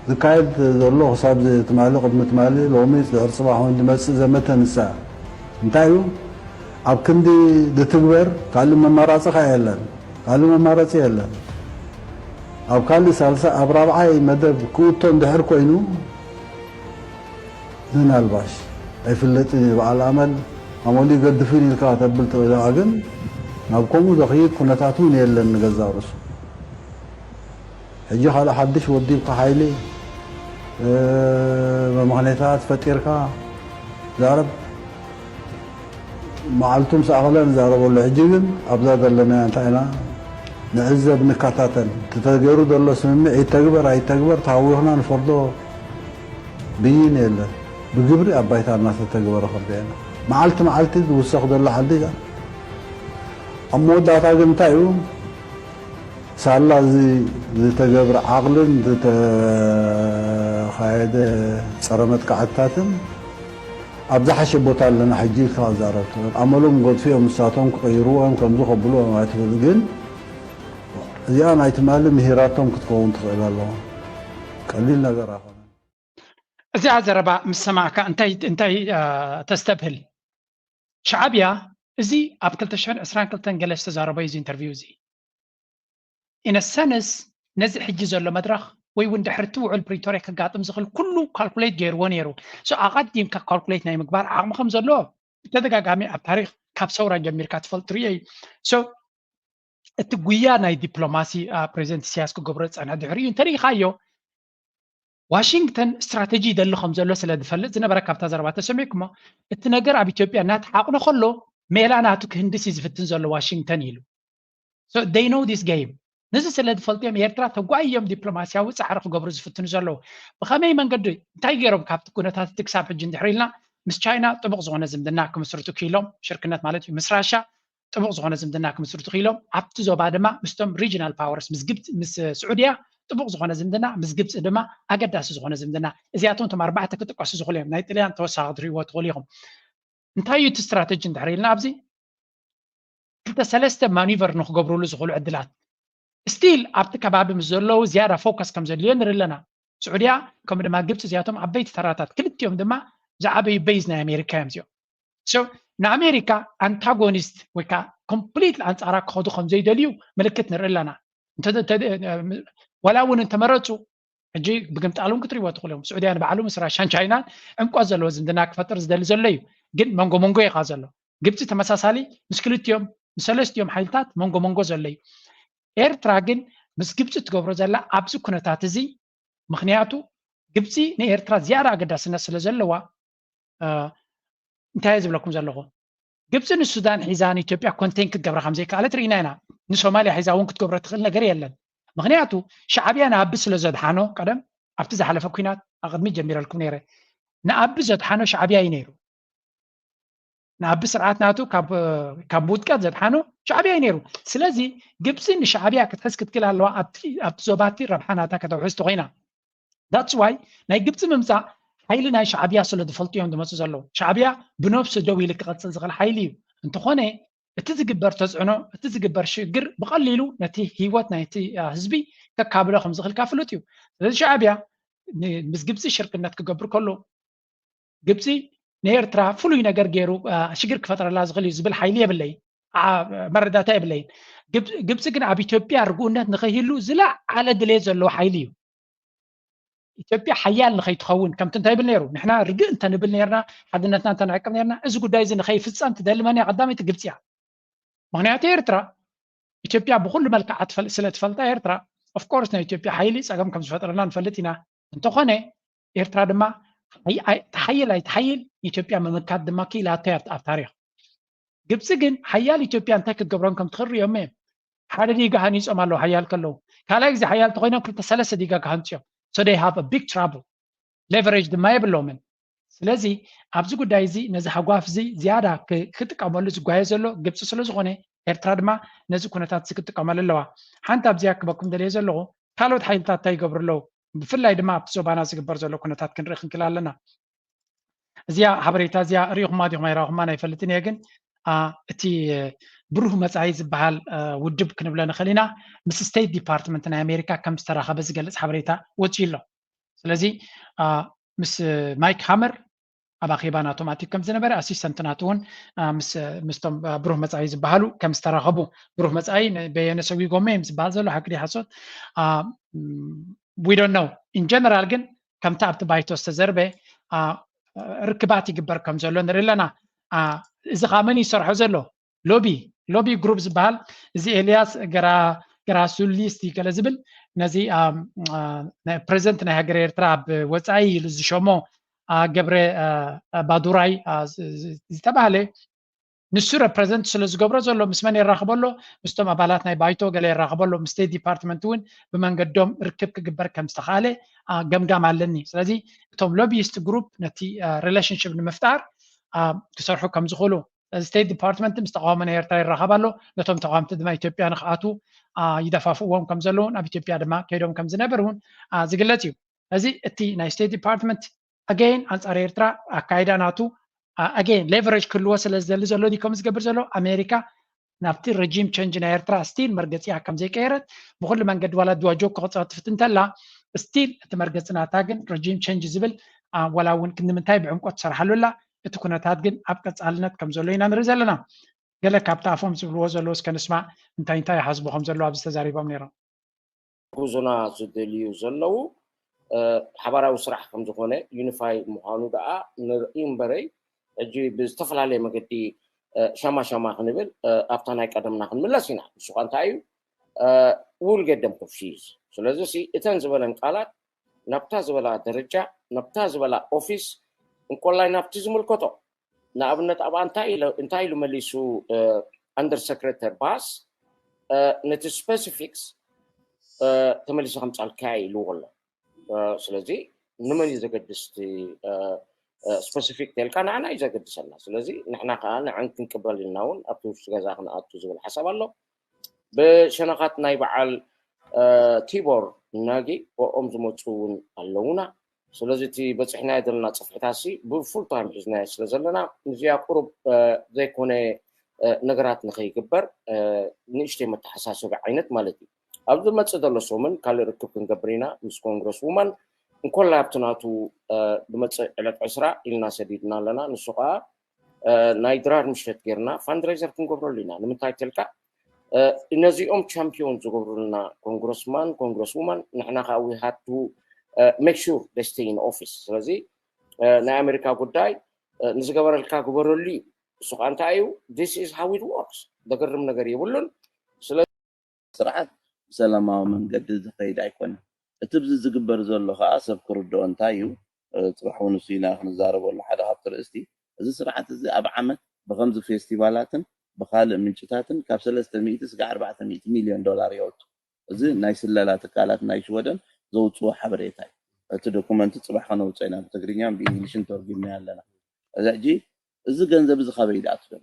ዝካየድ ዘሎ ክሳብ ትማሊ ቅድሚ ትማሊ ሎሚ ድሕሪ ፅባሕ እውን ዝመፅእ ዘመተ ንሳ እንታይ እዩ ኣብ ክንዲ ዝትግበር ካልእ መማራፂ ከ የለን። ካልእ መማረፂ የለን። ኣብ ካልእ ሳልሳ ኣብ ራብዓይ መደብ ክእቶ እንድሕር ኮይኑ ምናልባሽ ኣይፍለጥን እዩ በዓል ኣመል ኣመሉ ይገድፍን ኢልካ ተብል ትኽእል ኢኻ ግን ናብ ከምኡ ዘኽይድ ኩነታት እውን የለን ንገዛእ ርእሱ ሕጂ ካልእ ሓድሽ ወዲብካ ሓይሊ መምኽኔታት ፈጢርካ ዛረብ መዓልቱ ምስ ኣኸለ ንዛረበሉ ሕጂ ግን ኣብዛ ዘለና እንታይ ኢና ንዕዘብ ንከታተል እቲ ተገይሩ ዘሎ ስምምዕ ይተግበር ኣይተግበር ተሃዊኽና ንፈርዶ ብይን የለን ብግብሪ ኣብ ባይታ እናተተግበረ ክንሪኦ ኢና መዓልቲ መዓልቲ ዝውሰኽ ዘሎ ሓድሽ ኣብ መወዳእታ ግን እንታይ እዩ ሳላ እዚ ዝተገብረ ዓቕልን ዝተኻየደ ፀረ መጥቃዕትታትን ኣብ ዝሓሸ ቦታ ኣለና ሕጂ ኢልካ ክዛረብ ትኽእል። ኣመሎም ገድፍዮም ንሳቶም ክቕይርዎ እዮም ከምዚ ከብልዎ እዮም ኣይትብል ግን እዚኣ ናይ ትማሊ ምሂራቶም ክትከውን ትኽእል ኣለዋ። ቀሊል ነገር ኣይኮነን። እዚኣ ዘረባ ምስ ሰማዕካ እንታይ እንታይ ተስተብህል? ሻዕብያ እዚ ኣብ ክልተ ሽሕን ዕስራን ክልተን ገለ ዝተዛረቦ እዩ እዚ ኢንተርቪው እዚ። ኢነሰንስ ነዚ ሕጂ ዘሎ መድረኽ ወይ እውን ድሕሪ እቲ ውዕል ፕሪቶርያ ከጋጥም ዝኽእል ኩሉ ካልኩሌት ገይርዎ ነይሩ። ሶ ኣቐዲምካ ካልኩሌት ናይ ምግባር ዓቕሚ ከም ዘሎ ብተደጋጋሚ ኣብ ታሪኽ ካብ ሰውራ ጀሚርካ ትፈልጥ ርዮ እዩ። ሶ እቲ ጉያ ናይ ዲፕሎማሲ ፕሬዚደንት ኢሳያስ ክገብሮ ዝፀንሐ ድሕሪኡ እንተሪኢኻዮ ዋሽንግተን ስትራተጂ ይደሊ ከም ዘሎ ስለ ዝፈልጥ ዝነበረ ካብታ ዘረባ ተሰሚዕኩሞ እቲ ነገር ኣብ ኢትዮጵያ እናተሓቕኖ ከሎ ሜላ ናቱ ክህንድስ እዩ ዝፍትን ዘሎ ዋሽንግተን ኢሉ they know this game ነዚ ስለ ዝፈልጡ እዮም ኤርትራ ተጓይ እዮም ዲፕሎማሲያዊ ፃዕሪ ክገብሩ ዝፍትኑ ዘለዉ ብኸመይ መንገዲ እንታይ ገይሮም ካብቲ ኩነታት እቲ ክሳብ ሕጂ እንድሕር ኢልና ምስ ቻይና ጥቡቕ ዝኾነ ዝምድና ክምስርቱ ክኢሎም ሽርክነት ማለት እዩ ምስ ራሻ ጥቡቕ ዝኾነ ዝምድና ክምስርቱ ክኢሎም ኣብቲ ዞባ ድማ ምስቶም regional powers ምስ ግብፂ ምስ ስዑድያ ጥቡቕ ዝኾነ ዝምድና ምስ ግብፂ ድማ ኣገዳሲ ዝኾነ ዝምድና እዚኣቶም እቶም ኣርባዕተ ክጥቀሱ ዝኽእሉ እዮም ናይ ጥልያን ተወሳኺ ክትሪእዎ ትኽእሉ ኢኹም እንታይ እዩ እቲ ስትራተጂ እንድሕር ኢልና ኣብዚ ክልተ ሰለስተ ማኒቨር ንክገብርሉ ዝኽእሉ ዕድላት still ኣብቲ ከባቢ ምስ ዘለዉ ዝያዳ focus ከም ዘድልዮ ንርኢ ኣለና ስዑድያ ከምኡ ድማ ግብፂ እዚኣቶም ዓበይቲ ተራታት ክልቲኦም ድማ ዝዓበዩ base ናይ ኣሜሪካ እዮም እዚኦም ንኣሜሪካ ኣንታጎኒስት ወይ ከዓ complete ኣንፃራ ክኸዱ ከም ዘይደልዩ ምልክት ንርኢ ኣለና ዋላ እውን እንተመረፁ ሕጂ ብግምጣል እውን ክትሪእዎ ትኽእሉ እዮም ስዑድያ ንባዕሉ ምስ ራሻን ቻይናን ዕምቆት ዘለዎ ዝምድና ክፈጥር ዝደሊ ዘሎ እዩ ግን መንጎ መንጎ ኢኻ ዘሎ ግብፂ ተመሳሳሊ ምስ ክልቲኦም ምስ ሰለስቲኦም ሓይልታት መንጎ መንጎ ዘሎ እዩ ኤርትራ ግን ምስ ግብፂ ትገብሮ ዘላ ኣብዚ ኩነታት እዚ ምክንያቱ ግብፂ ንኤርትራ ዝያዳ ኣገዳስነት ስለ ዘለዋ እንታይ ዝብለኩም ዘለኹ ግብፂ ንሱዳን ሒዛ ንኢትዮጵያ ኮንቴን ክትገብራ ከም ዘይከኣለት ርኢና ኢና ንሶማልያ ሒዛ እውን ክትገብሮ ትኽእል ነገር የለን ምክንያቱ ሻዕብያ ንኣቢ ስለ ዘድሓኖ ቀደም ኣብቲ ዝሓለፈ ኩናት ኣቅድሚ ጀሚረልኩም ነይረ ንኣቢ ዘድሓኖ ሻዕብያ እዩ ነይሩ ንኣቢ ስርዓት ናቱ ካብ ውድቀት ዘድሓኖ ሻዕብያ እዩ ነይሩ ስለዚ ግብፂ ንሻዕብያ ክትሕዝ ክትክል ኣለዋ ኣብቲ ዞባቲ ረብሓ ናታ ከተውሕዝ ተኮይና that's why ናይ ግብፂ ምምፃእ ሓይሊ ናይ ሻዕብያ ስለ ዝፈልጡ እዮም ዝመፁ ዘለዉ ሻዕብያ ብነብሱ ደው ኢሉ ክቐፅል ዝኽእል ሓይሊ እዩ እንተኾነ እቲ ዝግበር ተፅዕኖ እቲ ዝግበር ሽግር ብቐሊሉ ነቲ ህይወት ናይቲ ህዝቢ ከካብሎ ከም ዝኽእል ፍሉጥ እዩ ስለዚ ሻዕብያ ምስ ግብፂ ሽርክነት ክገብር ከሎ ግብፂ ንኤርትራ ፍሉይ ነገር ገይሩ ሽግር ክፈጥረላ ዝኽእል እዩ ዝብል ሓይሊ የብለይ መረዳእታ የብለይን ግብፂ ግን ኣብ ኢትዮጵያ ርግኡነት ንኸይህሉ ዝለዓለ ድሌት ዘለዎ ሓይሊ እዩ ኢትዮጵያ ሓያል ንኸይትኸውን ከምቲ እንታይ ይብል ነይሩ ንሕና ርግእ እንተንብል ነርና ሓድነትና እንተንዕቅብ ነርና እዚ ጉዳይ እዚ ንኸይፍፀም ትደሊ መን እያ ቀዳመይቲ ግብፂ እያ ምክንያቱ ኤርትራ ኢትዮጵያ ብኩሉ መልክዓ ስለ ትፈልጣ ኤርትራ፣ ኦፍኮርስ ናይ ኢትዮጵያ ሓይሊ ፀገም ከም ዝፈጥረና ንፈልጥ ኢና። እንተኾነ ኤርትራ ድማ ትሓይል ኣይትሓይል ኢትዮጵያ ምምካት ድማ ክኢላቶ ኣብ ታሪኽ። ግብፂ ግን ሓያል ኢትዮጵያ እንታይ ክትገብሮም ከም ትኽእል ሪኦም እዮም። ሓደ ዲጋ ሃኒፆም ኣለዉ ሓያል ከለዉ፣ ካልኣይ ግዜ ሓያል ተኮይኖም ክልተ ሰለስተ ዲጋ ክሃንፅዮም። So they have a big trouble. ሌቨሬጅ ድማ የብሎምን። ስለዚ ኣብዚ ጉዳይ እዚ ነዚ ሃጓፍ እዚ ዝያዳ ክጥቀመሉ ዝጓየ ዘሎ ግብፂ ስለ ዝኾነ ኤርትራ ድማ ነዚ ኩነታት እዚ ክጥቀመሉ ኣለዋ። ሓንቲ ኣብዚኣ ክበኩም ደልየ ዘለኹ ካልኦት ሓይልታት እንታይ ይገብሩ ኣለዉ፣ ብፍላይ ድማ ኣብቲ ዞባና ዝግበር ዘሎ ኩነታት ክንርኢ ክንክል ኣለና። እዚኣ ሓበሬታ እዚኣ ርኢኹማ ዲኹም ኣይረኣኹማን ኣይፈልጥን እየ፣ ግን እቲ ብሩህ መጻኢ ዝበሃል ውድብ ክንብሎ ንኽእል ኢና፣ ምስ ስቴት ዲፓርትመንት ናይ ኣሜሪካ ከም ዝተራኸበ ዝገልጽ ሓበሬታ ወፂኡ ኣሎ። ስለዚ ምስ ማይክ ሃመር ኣብ ኣኼባ ናቶም ኣትዩ ከም ዝነበረ፣ ኣሲስተንት ናቱ እውን ምስቶም ብሩህ መጻኢ ዝበሃሉ ከም ዝተራኸቡ፣ ብሩህ መጻኢ በየነ ሰጒጎም እዮም ዝበሃል ዘሎ፣ ሓቂ ሓሶት we don't know። In general ግን ከምቲ ኣብቲ ባይቶ ዝተዘርበ ርክባት ይግበር ከም ዘሎ ንርኢ ኣለና። እዚ ከዓ መን ይሰርሖ ዘሎ? ሎቢ ሎቢ ግሩፕ ዝበሃል፣ እዚ ኤልያስ ገራሱሊስቲ ገለ ዝብል፣ ነዚ ፕሬዚደንት ናይ ሃገር ኤርትራ ኣብ ወፃኢ ኢሉ ዝሸሞ ገብረ ባዱራይ ዝተባህለ፣ ንሱ ሬፕሬዘንት ስለ ዝገብሮ ዘሎ ምስ መን የራኽቦ ኣሎ? ምስቶም ኣባላት ናይ ባይቶ ገለ የራኽቦ ኣሎ። ምስ ስቴት ዲፓርትመንት እውን ብመንገዶም ርክብ ክግበር ከም ዝተኻለ ገምጋም ኣለኒ። ስለዚ እቶም ሎቢስት ግሩፕ ነቲ ሪሌሽንሽፕ ንምፍጣር ክሰርሑ ከም ዝኽእሉ፣ ስቴት ዲፓርትመንት ምስ ተቃዋሚ ናይ ኤርትራ ይራኸብ ኣሎ። ነቶም ተቃዋምቲ ድማ ኢትዮጵያ ንክኣቱ ይደፋፍእዎም ከም ዘለውን ኣብ ኢትዮጵያ ድማ ከይዶም ከም ዝነበር እውን ዝግለጽ እዩ። እዚ እቲ ናይ ስቴት ዲፓርትመንት ኣገይን ኣንጻር ኤርትራ ኣካይዳ ናቱ ኣገይን ሌቨሬጅ ክህልዎ ስለ ዝደሊ ዘሎ ድዩ ከምኡ ዝገብር ዘሎ? ኣሜሪካ ናብቲ ረጂም ቸንጅ ናይ ኤርትራ ስቲል መርገጺኣ ከም ዘይቀየረት፣ ብኩሉ መንገዲ ዋላ ድዋ ጆኮ ክጻወት ትፍትን እንተላ፣ ስቲል እቲ መርገጺ ናታ ግን ረጂም ቸንጅ ዝብል ዋላ እውን ክንዲ ምንታይ ብዕምቆት ትሰርሓሉ ኣላ። እቲ ኩነታት ግን ኣብ ቀጻልነት ከም ዘሎ ኢና ንርኢ ዘለና። ገለ ካብቲ ኣፎም ዝብልዎ ዘለዉ እስከ ንስማዕ፣ እንታይ እንታይ ይሓስቡ ከም ዘለዉ ኣብዚ ተዛሪቦም ነይሮም። ክሕግዙና ዝደልዩ ዘለዉ ሓባራዊ ስራሕ ከም ዝኾነ፣ ዩኒፋይ ምዃኑ ደኣ ንርኢ እምበረይ፣ ሕጂ ብዝተፈላለየ መገዲ ሸማ ሸማ ክንብል ኣብታ ናይ ቀደምና ክንምለስ ኢና። ንሱ ኸ እንታይ እዩ? We will get them confused። ስለዚ እተን ዝበለን ቃላት ናብታ ዝበላ ደረጃ፣ ናብታ ዝበላ ኦፊስ፣ እንኮላይ ናብቲ ዝምልከቶ፣ ንኣብነት ኣብኣ እንታይ ኢሉ መሊሱ ኣንደር ሰክሬተር ባስ፣ ነቲ ስፔሲፊክስ ተመሊሰ ከምጻልካያ ኢልዎ ኣሎ። ስለዚ ንመን እዩ ዘገድስ እቲ ስፔሲፊክ ተልካ? ንዓና እዩ ዘገድሰና። ስለዚ ንሕና ከዓ ንዐን ክንቅበል ኢልና እውን ኣብቲ ውሽጢ ገዛ ክንኣቱ ዝብል ሓሳብ ኣሎ። ብሸነኻት ናይ በዓል ቲቦር ናጊ ብኦም ዝመፁ እውን ኣለውና። ስለዚ እቲ በፂሕናዮ ዘለና ፅፍሕታት ሲ ብፉል ታይም ሒዝናዮ ስለ ዘለና ምስዚኣ ቁሩብ ዘይኮነ ነገራት ንኸይግበር ንእሽተይ መተሓሳሰቢ ዓይነት ማለት እዩ። ኣብ ዝመፅእ ዘሎ ሰሙን ካልእ ርክብ ክንገብር ኢና ምስ ኮንግረስ ውማን። እንኮላይ ኣብቲ ናቱ ዝመፅእ ዕለት ዕስራ ኢልና ሰዲድና ኣለና። ንሱ ከዓ ናይ ድራር ምሸት ጌርና ፋንድሬዘር ክንገብረሉ ኢና። ንምንታይ ተልካ ነዚኦም ቻምፒዮን ዝገብሩልና ኮንግረስማን ኮንግረስ ውማን ንሕና ከዓ we had to make sure they stay in office። ስለዚ ናይ ኣሜሪካ ጉዳይ ንዝገበረልካ ግበረሉ እዩ። እሱ ከዓ እንታይ እዩ? This is how it works። ዘገርም ነገር የብሉን። ስለ ስርዓት ብሰላማዊ መንገዲ ዝኸይድ ኣይኮነን። እቲ ብዚ ዝግበር ዘሎ ከዓ ሰብ ክርድኦ እንታይ እዩ? ጽባሕ እውን እሱ ኢና ክንዛረበሉ ሓደ ካብቲ ርእስቲ። እዚ ስርዓት እዚ ኣብ ዓመት ብኸምዚ ፌስቲቫላትን ብኻልእ ምንጭታትን ካብ ሰለስተ ሚእቲ ስጋዕ ኣርባዕተ ሚእቲ ሚልዮን ዶላር የውጡ። እዚ ናይ ስለላ ትካላት ናይ ሽወደን ዘውፅዎ ሓበሬታ እዩ። እቲ ዶኩመንት ጽባሕ ከነውፅኦ ኢና፣ ብትግርኛን ብኢንግሊሽን ተርጉምናዮ ኣለና። እዚ ሕጂ እዚ ገንዘብ እዚ ካበይ ይኣቱ ዘሎ?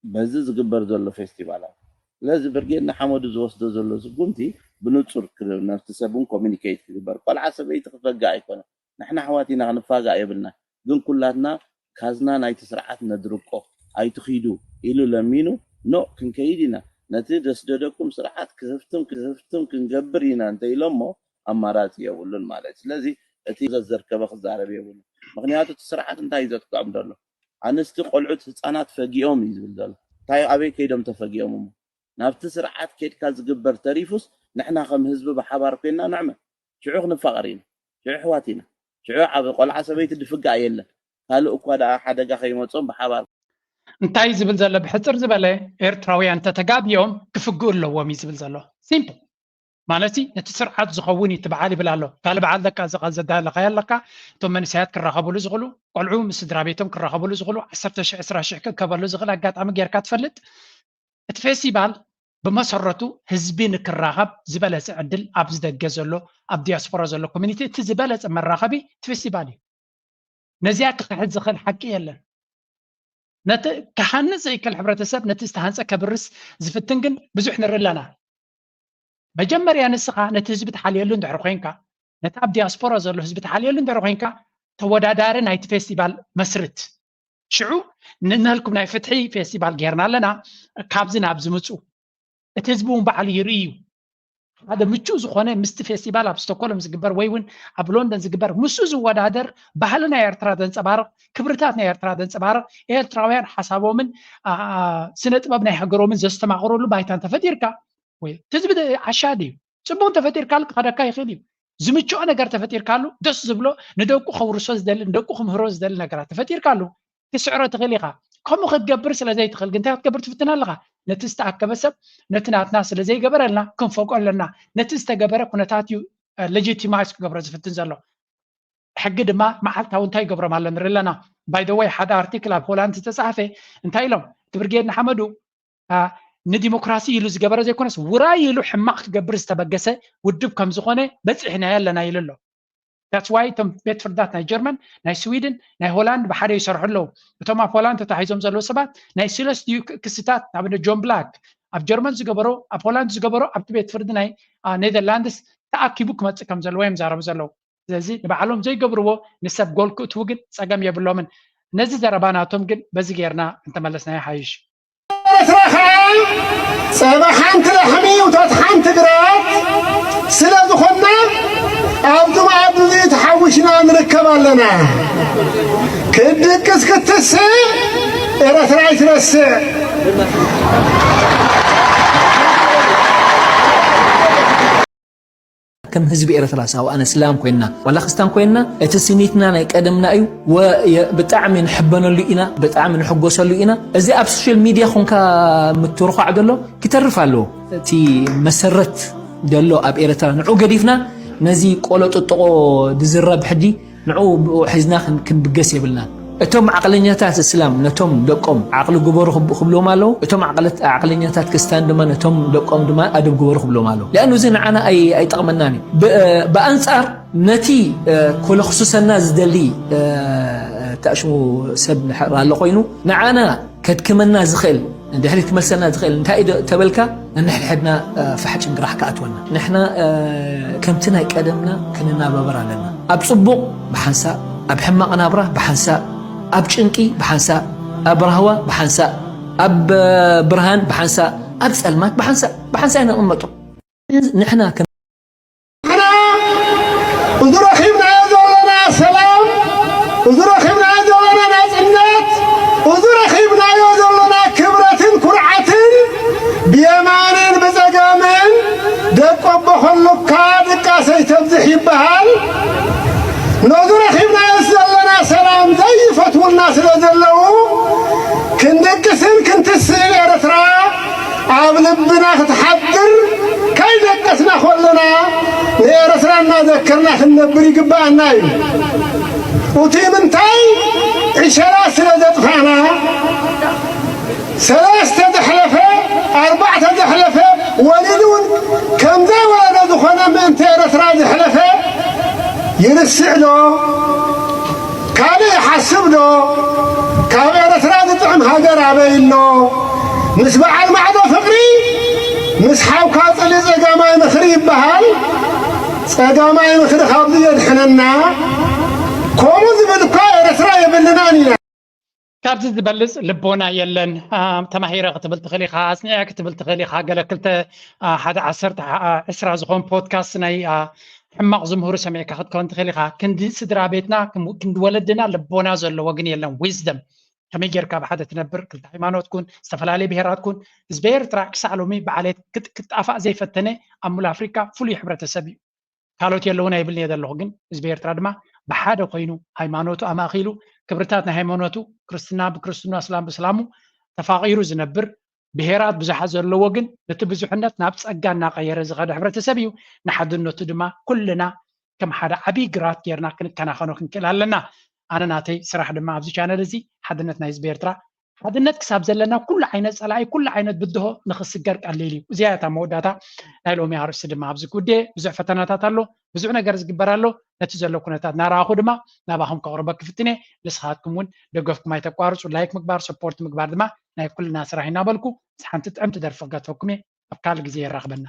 በዚ ዝግበር ዘሎ ፌስቲቫላት። ስለዚ ብርጌድ ንሓመዱ ዝወስዶ ዘሎ ስጉምቲ ብንጹር ናብቲ ሰብ እውን ኮሚኒኬት ክግበር። ቆልዓ ሰበይቲ ክፈግእ ኣይኮነን። ንሕና ኣሕዋት ኢና ክንፋጋእ የብልና። ግን ኩላትና ካዝና ናይቲ ስርዓት ነድርቆ ኣይትኺዱ ኢሉ ለሚኑ ኖ ክንከይድ ኢና። ነቲ ዘስደደኩም ስርዓት ክህፍትም ክህፍትም ክንገብር ኢና እንተ ኢሎሞ ኣማራፂ የብሉን ማለት። ስለዚ እቲ ዘዘርከበ ክዛረብ የብሉ። ምክንያቱ እቲ ስርዓት እንታይ እዩ ዘጥቅዖም ዘሎ? ኣንስቲ ቆልዑት ህፃናት ፈጊኦም እዩ ዝብል ዘሎ። እንታይ ኣበይ ከይዶም ተፈጊኦም እሞ? ናብቲ ስርዓት ኬድካ ዝግበር ተሪፉስ ንሕና ከም ህዝቢ ብሓባር ኮይና ንዕመ ሽዑ ክንፋቐር ኢና። ሽዑ ኣሕዋት ኢና። ሽዑ ዓብ ቆልዓ ሰበይቲ ድፍጋእ የለን። ካልእ እኳ ደኣ ሓደጋ ከይመጾም ብሓባር እንታይ ዝብል ዘሎ? ብሕፅር ዝበለ፣ ኤርትራውያን እንተተጋቢኦም ክፍግኡ ኣለዎም እዩ ዝብል ዘሎ። ሲምፕል። ማለት ነቲ ስርዓት ዝኸውን እዩ ትበዓል ይብል ኣሎ። ካልእ በዓል ደቃ ዘዳለኻዮ ኣለካ? እቶም መንእሰያት ክራኸብሉ ዝኽእሉ፣ ቆልዑ ምስ ስድራ ቤቶም ክራኸብሉ ዝኽእሉ፣ ዓሰርተ ሺሕ ዕስራ ሺሕ ክእከበሉ ዝኽእል ኣጋጣሚ ጌርካ ትፈልጥ? እቲ ፌስቲቫል ብመሰረቱ ህዝቢ ንክራኸብ ዝበለፀ ዕድል ኣብዚ ደገ ዘሎ፣ ኣብ ዲያስፖራ ዘሎ ኮሚኒቲ እቲ ዝበለፀ መራኸቢ እቲ ፌስቲቫል እዩ። ነዚኣ ክኽሕድ ዝኽእል ሓቂ የለን። ነቲ ክሃንፅ ዝእክል ሕብረተሰብ፣ ነቲ ዝተሃንፀ ከብርስ ዝፍትን ግን ብዙሕ ንርኢ ኣለና። መጀመርያ ንስኻ ነቲ ህዝቢ ትሓልየሉ እንድሕር ኮይንካ፣ ነቲ ኣብ ዲያስፖራ ዘሎ ህዝቢ ትሓልየሉ እንድሕር ኮይንካ፣ ተወዳዳሪ ናይቲ ፌስቲቫል መስርት። ሽዑ ንነልኩም ናይ ፍትሒ ፌስቲቫል ጌርና ኣለና፣ ካብዚ ናብ ዝምፁ እቲ ህዝቢ እውን ባዕሉ ይርኢ እዩ። ሓደ ምቹእ ዝኾነ ምስቲ ፌስቲቫል ኣብ ስቶኮልም ዝግበር ወይ እውን ኣብ ሎንደን ዝግበር ምስኡ ዝወዳደር ባህሊ ናይ ኤርትራ ዘንፀባርቕ፣ ክብርታት ናይ ኤርትራ ዘንፀባርቕ፣ ኤርትራውያን ሓሳቦምን ስነ ጥበብ ናይ ሃገሮምን ዘስተማቕረሉ ባይታ እንተፈጢርካ፣ ወይ እቲ ህዝቢ ዓሻ ድዩ? ፅቡቅ እንተፈጢርካሉ ክኸደካ ይኽእል እዩ። ዝምችኦ ነገር ተፈጢርካሉ፣ ደስ ዝብሎ፣ ንደቁ ከውርሶ ዝደሊ፣ ንደቁ ክምህሮ ዝደሊ ነገራት ተፈጢርካሉ፣ ክስዕሮ ትኽእል ኢኻ። ከምኡ ክትገብር ስለ ዘይትኽእል ግን እንታይ ክትገብር ትፍትን ኣለኻ? ነቲ ዝተኣከበ ሰብ ነቲ ናትና ስለ ዘይገበረልና ክንፈቆ ኣለና። ነቲ ዝተገበረ ኩነታት እዩ ሌጂቲማይዝ ክገብሮ ዝፍትን ዘሎ። ሕጊ ድማ መዓልታዊ እንታይ ይገብሮም ኣሎ ንርኢ ኣለና። ባይ ዘ ወይ ሓደ ኣርቲክል ኣብ ሆላንድ ዝተፃሓፈ እንታይ ኢሎም? እቲ ብርጌድ ንሓመዱ ንዲሞክራሲ ኢሉ ዝገበረ ዘይኮነስ ውራይ ኢሉ ሕማቕ ክገብር ዝተበገሰ ውድብ ከም ዝኾነ በፂሕናዮ ኣለና ኢሉ ኣሎ። That's why እቶም ቤት ፍርድታት ናይ ጀርመን፣ ናይ ስዊድን፣ ናይ ሆላንድ ብሓደ ይሰርሑ ኣለዉ። እቶም ኣብ ሆላንድ ተታሒዞም ዘለዉ ሰባት ናይ ሰለስቲኡ ክስታት፣ ንኣብነት ጆን ብላክ ኣብ ጀርመን ዝገበሮ፣ ኣብ ሆላንድ ዝገበሮ ኣብቲ ቤት ፍርዲ ናይ ኔዘርላንድስ ተኣኪቡ ክመፅእ ከም ዘለዎ እዮም ዛረቡ ዘለዉ። ስለዚ ንባዕሎም ዘይገብርዎ ንሰብ ጎል ክእትዉ ግን ፀገም የብሎምን። ነዚ ዘረባ ናቶም ግን በዚ ጌርና እንተመለስናዮ ሓይሽ። ኤርትራ ከዓ ጸባ ሓንቲ ላሕሚ ውታት ሓንቲ ግራት ስለ ዝኾንና ኣብዚ መኣዲ እዚ ተሓዊስና ንርከብ ኣለና። ክትድቅስ ክትስእ ኤርትራ ኣይትረስዕ። ከም ህዝቢ ኤርትራ ሳው ኣነ ስላም ኮይና ዋላ ክስታን ኮይና እቲ ስኒትና ናይ ቀደምና እዩ። ብጣዕሚ ንሕበነሉ ኢና፣ ብጣዕሚ ንሕጎሰሉ ኢና። እዚ ኣብ ሶሻል ሚድያ ኮንካ ምትርኳዕ ዘሎ ክተርፍ ኣለዎ። እቲ መሰረት ዘሎ ኣብ ኤርትራ ንዑ ገዲፍና ነዚ ቆሎ ጥጥቆ ዝዝረብ ሕጂ ንዑ ሒዝና ክንብገስ የብልናን። እቶም ዓቕለኛታት እስላም ነቶም ደቆም ዓቕሊ ግበሩ ክብልዎም ኣለዉ። እቶም ዓቕለኛታት ክስታን ድማ ነቶም ደቆም ድማ ኣደብ ግበሩ ክብልዎም ኣለዉ። ሊኣኑ እዚ ንዓና ኣይጠቕመናን እዩ። ብኣንጻር ነቲ ኮለኽሱሰና ዝደሊ ታሽሙ ሰብ ንሕር ኣሎ ኮይኑ ንዓና ከድክመና ዝኽእል ንድሕሪት ክመልሰና ዝኽእል እንታይ እዩ ተበልካ፣ ነንሕድሕድና ፋሕ ጭንግራሕ ክኣትወና። ንሕና ከምቲ ናይ ቀደምና ክንናባበር ኣለና። ኣብ ጽቡቕ ብሓንሳእ፣ ኣብ ሕማቕ ናብራ ብሓንሳእ፣ ኣብ ጭንቂ ብሓንሳእ፣ ኣብ ራህዋ ብሓንሳእ፣ ኣብ ብርሃን ብሓንሳእ፣ ኣብ ጸልማት ብሓንሳእ፣ ብሓንሳእ ኢና ንቕመጦ። ንሕና ከም ንሕና እዚ ረኺብናዮ ዘለና ሰላም፣ እዚ ረኺብናዮ ዘለና ናጽነት፣ እዚ ረኺብናዮ ዘለና ክብረትን ኩርዓትን ብየማንን ብጸጋምን ደቂ ኣቦ ከሉካ ድቃሰይ ተብዝሕ ይበሃል። ነዚ ረኺብናዮ ዘለና ሰላም ዘይፈትውልና ስለ ዘለዉ ክንድቅስን ክንትስእን ኤርትራ ኣብ ልብና ክትሓድር ከይደቀስና ከለና ንኤርትራ እናዘከርና ክንነብር ይግብኣና እዩ። እቲ ምንታይ ዕሸላት ስለ ዘጥፋእና ሰለስተ ዘሕለፈ ኣርባዕተ ዘሕለፈ ወሊድ እውን ከም ዘይወለደ ዝኾነ ምእንቲ ኤርትራ ዘሕለፈ ይርስዕ ዶ? ካልእ ይሓስብ ዶ? ካብ ኤርትራ ዝጥዕም ሃገር ኣበይ ኣሎ? ምስ በዓል ማዕዶ ፍቕሪ ምስ ሓውካ ጽሊ ጸጋማይ ምኽሪ ይበሃል። ጸጋማይ ምኽሪ ካብዚ የድሕነና። ከምኡ ዝብል እኳ ኤርትራ የብልናን ኢና። ካብዚ ዝበልጽ ልቦና የለን። ተማሂረ ክትብል ትኽእል ኢኻ፣ ኣጽኒዐ ክትብል ትኽእል ኢኻ። ገለ ክልተ ሓደ ዓሰርተ ዕስራ ዝኾን ፖድካስት ናይ ሕማቕ ዝምህሩ ሰሚዕካ ክትከውን ትኽእል ኢኻ። ክንዲ ስድራ ቤትና ክንዲ ወለድና ልቦና ዘለዎ ግን የለን። ዊዝደም ከመይ ጌርካ ብሓደ ትነብር፣ ክልተ ሃይማኖት ኩን፣ ዝተፈላለየ ብሄራት ኩን፣ ህዝቢ ኤርትራ ክሳዕ ሎሚ ብዓሌት ክጣፋእ ዘይፈተነ ኣብ ሙሉ ኣፍሪካ ፍሉይ ሕብረተሰብ እዩ። ካልኦት የለውን ኣይብልን እየ ዘለኹ፣ ግን ህዝቢ ኤርትራ ድማ ብሓደ ኮይኑ ሃይማኖቱ ኣማእኪሉ ክብርታት ናይ ሃይማኖቱ ክርስትና ብክርስትኑ ኣስላም ብስላሙ ተፋቒሩ ዝነብር ብሄራት ብዙሓት ዘለዎ ግን ነቲ ብዙሕነት ናብ ጸጋ እናቐየረ ዝኸደ ሕብረተሰብ እዩ። ንሓድነቱ ድማ ኩልና ከም ሓደ ዓብዪ ግራት ጌርና ክንከናኸኖ ክንክእል ኣለና። ኣነ ናተይ ስራሕ ድማ ኣብዚ ቻነል እዚ ሓድነት ናይ ህዝቢ ኤርትራ ሓድነት ክሳብ ዘለና ኩሉ ዓይነት ጸላኢ ኩሉ ዓይነት ብድሆ ንኽስገር ቀሊል እዩ። እዚኣ እታ መወዳእታ ናይ ሎሚ ኣርእስቲ ድማ ኣብዚ ክውድኤ። ብዙሕ ፈተናታት ኣሎ፣ ብዙሕ ነገር ዝግበር ኣሎ። ነቲ ዘሎ ኩነታት እናረኣኹ ድማ ናባኹም ከቕርበ ክፍትነ። ንስኻትኩም እውን ደገፍኩም ኣይተቋርጹ። ላይክ ምግባር ሰፖርት ምግባር ድማ ናይ ኩልና ስራሕ እናበልኩ ምስ ሓንቲ ጥዕምቲ ደርፊ ክገትፈኩም እየ። ኣብ ካልእ ግዜ የራኽበና።